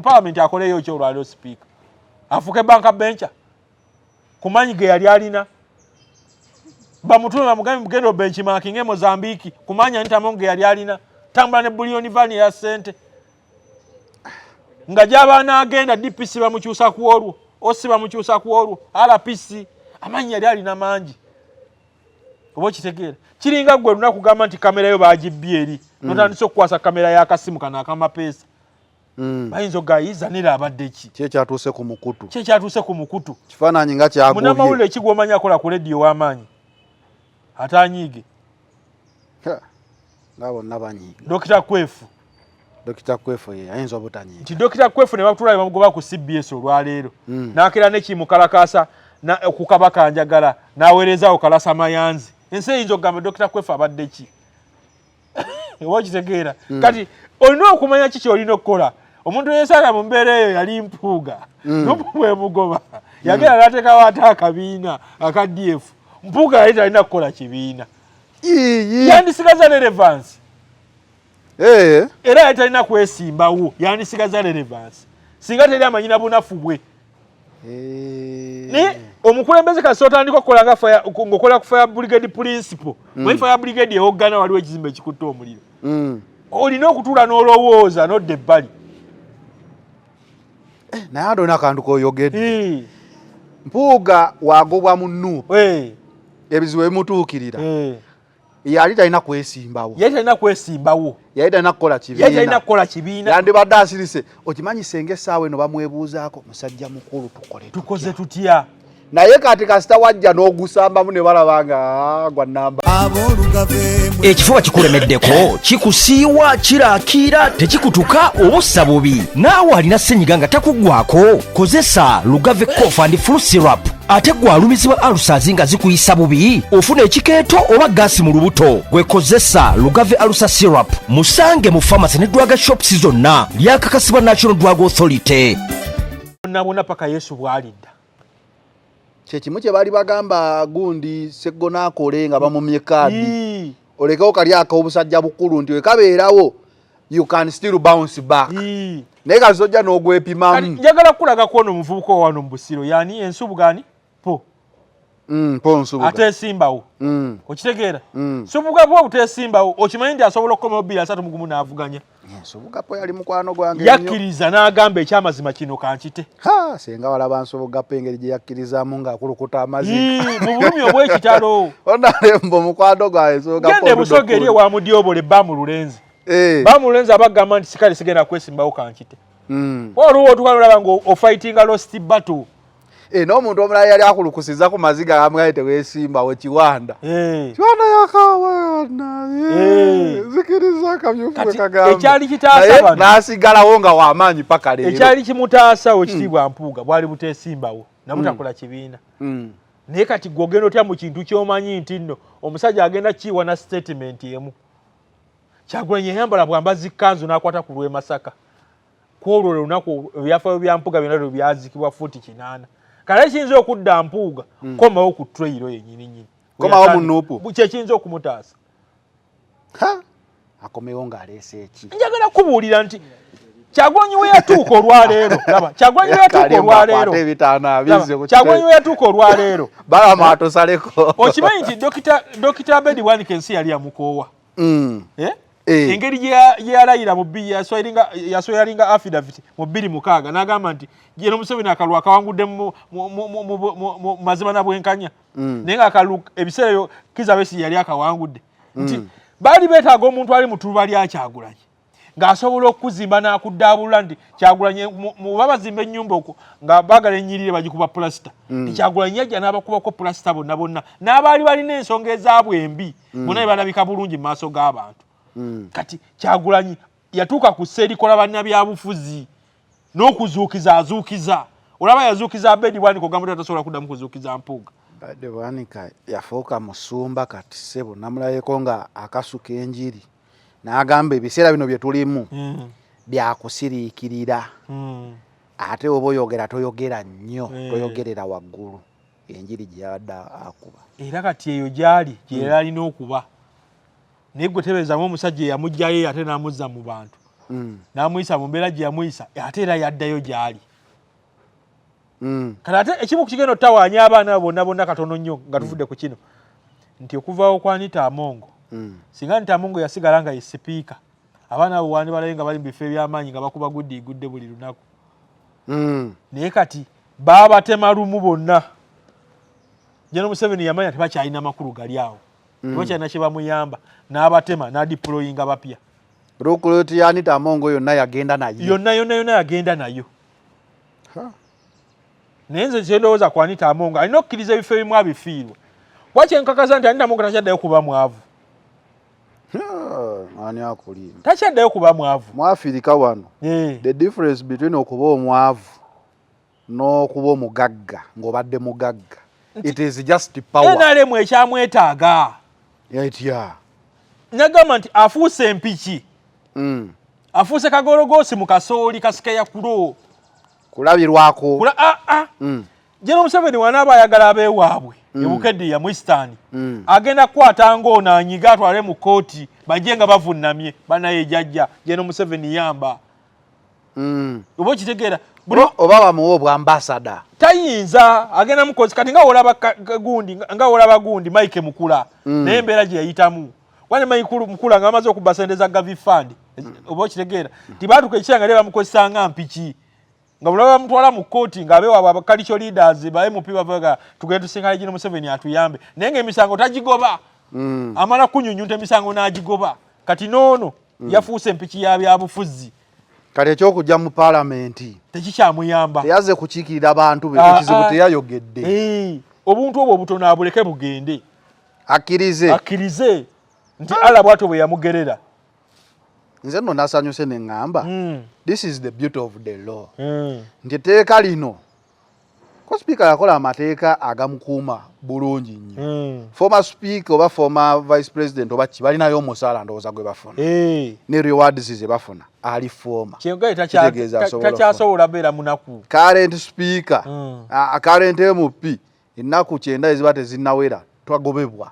Speaker 1: paalamenti akoleyo ki olwaliro sipiika afuuke bank bencher kumanyi ge yali alina bamutume bamugambe mugende obenchmarking e Mozambique kumanya Anita Amongo ge yali alina tambula ne bullion van ya ssente nga gy'aba anaagenda DPC bamukyusa ku olwo OC bamukyusa ku olwo RPC amanyi yali alina mangi oba okitegeera kiringa ggwe lunaku gamba nti kamera yo bagibbye eri notandise okukwasa kamera y'akasimu kano akamapeesa bayinza okugayiza nera abadde ki
Speaker 2: ki ekyatuuse ku mukutu
Speaker 1: ki ekyatuuse ku mukutu
Speaker 2: kifaananyi nga kyagobye
Speaker 1: munnamawulire ki gw'omanyi akola ku lediyo w'amaanyi ate anyiige
Speaker 2: nga bonna banyiiga
Speaker 1: Dokita Kwefu
Speaker 2: Dokita Kwefu ye ayinza obutanyiiga
Speaker 1: nti Dokita Kwefu ne batula ne bamugoba ku CBS olwaleero n'akeera nekimukalakaasa ku Kabaka Njagala n'aweerezaawo Kalasa Mayanzi ensi eyinza okugamba Dokita Kwefu abadde ki oba okitegeera kati olina okumanya ki kyolina okukola omuntu yesanga mu mbeera eyo yali Mpuuga bwemugoba yagenda n'ateekawo ate akabiina aka DF Mpuuga yali talina kukola kibiina yandisigaza relevance era yali talina kwesimbawo yandisigaza relevance singa teri amanyi na bunafu bwe naye omukulembeze kasi otandika okukola nga ng'okola ku fire brigade principle mm. Fire brigade ewoggana waliwo ekizimbe ekikutte omuliro olina okutuula n'olowooza n'odda ebbali
Speaker 2: naye ate olina akantu koyogedde Mpuuga wagobwa mu NUP ebizibu ebimutuukirira yali talina kwesimbawo
Speaker 1: yali talina kwesimbawo
Speaker 2: yali talina kukola
Speaker 1: kibiina yali talina kukola kibiina
Speaker 2: yandibadde asirise okimanyi senga essaawa eno bamwebuuzaako musajja mukulu tukole
Speaker 1: tukoze tutya
Speaker 2: naye kati kasita wajja n'ogusambamu ne balaba nga gwa namba
Speaker 7: Ekifuba kikulemeddeko kikusiiwa kirakiira tekikutuka obussa bubi naawe alina ssenyiga nga takuggwako kozesa Lugave Cough and Flu Syrup ate gwe alumizibwa ulcers nga zikuyisa bubi ofuna ekikeeto oba gaasi mu lubuto gwe kozesa Lugave Ulcer Syrup musange mu pharmacy ne drug shops zonna lyakakasibwa National Drug Authority.
Speaker 1: Bonna bonna paka Yesu bw'alidda
Speaker 2: kyekimu kye baali bagamba gundi Seggona akole nga bamumye kaadi. Olekewo kali ak'obusajja bukulu nti wekabeerawo you can still bounce back. Naye kati ojja n'ogwepimamu.
Speaker 1: Njagala kukulaga ku ono omuvubuka owano mu Busiro, yani Ensubuga ani po
Speaker 2: Po Nsubuga.
Speaker 1: Ateesimbawo. Okitegeera? Nsubuga bwe obuteesimbawo, okimanyi nti asobola okukomawo 2031 n'avuganya.
Speaker 2: Nsubuga po yali mukwano gwange nnyo.
Speaker 1: Yakkiriza n'agamba ekyamazima kino kankite.
Speaker 2: Ha, senga walaba Nsubuga po engeri gye yakkirizaamu ng'akulukuta amaziga.
Speaker 1: Ii, mu bulumi obw'ekitalo.
Speaker 2: Onalembo mukwano gwange Nsubuga po.
Speaker 1: Genda e Busoga eri ewa Mudyobole Bamululenzi. Bamululenzi abagamba nti sikale sigenda kwesimbawo kankite. Waliwo otuka olaba nga ofightinga lost battle.
Speaker 2: N'omuntu omulala yali akulukusiza ku maziga amugambye teweesimbawo Kiwanda. Kiwanda yakawana, zikiriza akamyufu bwe
Speaker 1: Kati
Speaker 2: kagamba.
Speaker 1: ekyali kitaasa
Speaker 2: Naye
Speaker 1: bano.
Speaker 2: n'asigalawo nga w'amaanyi paka leero.
Speaker 1: Ekyali kimutaasa Oweekitiibwa Mpuuga bwali buteesimbawo nabutakola kibiina. Naye kati gwe ogenda otya mu kintu ky'omanyi nti nno omusajja agenda kiwa na statement emu. Kyagulanyi yayambala bwambazi kkanzu n'akwata ku lw'e Masaka. Ku olwo olunaku ebyafaayo bya Mpuuga byonna lwe byazikibwa fuuti 8. Kale kiyinza okudda Mpuuga komawo ku trail yennyini nnyini.
Speaker 2: Komawo mu Nuupu.
Speaker 1: Kye kiyinza okumutaasa.
Speaker 2: Ha! Akomewo ng'aleese eki?
Speaker 1: Njagala kubuulira nti Kyagulanyi we yatuuka olwaleero. Laba, Kyagulanyi we yatuuka
Speaker 2: Kalimba
Speaker 1: olwaleero.
Speaker 2: akwate ebitaano abize
Speaker 1: Laba,
Speaker 2: ku
Speaker 1: Kyagulanyi
Speaker 2: kitebe.
Speaker 1: we yatuuka olwaleero.
Speaker 2: Balama atosaleko.
Speaker 1: Okimanyi nti Dokita Abedi Bwanika ensi yali yamukoowa. Engeri gye yalayira mu bbiri, yasweyalinga affidavit mu 2006 n'agamba nti Gen Museveni akalulu akawangudde mu mazima na bwenkanya. Naye ng'akalulu ebiseera ebyo Kizza Besigye yali akawangudde. Nti baali beetaaga omuntu ali mu tuluba lya Kyagulanyi ng'asobola okuzimba n'akuddaabulula nti Kyagulanyi mu babazimba ennyumba okwo nga baagala ennyirire bagikuba pulasita. Nti Kyagulanyi yajja n'abakubako pulasita bonna bonna n'abaali balina ensonga ezaabwe embi bonna ne balabika bulungi mu maaso g'abantu. Kati Kyagulanyi yatuuka ku ssa erikola bannabyabufuzi n'okuzuukiza azuukiza. Olaba yazuukiza Abedi Bwanika ogamba nti tasobola kuddamu kuzuukiza Mpuuga.
Speaker 2: Abedi Bwanika yafuuka musumba kati ssebo namulabyeko nga akasuka enjiri n'agamba ebiseera bino bye tulimu byakusiriikirira. Ate oba oyogera toyogera nnyo, toyogerera waggulu. Enjiri gye yabadde akuba.
Speaker 1: Era kati eyo gy'ali gye yali alina okuba. Naye gwe tebeezamu omusajja eyamuggyayo ate n'amuzza mu bantu. N'amuyisa mu mbeera gye yamuyisa ate era yaddayo gy'ali. Kati ate ekimu ku kigenda ottawaanya abaana abo bonna bonna katono nnyo nga tuvudde ku kino nti okuvaawo kwa Anita Amongo. Singa Anita Amongo yasigala nga ye sipiika, abaana abo wandibalayo nga bali mu bifo eby'amaanyi nga bakuba guddiigudde buli lunaku. Naye kati baabatema lumu bonna. Gen Museveni yamanya tebakyalina makulu gali awo. Tebakyalina kye bamuyamba, n'abatema n'adiployinga bapya.
Speaker 2: Recruit ya Anita Amongo yonna yagenda nayo.
Speaker 1: Yonna, yonna, yonna yagenda nayo. Naye nze kye ndowooza ku Anita Amongo alina okukkiriza ebifo ebimu abifiirwa. Kuba kye nkakasa nti Anita Amongo takyaddayo kuba mwavu.
Speaker 2: Ani akulimba?
Speaker 1: Takyaddayo kuba mwavu.
Speaker 2: Mu Afirika wano, the difference between okuba omwavu n'okuba omugagga ng'obadde mugagga, it is just power.
Speaker 1: NRM ekyamwetaaga.
Speaker 2: Etya?
Speaker 1: Nagamba nti afuuse empiki. Afuuse kagologoosi mu kasooli kasikeya kulo.
Speaker 2: Kulabirwako.
Speaker 1: Gen Museveni wanaaba ayagala abeewaabwe e Bukedea mu Eastern, agenda kukwata ng'ono anyiga atwale mu kkooti bajje nga bavunnamye banaye jjajja Gen Museveni yamba. Oba okitegeera?
Speaker 2: Oba bamuwa obwambasada.
Speaker 1: Tayinza, agenda mu kkooti kati nga wolaba gundi, nga wolaba gundi Mike Mukula, naye embeera gye yayitamu. Wane Mike Mukula nga bamaze okubba ssente za Gavi Fund. Oba okitegeera? Tibaatuka ekiseera nga bamukozesa nga mpiki. Nga bwe bamutwala mu kkooti ng'abeewaabwe aba cultural leaders ba MP bavuga tugende tusinkane Gen Museveni atuyambe. Naye ng'emisango tagigoba. Amala kunyunyunta emisango n'agigoba. Kati n'ono yafuuse empiki ya byabufuzi.
Speaker 2: Kati eky'okujja mu paalamenti
Speaker 1: tekikyamuyamba.
Speaker 2: Teyazze kukiikirira bantu be, ekizibu teyayogedde.
Speaker 1: Obuntu obwo obutono abuleke bugende.
Speaker 2: Akkirize.
Speaker 1: Akkirize nti Allah bw'atyo bwe yamugerera.
Speaker 2: Nze nno nasanyuse ne ŋŋamba, this is the beauty of the law. Nti etteeka lino, ko sipiika yakola amateeka agamukuuma bulungi nnyo. Former speaker oba former vice president oba ki balinayo omusaala ndowooza gwe bafuna. Ne rewards ze bafuna ali former.
Speaker 1: Kyengaye
Speaker 2: Kitegeeza asobola
Speaker 1: takyasobola beera munaku.
Speaker 2: Current speaker, current MP ennaku 90 eziba tezinnawera. Twagobebwa.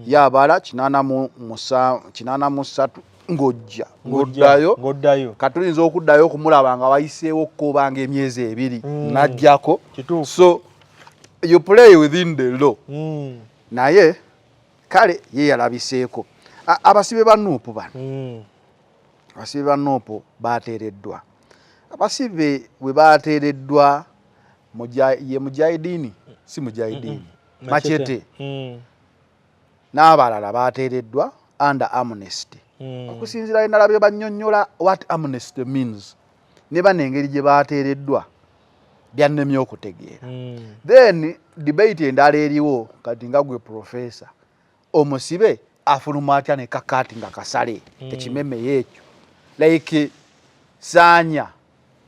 Speaker 2: Yabala 83 ng'ojja ng'oddayo.
Speaker 1: Ng'oddayo.
Speaker 2: Katuyinza okuddayo okumulaba nga wayiseewo kkobanga emyezi 2 n'ajjako. So you play within the law. Naye kale ye yalabiseeko. Abasibe ba NUP bano. Abasibe ba NUP bateereddwa. Abasibe bwe bateereddwa ye Mujahidini, si Mujahidini, Machete. N'abalala bateereddwa under amnesty. Okusinziira nalabye bannyonnyola what amnesty means ne bano engeri gye bateereddwa byannemye okutegeera. Then debate endala eriwo kati nga gwe professor, omusibe afuluma atya ne kakaati nga kasale ekimeme ekyo like Saanya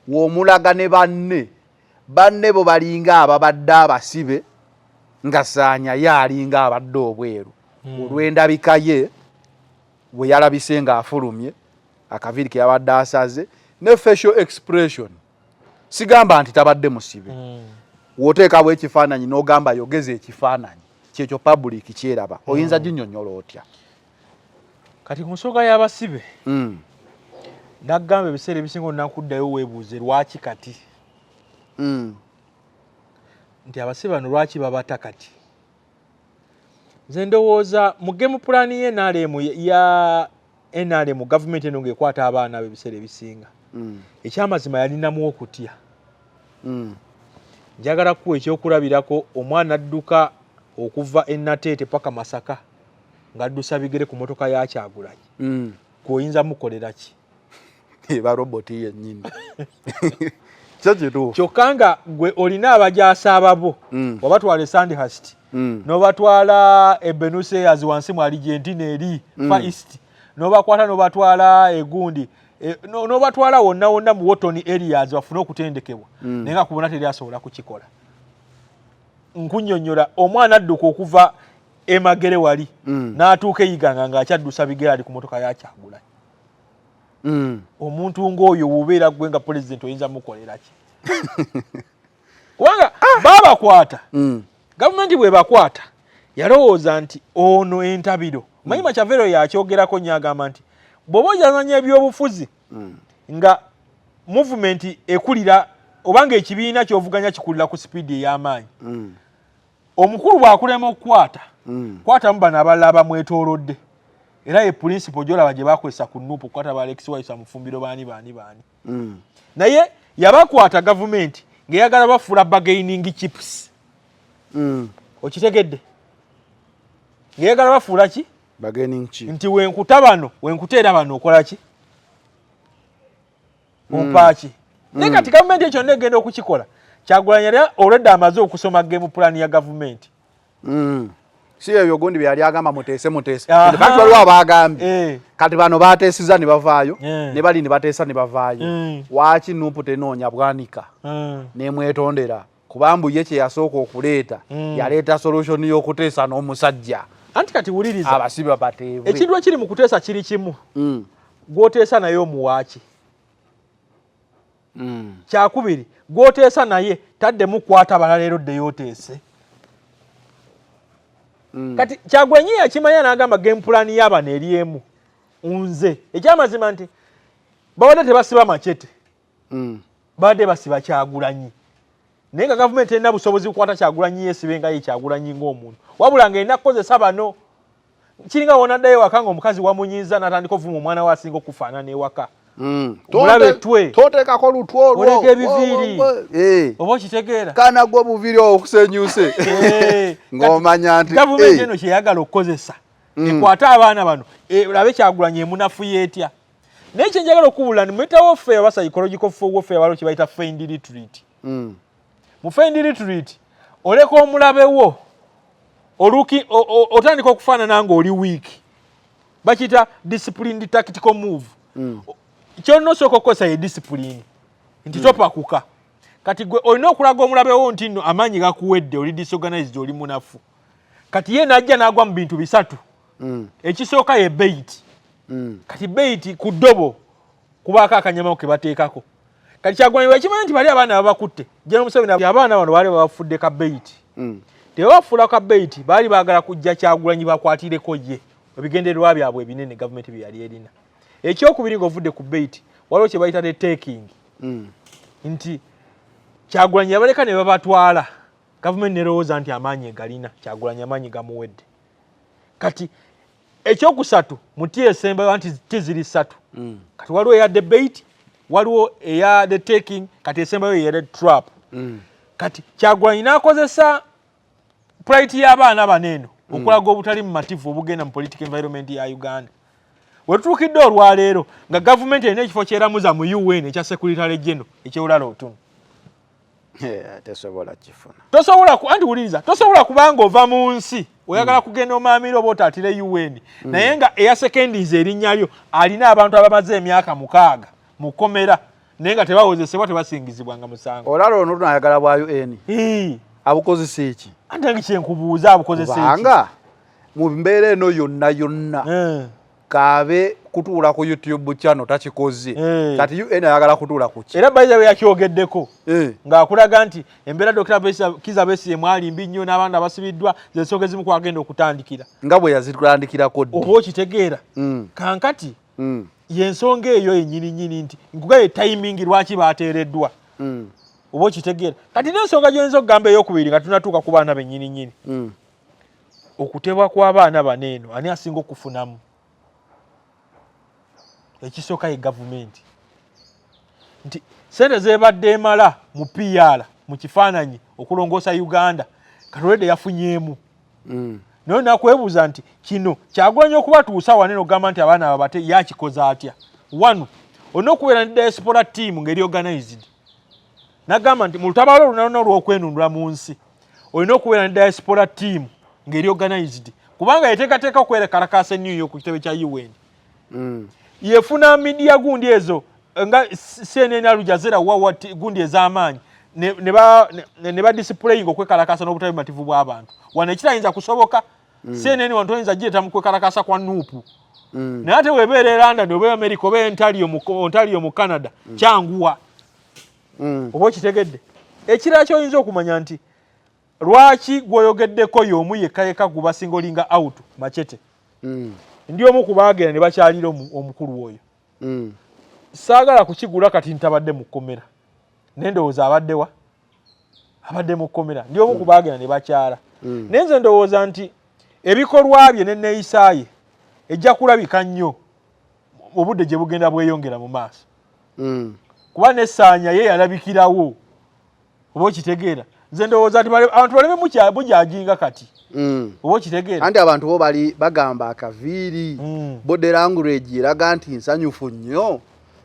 Speaker 2: w'omulaga ne banne bo balinga ababadde abasibe nga Saanya ye alinga abadde obweru olw'endabika ye bwe yalabise ng'afulumye akaviiri ke yabadde asaze ne facial expression. Sigamba nti tabadde musibe. W'oteekawo ekifaananyi n'ogamba yogeza ekifaananyi kyekyo public kyeraba, oyinza ginnyonnyola otya?
Speaker 1: Kati ku nsonga y'abasibe, nagamba ebiseera ebisinga olina kuddayo weebuuze lwaki kati nti abasibe bano lwaki babata kati. Nze ndowooza mu game plan ye NRM ya NRM gavumenti eno ng'ekwata abaana abo ebiseera ebisinga, ekyamazima yalinamu okutya. Njagala kuwa ekyokulabirako, omwana adduka okuva e Nateete paka Masaka ng'addusa bigere ku motoka ya Kyagulanyi, gweoyinza mukolera ki?
Speaker 2: Eba roboti yennyini, kyo kituufu.
Speaker 1: Kyokka nga gwe olina abajaasa ababo, wabatwala e Sandhurst, n'obatwala e Buenos Aires wansi mu Argentina eri Far East, n'obakwata n'obatwala egundi n'obatwala wonna wonna mu war-torn areas bafune okutendekebwa, naye nga kubona teri asobola kukikola. Nkunnyonnyola, omwana adduka okuva emagere wali n'atuuka eyiganga ng'akyaddusa bigere ali ku motoka ya Kyagulanyi. Omuntu ng'oyo wobeera gwe nga pulezidenti oyinza mukolera ki? Kubanga babakwata, gavumenti bwebakwata yalowooza nti ono entabiro manyi. Machiavelli yakyogerako nnyo, agamba nti bw'oba ojazanya ebyobufuzi nga movement ekulira oba nga ekibiina kyovuganya kikulira ku sipiidi ey'amaanyi, omukulu bw'akulema okukwata, kwatamu bano abalala abamwetoolodde. Era ye principle gyolaba gye bakozesa ku NUP okukwata ba Alex Waisa Mufumbiro, baani baani baani. Naye yabakwata gavumenti ng'eyagala bafuula bargaining chips. Okitegedde? Ng'eyagala bafuula ki?
Speaker 2: Bargaining chip.
Speaker 1: Nti wenkuta bano, wenkuteera bano, okola ki? Ompaaki? Naye kati gavumenti ekyo yonna egenda okukikola, Kyagulanyi yali olwedde amaze okusoma game plan ya gavumenti.
Speaker 2: Si ebyo gundi bye yali agamba, muteese muteese.
Speaker 1: Aha.
Speaker 2: Kati waliwo abagambye kati bano bateesiza ne bavaayo, ne bali ne bateesa ne bavaayo. Waaki NUP tenoonya Bwanika nemwetondera? Kubambu ye kye yasooka okuleeta, yaleeta solution y'okuteesa n'omusajja.
Speaker 1: Anti kati wuliriza,
Speaker 2: abasibe bateebwe.
Speaker 1: Ekintu ekiri mu kuteesa kiri kimu: gw'oteesa naye omuwaaki? Kyakubiri, gw'oteesa naye taddemu kukwata balala leero ddeyo oteese. Kati Kyagulanyi yakimanya n'agamba game plan y'abano eri emu. Nze ekyamazima nti babadde tebasiba Machete, babadde basiba Kyagulanyi, naye nga gavumenti erina busobozi bukwata Kyagulanyi yesibe nga ye Kyagulanyi ng'omuntu, wabula ng'erina kukozesa bano. Kiringa wonaddayo ewaka nga omukazi wamunyiiza n'atandika ovuma omwana we asinga okufaanana ewaka. Omulabe twe
Speaker 2: Toteekako lutwe olwo.
Speaker 1: Oleka ebiviiri. Oba okitegeera?
Speaker 2: Kana gwe obuviiri okusenyuse ng'omanya nti
Speaker 1: gavumenti eno kyeyagala okukozesa ekwate abaana bano, olabe Kyagulanyi emunafuye etya. Naye kyenjagala okubula ni mental warfare oba psychological warfare, waliwo kye bayita feigned retreat. Mu feigned retreat oleka omulabe wo oluki otandika okufaanana ng'oli weak, bakiyita disciplined tactical move. Kyonna osooka okukozesa ye discipline nti topakuka. Kati gwe olina okulaga omulabe wo nti nno amaanyi gakuwedde, oli disorganized, oli munafu. Kati ye najja n'agwa mu bintu bisatu. Ekisooka ye bait. Kati bait ku ddobo kubaako akanyama ke bateekako. Kati Kyagulanyi wekimanyi nti bali abaana babakutte, General Museveni abaana bano baali babafudde ka bait. Tebafuula ka bait, baali baagala kujja Kyagulanyi bakwatireko ye ebigendererwa byabwe ebinene gavumenti bye yali erina. Ekyokubiri, ng'ovudde ku bait, waliwo kye bayita the taking, nti Kyagulanyi yabaleka ne babatwala, gavumenti nerowooza nti amaanyi egalina Kyagulanyi, amaanyi gamuwedde. Kati ekyokusatu mu T esembayo, nti T ziri ssatu, kati waliwo eya the bait, waliwo eya the taking, kati esembayo eya the trap. Kati Kyagulanyi n'akozesa plight y'abaana bano eno okulaga obutali mumativu obugenda mu political environment ya Uganda. Wetutuukidde olwaleero nga gavumenti erina ekifo kyeramuza mu UN ekya secretary general ekyewulala otuno.
Speaker 2: Tesobola kifuna.
Speaker 1: Tosobola anti wuliriza, tosobola kubanga ova mu nsi oyagala kugenda omaamira oba otaatire UN, naye nga eyasekendinze erinnya lyo alina abantu abamaze emyaka 6 mu kkomera, naye nga tebawozesebwa, tebasingizibwanga musango.
Speaker 2: Olala ono tunayagala bwa UN.
Speaker 1: Ii.
Speaker 2: Abukozesa eki?
Speaker 1: Ante nga kyenkubuuza, abukozesa eki?
Speaker 2: Kubanga mu mbeera eno yonna yonna, kaabe kutuula ku YouTube channel takikoze. Kati UN ayagala kutuula ku ki?
Speaker 1: Era bayiza bwe yakyogeddeko ng'akulaga nti embeera Dr. Kizza Besigye mwali mbi nnyo n'abaana abasibiddwa, zensonga ezimu kwagenda okutandikira.
Speaker 2: Nga bwe yazitandikirako ddi.
Speaker 1: Oba okitegeera? Kankati yensonga eyo yennyini nnyini nti nkugaye timing lwaki bateereddwa. Oba okitegeera? Kati n'ensonga gy'oyinza okugamba eyokubiri nga tunatuuka ku baana bennyini nnyini, okutebwa kw'abaana bano eno, ani asinga okufunamu? Ekisooka ye gavumenti, nti sente zebadde emala mu PR, mu kifaananyi okulongoosa Uganda, katolede yafunyeemu. Naye nakwebuuza nti kino Kyagulanyi okubatuusa wanene okugamba nti abaana babate, yakikoze atya? Wano olina okubeera ne diaspora team ng'eri organized. Nagamba nti mu lutabaalo olunaluna olw'okwenunula mu nsi, olina okubeera ne diaspora team ng'eri organized, kubanga yeteekateeka okwerekalakaasa e New York ku kitebe kya UN. Yefuna media gundi ezo nga CNN, Al Jazeera, wawa gundi ez'amaanyi ne ba displaying okwekalakasa n'obutali bumativu bw'abantu. Wano ekitayinza kusoboka, CNN wano toyinza gireeta mu kwekalakasa kwa NUP, naye ate webeera e London oba America oba Ontario mu Canada, kyanguwa. Oba okitegedde? Ekirala kyoyinza okumanya nti lwaki gwoyogeddeko y'omu yekka yekka gubasinga olinga out machete. Ndi omu ku baagenda ne bakyalira omukulu oyo. Saagala kukigula kati ntabadde mu kkomera, naye ndowooza abaddewa, abadde mu kkomera. Ndi omu ku baagenda ne bakyala, naye nze ndowooza nti ebikolwa bye nenneeyisa ye ejja kulabika nnyo obudde gye bugenda bweyongera mu maaso, kuba nesaanya ye yalabikirawo. Oba okitegeera? Nze ndowooza nti abantu baleme mujajinga kati. Oba okitegeera?
Speaker 2: Anti abantu bo bali bagamba akaviiri, body language eraga nti nsanyufu nnyo,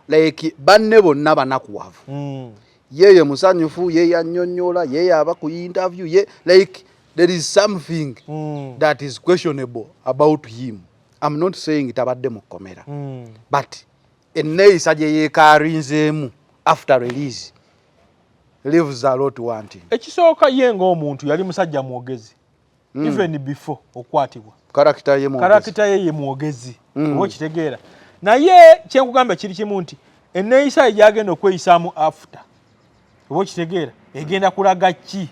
Speaker 2: like banne bonna banakuwavu, yeye musanyufu, ye yannyonnyola, ye yaba ku interview ye, like there is something that is questionable about him. I'm not saying tabadde mu kkomera, but enneeyisa gye yeekaarinzeemu after release leaves a lot wanting.
Speaker 1: Ekisooka, ye ng'omuntu yali musajja mwogezi even before okukwatibwa.
Speaker 2: Character ye mwogezi.
Speaker 1: Character ye ye mwogezi. Oba okitegeera? Naye kyenkugamba kiri kimu nti enneeyisa ye gyagenda okweyisaamu after, oba okitegeera, egenda kulaga ki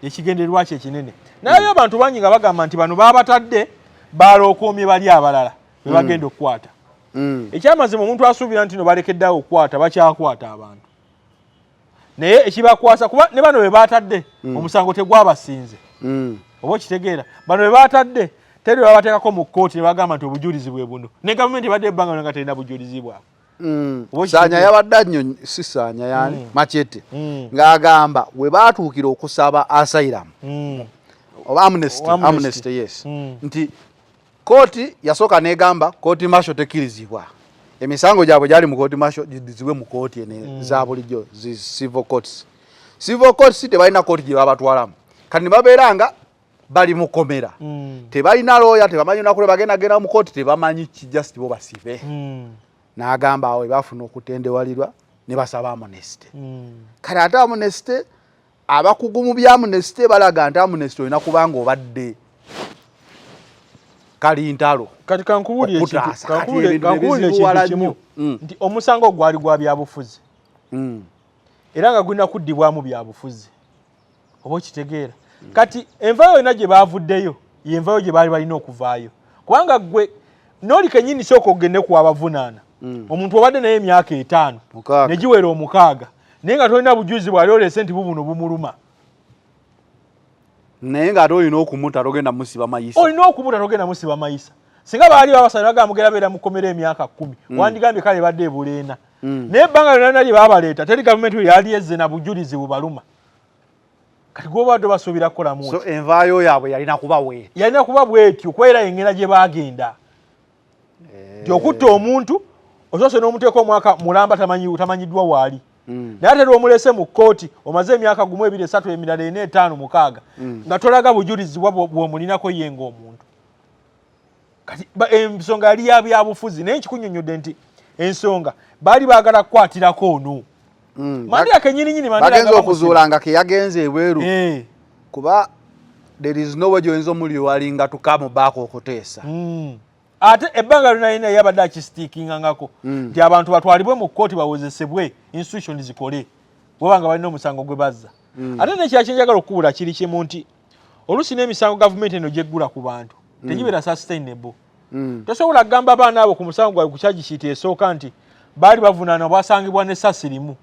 Speaker 1: ekigendererwa kye ekinene. Naye abantu bangi nga bagamba nti bano babatadde balookoomye bali abalala be bagenda okukwata. Ekyamazima, omuntu asuubira nti no balekeddeawo okukwata, bakyakwata abantu, naye ekibakwasa kuba ne bano be batadde omusango tegwabasinze. Oba okitegeera? Bano be batadde teri babateekako mu kkooti ne bagamba nti obujulizi bwe buno, ne gavumenti ebadde ebbanga lyonna nga terina bujulizi bwabwe. Oba
Speaker 2: Saanya
Speaker 1: okitegeera?
Speaker 2: yabadde annyo, si Saanya yani, Machete, ng'agamba we baatuukira okusaba asylum oba amnesty,
Speaker 1: Amnesty.
Speaker 2: Amnesty, yes, nti kooti yasooka n'egamba kooti martial tekkirizibwa, emisango gyabwe gyali mu kooti martial gidizibwe mu kooti ene za bulijjo, zi civil courts. Civil courts tebalina kooti gye babatwalamu. Kati ne babeera nga bali mu kkomera, tebalina looya, tebamanyi lunaku lwe bagenda genda mu kooti, tebamanyi ki, just bo basibe. N'agamba awo bafuna okutendewalirwa ne basaba amnesty. Kale ate amnesty, abakugu mu bya amnesty balaga nti amnesty olina kubanga obadde kalintalo.
Speaker 1: Kati kankubuulire ekintu
Speaker 2: Okutaasa. Kati ebintu
Speaker 1: kankubuulire ekintu
Speaker 2: nebizibuwala
Speaker 1: kimu
Speaker 2: nnyo.
Speaker 1: Nti omusango gwali gwa byabufuzi era nga gulina kuddibwamu byabufuzi. Oba okitegeera? Kati envayo yonna gye baavuddeyo yenvayo gye baali balina okuvaayo, kubanga gwe n'oli kennyini sooka ogende ku abavunaana omuntu obadde naye emyaka 5
Speaker 2: Mukaaga.
Speaker 1: ne giwera 6, naye nga tolina bujulizi bwali oleese nti bubuno bumuluma,
Speaker 2: naye ng'ate olina okumuta, togenda musiba mayisa.
Speaker 1: Olina okumuta, togenda musiba mayisa. Singa baali babasala bagamba mugenda beera mukomera emyaka 10, wandigambye kale badde ebuleena, naye ebbanga lyonna lye baabaleeta teri gavumenti yali ezze na bujulizi bubaluma. Kati gwobadde basuubira kukolamu
Speaker 2: So envaayo yaabwe yalina kuba bweti?
Speaker 1: Yalina kuba bwetyo, kuba era engera gye baagenda nti okutta omuntu osoose n'omuteeka omwaka mulamba tamanyiddwa waali, naye ate lwomulese mu kkooti omaze emyaka 1, 2, 3, emirala 4, 5, 6, nga tolaga bujulizi bwa bw'omulinako ye ng'omuntu. Kati ensonga yali ya byabufuzi, naye nkikunyonnyodde nti ensonga baali baagala kukwatirako ono Mandela kennyininyini. Mandela
Speaker 2: Bagenza
Speaker 1: nga
Speaker 2: okuzuula nga keyagenze ebweru, kuba there is no way gyoyinza omuliwalinga tukamubaako okuteesa.
Speaker 1: Ate ebbanga lyonna lina yabadde akisitiikingangako nti abantu batwalibwe mu kkooti bawozesebwe, institution zikole bweba nga balina omusango gwe bazza. Ate nekira kyenjagala okukubula kiri kimu, nti oluusi n'emisango gavumenti eno gyeggula ku bantu tegibeera sustainable. Tosobola kugamba abaana abo ku musango gwabwe ku charge sheet esooka nti baali bavunaana bwasangibwa n'essasi limu.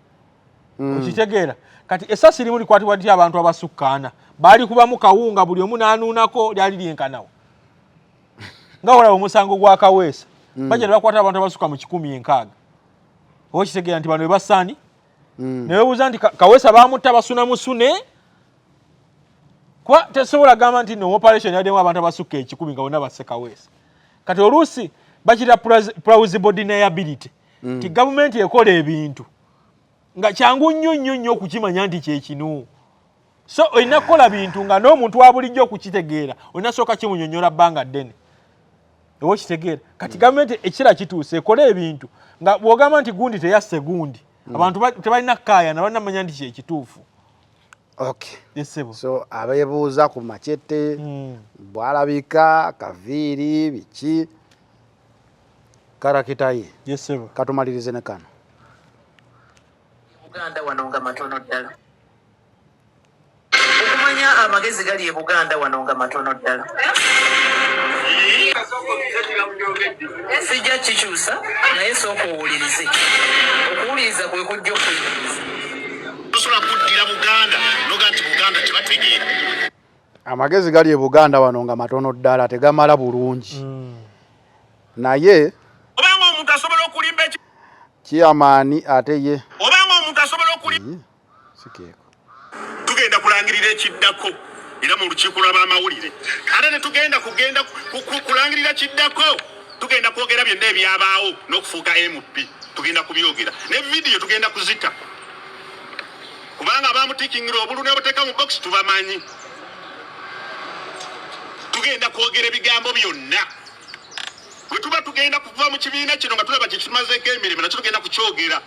Speaker 1: Okitegeera? Kati essasi limu likwatibwa nti abantu abasukkaana baali kubamu kawunga, buli omu n'anuunako, lyali lyenkanawo. Nga olaba omusango gwa Kaweesa, bajja ne bakwata abantu abasukka mu 160. Oba okitegeera nti bano bebasaani newebuuza nti Kaweesa bamutta basuna musune, kuba tesobola gamba nti no operation yaddemu abantu abasukka 100 nga bonna basse Kaweesa. Kati oluusi bakira plausible deniability, nti gavumenti ekola ebintu nga kyangu nnyo nnyo nnyo okukimanya nti kyekino. So olina kukola bintu nga n'omuntu wa bulijjo okukitegeera olina sooka kimunyonnyola bbanga ddene, oba okitegeera? Kati gavumenti ekira kituuse ekole ebintu nga bw'ogamba nti gundi teyasse gundi, abantu tebalina kukaayana, balina manya nti kyekituufu.
Speaker 2: Okay.
Speaker 1: Esebo.
Speaker 2: So abeebuuza ku Machete, bwalabika kaviiri biki character ye.
Speaker 1: Yesebo.
Speaker 2: Katumalirize ne kano.
Speaker 8: Buganda wano nga matono ddala. Okumanya amagezi gali e Buganda wano nga matono ddala, sijja kikyusa, naye sooka owulirize. Okuwuliriza kwe kujja okuyigiriza.
Speaker 9: Tosobola kuddira Buganda noga nti Buganda tebategeera.
Speaker 2: Amagezi gali e Buganda wano nga matono ddala, tegamala bulungi, naye
Speaker 9: Obanga omuntu asobola okulimba eki
Speaker 2: chairman ate ye
Speaker 9: Obanga omuntu asobola okulimba
Speaker 2: sikeeko.
Speaker 9: Tugenda kulangirira ekiddako era mu lukiiko lw'abamawulire, ate tetugenda kugenda kulangirira kiddako, tugenda kwogera byonna ebyabaawo n'okufuuka MP. Tugenda kubyogera ne vidiyo, tugenda kuzita, kubanga abamutikingira obulu ne buteeka mu box tubamanyi. Tugenda kwogera ebigambo byonna. Bwe tuba tugenda kuva mu kibiina kino nga tulaba kyekimazeeko emirimu, nakyo tugenda kukyogera.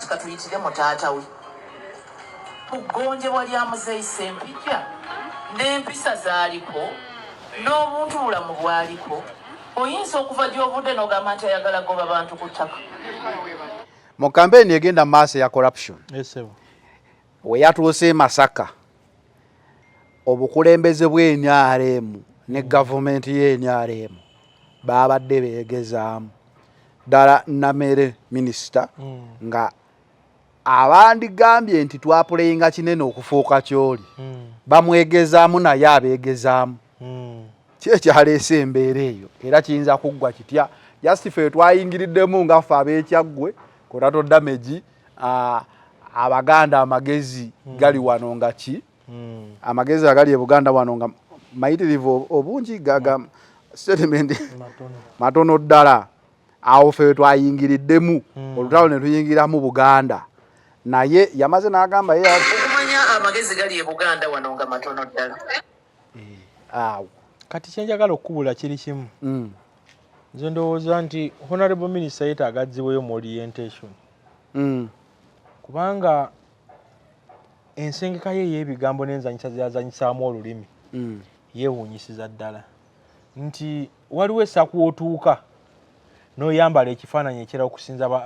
Speaker 8: Katuyitire mu taata we ku ggonjebwa lya Muzeeyi Sempijja n'empisa zaaliko n'obuntu bulamu bwaliko, oyinza okuva gy'ovudde n'ogamba nti ayagala goba bantu ku ttaka.
Speaker 2: Mu kampeyini egenda mu maaso eya corruption,
Speaker 1: Esebo.
Speaker 2: we yatuuse e Masaka, obukulembeze bw'NRM ne gavumenti y'NRM babadde beegezaamu ddala Namere minisita, nga abandigambye nti twapuleyinga kinene okufuuka kyoli, bamwegezaamu naye abeegezaamu. Ki ekyaleese embeera eyo era kiyinza kuggwa kitya? Just ffe twayingiriddemu nga ffe ab'Ekyaggwe, collateral damage. Abaganda amagezi gali wano nga ki? Amagezi agali e Buganda wano nga mayitirivu, obungi gaga statement matono ddala. Awo ffe twayingiriddemu olutalo ne tuyingiramu Buganda, naye yamaze n'agamba ye
Speaker 8: Okumanya amagezi gali e Buganda wano nga matono ddala.
Speaker 2: Awo.
Speaker 1: Kati kyenjagala okukubula kiri kimu. Nze ndowooza nti honorable minister yeetaaga azzibweyo mu orientation, kubanga ensengeka ye ey'ebigambo n'enzanyisa zeyazanyisaamu olulimi yeewuunyisiza ddala, nti waliwo essaku otuuka n'oyambala ekifaananyi ekirala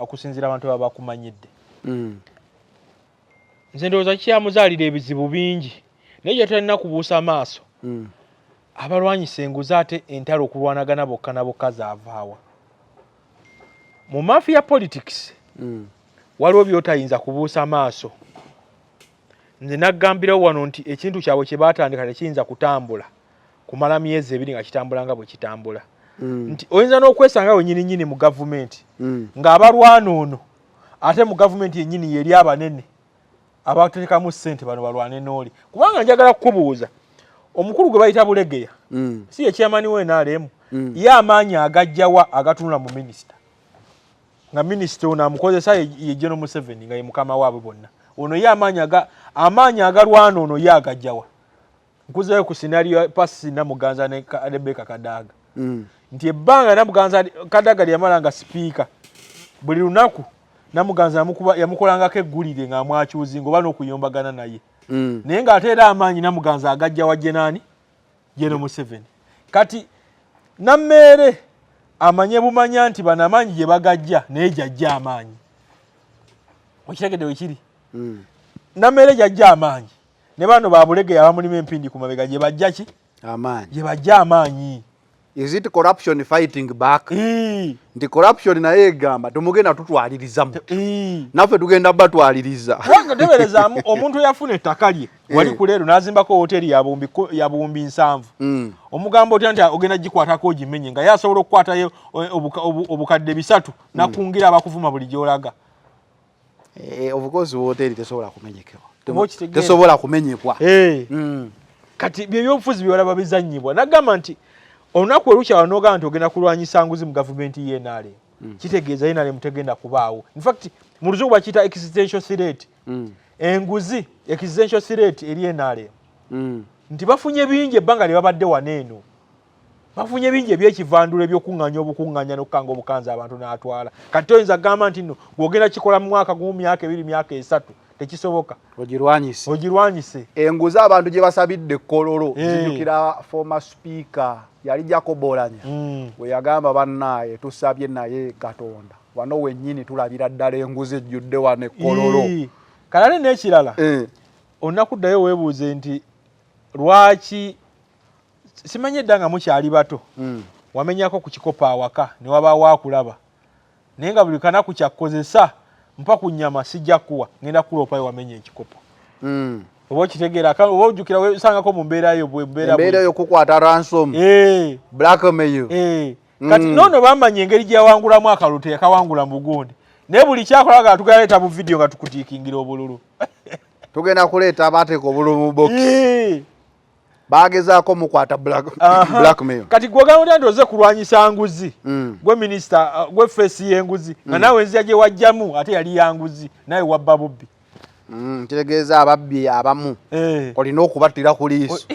Speaker 1: okusinziira abantu baba bakumanyidde. Nze ndowooza kikyamuzaalira ebizibu bingi, naye gye tutalina kubuusa maaso. Abalwanyisa enguzi ate entalo okulwanagana bokka na bokka zaavaawa mu mafia politics. Waliwo byotayinza kubuusa maaso. Nze naggambirawo wano nti ekintu kyabwe kye baatandika tekiyinza kutambula kumala myezi 2 nga kitambula nga bwe kitambula. Nti oyinza n'okwesanga wenyini nyini mu gavumenti ng'abalwana ono, ate mu gavumenti yennyini yeri abanene abateekamu ssente bano balwane n'oli. Kubanga njagala kukubuuza, omukulu gwe bayita Bulegeya, si ye chairman we NRM? Ye amaanyi agajjawa agatunula mu minisita, nga minisita ono amukozesa ye General Museveni, nga ye mukama waabwe bonna? Ono ye amaanyi agalwana ono ye agajjawa? Nkuzeyo ku scenario Pasi Namuganza ne Rebecca Kadaga, nti ebbanga Namuganza Kadaga lyeyamala nga sipiika, buli lunaku Namuganza yamukolangako eggulire ng'amwakyuzinga oba n'okuyombagana naye. Naye ng'ate era amaanyi Namuganza agajja wa Jenaani General Museveni. Kati Nammeere amanye bumanya nti bano amaanyi gye bagajja, naye gyajja amaanyi. Okitegedde wekiri? Nammeere gyajja amaanyi, ne bano babulege abamulimu empindi ku mabega gye bajja ki?
Speaker 2: Amaanyi.
Speaker 1: Gye bajja amaanyi.
Speaker 2: Is it corruption fighting back? Nti corruption naye egamba tumugenda tutwaliriza mu naffe tugenda batwaliriza.
Speaker 1: Kubanga teberezaamu omuntu eyafuna ettaka lye wali ku leero n'azimbako hoteri ya 70,000. Omugamba otya nti ogenda gikwatako ogimenye, nga ye asobola okukwatayo obukadde 300 nakungira abakuvuma buli gy'olaga?
Speaker 2: Of course hoteri tesobola kumenyekebwa.
Speaker 1: Oba okitegeera?
Speaker 2: Tesobola kumenyekwa.
Speaker 1: Kati byebyobufuzi byolaba bizannyibwa. Nagamba nti olunaku olukyawa n'ogamba nti ogenda kulwanyisa nguzi mu gavumenti ye NRM, kitegeeza NRM tegenda kubaawo. In fact, mu luzungu bakiyita existential threat. Enguzi existential threat eri NRM. Nti bafunye bingi ebbanga lye babadde wano eno, bafunye bingi ebyekivandula, ebyokuŋŋaanya obukuŋŋaanya n'okukanga obukanzi abantu n'atwala. Kati toyinza kugamba nti nno gw'ogenda kikola mu mwaka gumu, myaka 2, myaka 3, tekisoboka.
Speaker 2: Ogirwanyise.
Speaker 1: Ogirwanyise.
Speaker 2: Enguzi abantu gye basabidde ekkololo. Nzijukira former speaker yali Jacob Oulanyah bwe yagamba, "Bannaaye, tusabye naye Katonda, wano wennyini tulabira ddala enguzi ejjudde wano ekkololo."
Speaker 1: Kalale n'ekirala, olunaku ddayo weebuuze nti lwaki simanyi edda nga mukyali bato wamenyako ku kikopo awaka ne wabaawo akulaba, naye nga buli kanaku kyakkozesa, "Mpa ku nnyama," "Sijja kuwa, ngenda kuloopayo wamenya ekikopo." Oba okitegeera, oba ojjukira wesangako mu mbeera yo bwe mbeera?
Speaker 2: Embeera y'okukwata ransom. Blackmail.
Speaker 1: Kati noono bamanya engeri gye yawangulamu akalulu, teyakawangula mu bugundi, naye buli kyakola nga tugaleeta bu vidiyo nga tukutiikingira obululu.
Speaker 2: Tugenda kuleeta abateeka obululu mu box. Bagezaako mukwata blackmail.
Speaker 1: Kati gwogamba otya nti oze kulwanyisa nguzi, gwe minisita, gwe face y'enguzi, nga naawe enzija gye wajjamu ate yali ya nguzi, nawe wabba bubbi?
Speaker 2: Kitegeeza ababbi abamu olina okubattira ku liiso.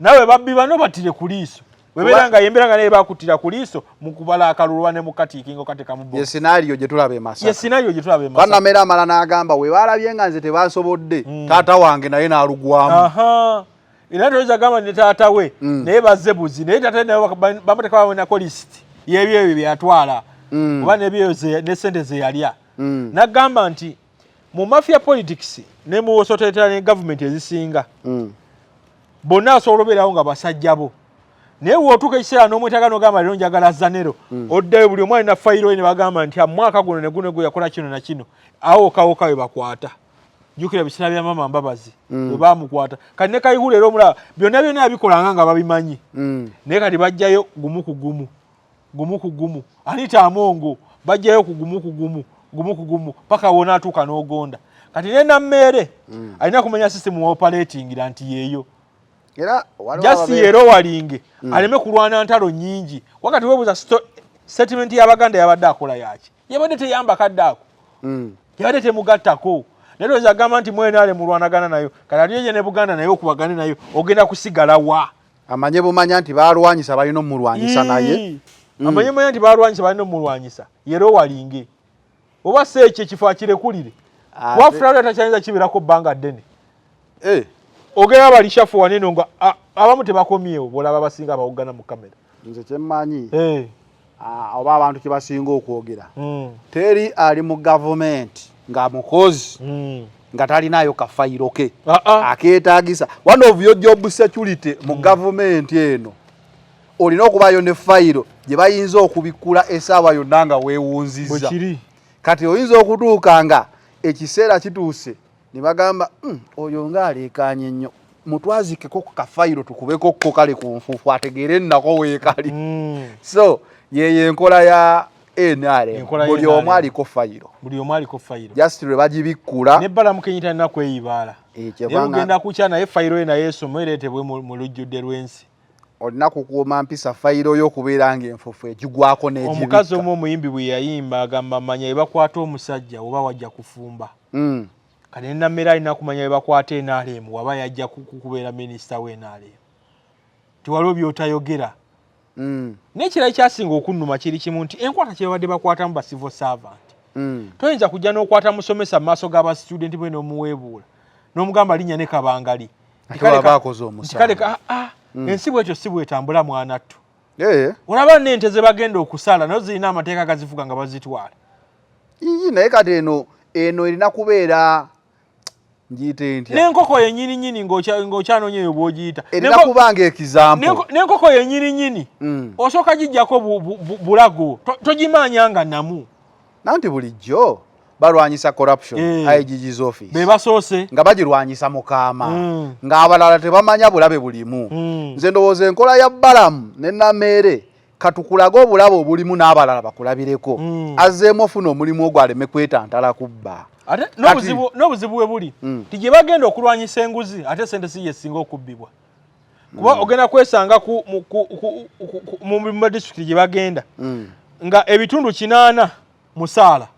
Speaker 1: Naawe babbi bano battire ku liiso. Webeera nga yembeera nga naye bakuttira ku liiso mu kubala akalulu oba ne mu katiikingo kateka mu
Speaker 2: ye box. Scenario gye tulaba e Masaka.
Speaker 1: Ye scenario gye tulaba e Masaka.
Speaker 2: Bannamere amala n'agamba we baalabye nga nze tebansobodde, taata wange naye n'alugwamu.
Speaker 1: Era toyinza gamba ne taata we naye bazze buzi, naye taata we naye bamuteeka bamunako lisiti y'ebyo ebyo byeyatwala oba nebyo ne sente ze yalya. Nagamba nti mu mafia politics ne mu authoritarian government ezisinga, bonna asobola obeerawo nga basajja bo, naye wootuuka ekiseera n'omwetaaga n'ogamba, "Leero njagala Zanero," oddayo buli omu alina fayiro ye ne bagamba nti mwaka guno ne guno gwe yakola kino na kino, awo okawoka we bakwata. Jjukira ebiseera bya Mama Mbabazi bwe bamukwata. Kati ne Kayihura era omulaba byonna byonna yabikolanga nga babimanyi, naye kati bajjayo gumu ku gumu, gumu ku gumu. Anita Amongo bajjayo ku gumu ku gumu, gumu ku gumu, paka wonaatuuka n'ogonda. Kati ne Nammeere alina kumanya system operatingira nti yeeyo
Speaker 2: Era waliwo
Speaker 1: just yerowalinge aleme kulwana ntalo nyingi. Wakati webuuza statement y'Abaganda yabadde akola yaki, yabadde teyamba kadde ako, yabadde temugattako. Naye toyinza kugamba nti mwenaale mulwanagana nayo, kati ate ye ne Buganda naye okubagane nayo ogenda kusigala wa?
Speaker 2: Amanye bumanya nti balwanyisa balina omulwanyisa naye.
Speaker 1: Amanye manya nti balwanyisa balina omulwanyisa, yerowalinge oba si ekyo ekifo akirekulire. Wafula takyayinza kibeerako bbanga ddene. Ogera balishafu waneno nga abamu tebakomyewo, bolaba abasinga abawogana mu kamera.
Speaker 2: Nze kyemmanyi, oba abantu kye basinga okwogera, teri ali mu gavumenti. nga mukozi nga talinayo kafayiro ke akeetagisa. One of your job security mu gavumenti eno, olina okubaayo ne fayiro gye bayinza okubikkula essaawa yonna nga weewunzizza.
Speaker 1: Bwekiri.
Speaker 2: Kati oyinza okutuuka nga ekiseera kituuse ne bagamba, oyo ng'aleekaanye nnyo, mutwazikeko ku kafayiro tukubeko ko kale ku nfuufu ategeere ennako weekali." So yeyo enkola ya NRM.
Speaker 1: Enkola ya
Speaker 2: Buli omu
Speaker 1: NRM.
Speaker 2: aliko fayiro.
Speaker 1: Buli omu aliko fayiro.
Speaker 2: Just lwe bagibikkula.
Speaker 1: Ne Balamu kenyi talina kweyibaala.
Speaker 2: Eh, kyeva
Speaker 1: Naye
Speaker 2: nga-
Speaker 1: lugenda kukya naye fayiro ye naye esoma ereetebwe mu lujjudde lw'ensi.
Speaker 2: Olina kukuuma mpisa fayiro yo okubeera ng'enfuufu egigwako
Speaker 1: Omukazi
Speaker 2: n'egibikka.
Speaker 1: omu omuyimbi bwe yayimba agamba, manya ebakwata omusajja oba wajja kufumba. Kati nenammere alina kumanya bebakwata NRM waba yajja kubeera minisita we NRM, tiwaliwo byotayogera. N'ekirala ekyasinga okunnuma kiri kimu nti enkwata kyebabadde bakwatamu ba civil servant, toyinza kujja n'okwata musomesa mu maaso g'abastudenti bwe n'omuweebuula n'omugamba linnya ne kabangali.
Speaker 2: Ate bw'aba akoze omusango.
Speaker 1: Kale ah, ensi bwetyo si bwetambula, mwanattu.
Speaker 2: Eh.
Speaker 1: Olaba n'ente ze bagenda okusala nazo zirina amateeka gazifuga nga bazitwala.
Speaker 2: Ii, naye kati eno erina kubeera, ngiyite ntya?
Speaker 1: N'enkoko yennyini nyini ng'okyanoonya eyo bw'ogiyita.
Speaker 2: Erina kuba nga example.
Speaker 1: N'enkoko yennyini nyini osooka gijjako bulago, togimanya nga namu.
Speaker 2: Nanti bulijjo balwanyisa corruption.
Speaker 1: Eh.
Speaker 2: IGG's office
Speaker 1: be basoose
Speaker 2: nga bagirwanyisa mukaama, ng'abalala tebamanya bulabe bulimu. Nze ndowooza enkola ya Balamu ne Nameere, katukulage obulabe obulimu n'abalala bakulabireko. Azzeemu ofuna omulimu ogwo aleme kwetantala kubba.
Speaker 1: Ate n'obuzibu bwe buli ti gye bagenda okulwanyisa enguzi, ate sente si yesinga okubbibwa, kuba ogenda kwesanga mu madisitulikiti gye bagenda nga ebitundu 80 musaala.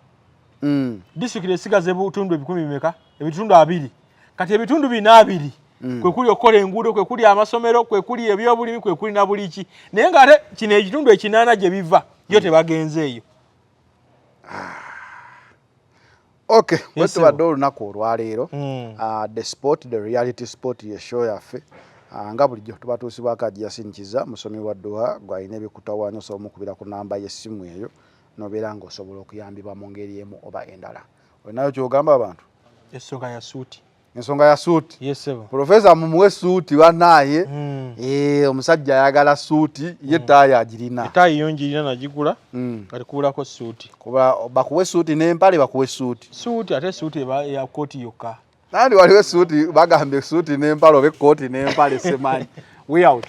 Speaker 1: Disitulikiti esigaza ebitundu ebikumi bimeka? Ebitundu 20. Kati ebitundu bina 20 kwe kuli okukola enguudo, kwe kuli amasomero, kwe kuli ebyobulimi, kwe kuli na buli ki, naye ng'ate kino ekitundu 80 gye biva yo tebagenze eyo.
Speaker 2: Okay, bwe
Speaker 1: Yes,
Speaker 2: tubadde olunaku olwaleero. The sport, the reality sport, ye show yaffe. Nga bulijjo tubatuusibwako Haji Yasin Kiza, musomi wa dduwa. Gwalina ebikutawaanya osobola omukubira ku namba y'essimu eyo nobeera ng'osobola okuyambibwa mu ngeri emu oba endala. Olinayo kyogamba abantu?
Speaker 1: Ensonga ya suuti.
Speaker 2: Ensonga ya suuti.
Speaker 1: Yes, sebo.
Speaker 2: Profesa, mumuwe suuti bannaaye. Eh, omusajja ayagala suuti ye, ttaayi agirina.
Speaker 1: Etaayi yo ngirina, nagigula. Kati kubulako suuti.
Speaker 2: Kuba bakuwe suuti n'empale, bakuwe suuti.
Speaker 1: Suuti, ate suuti eba ya kooti yokka.
Speaker 2: Nandi waliwo esuuti, bagamba esuuti n'empale oba ekkooti n'empale, simanyi. We out.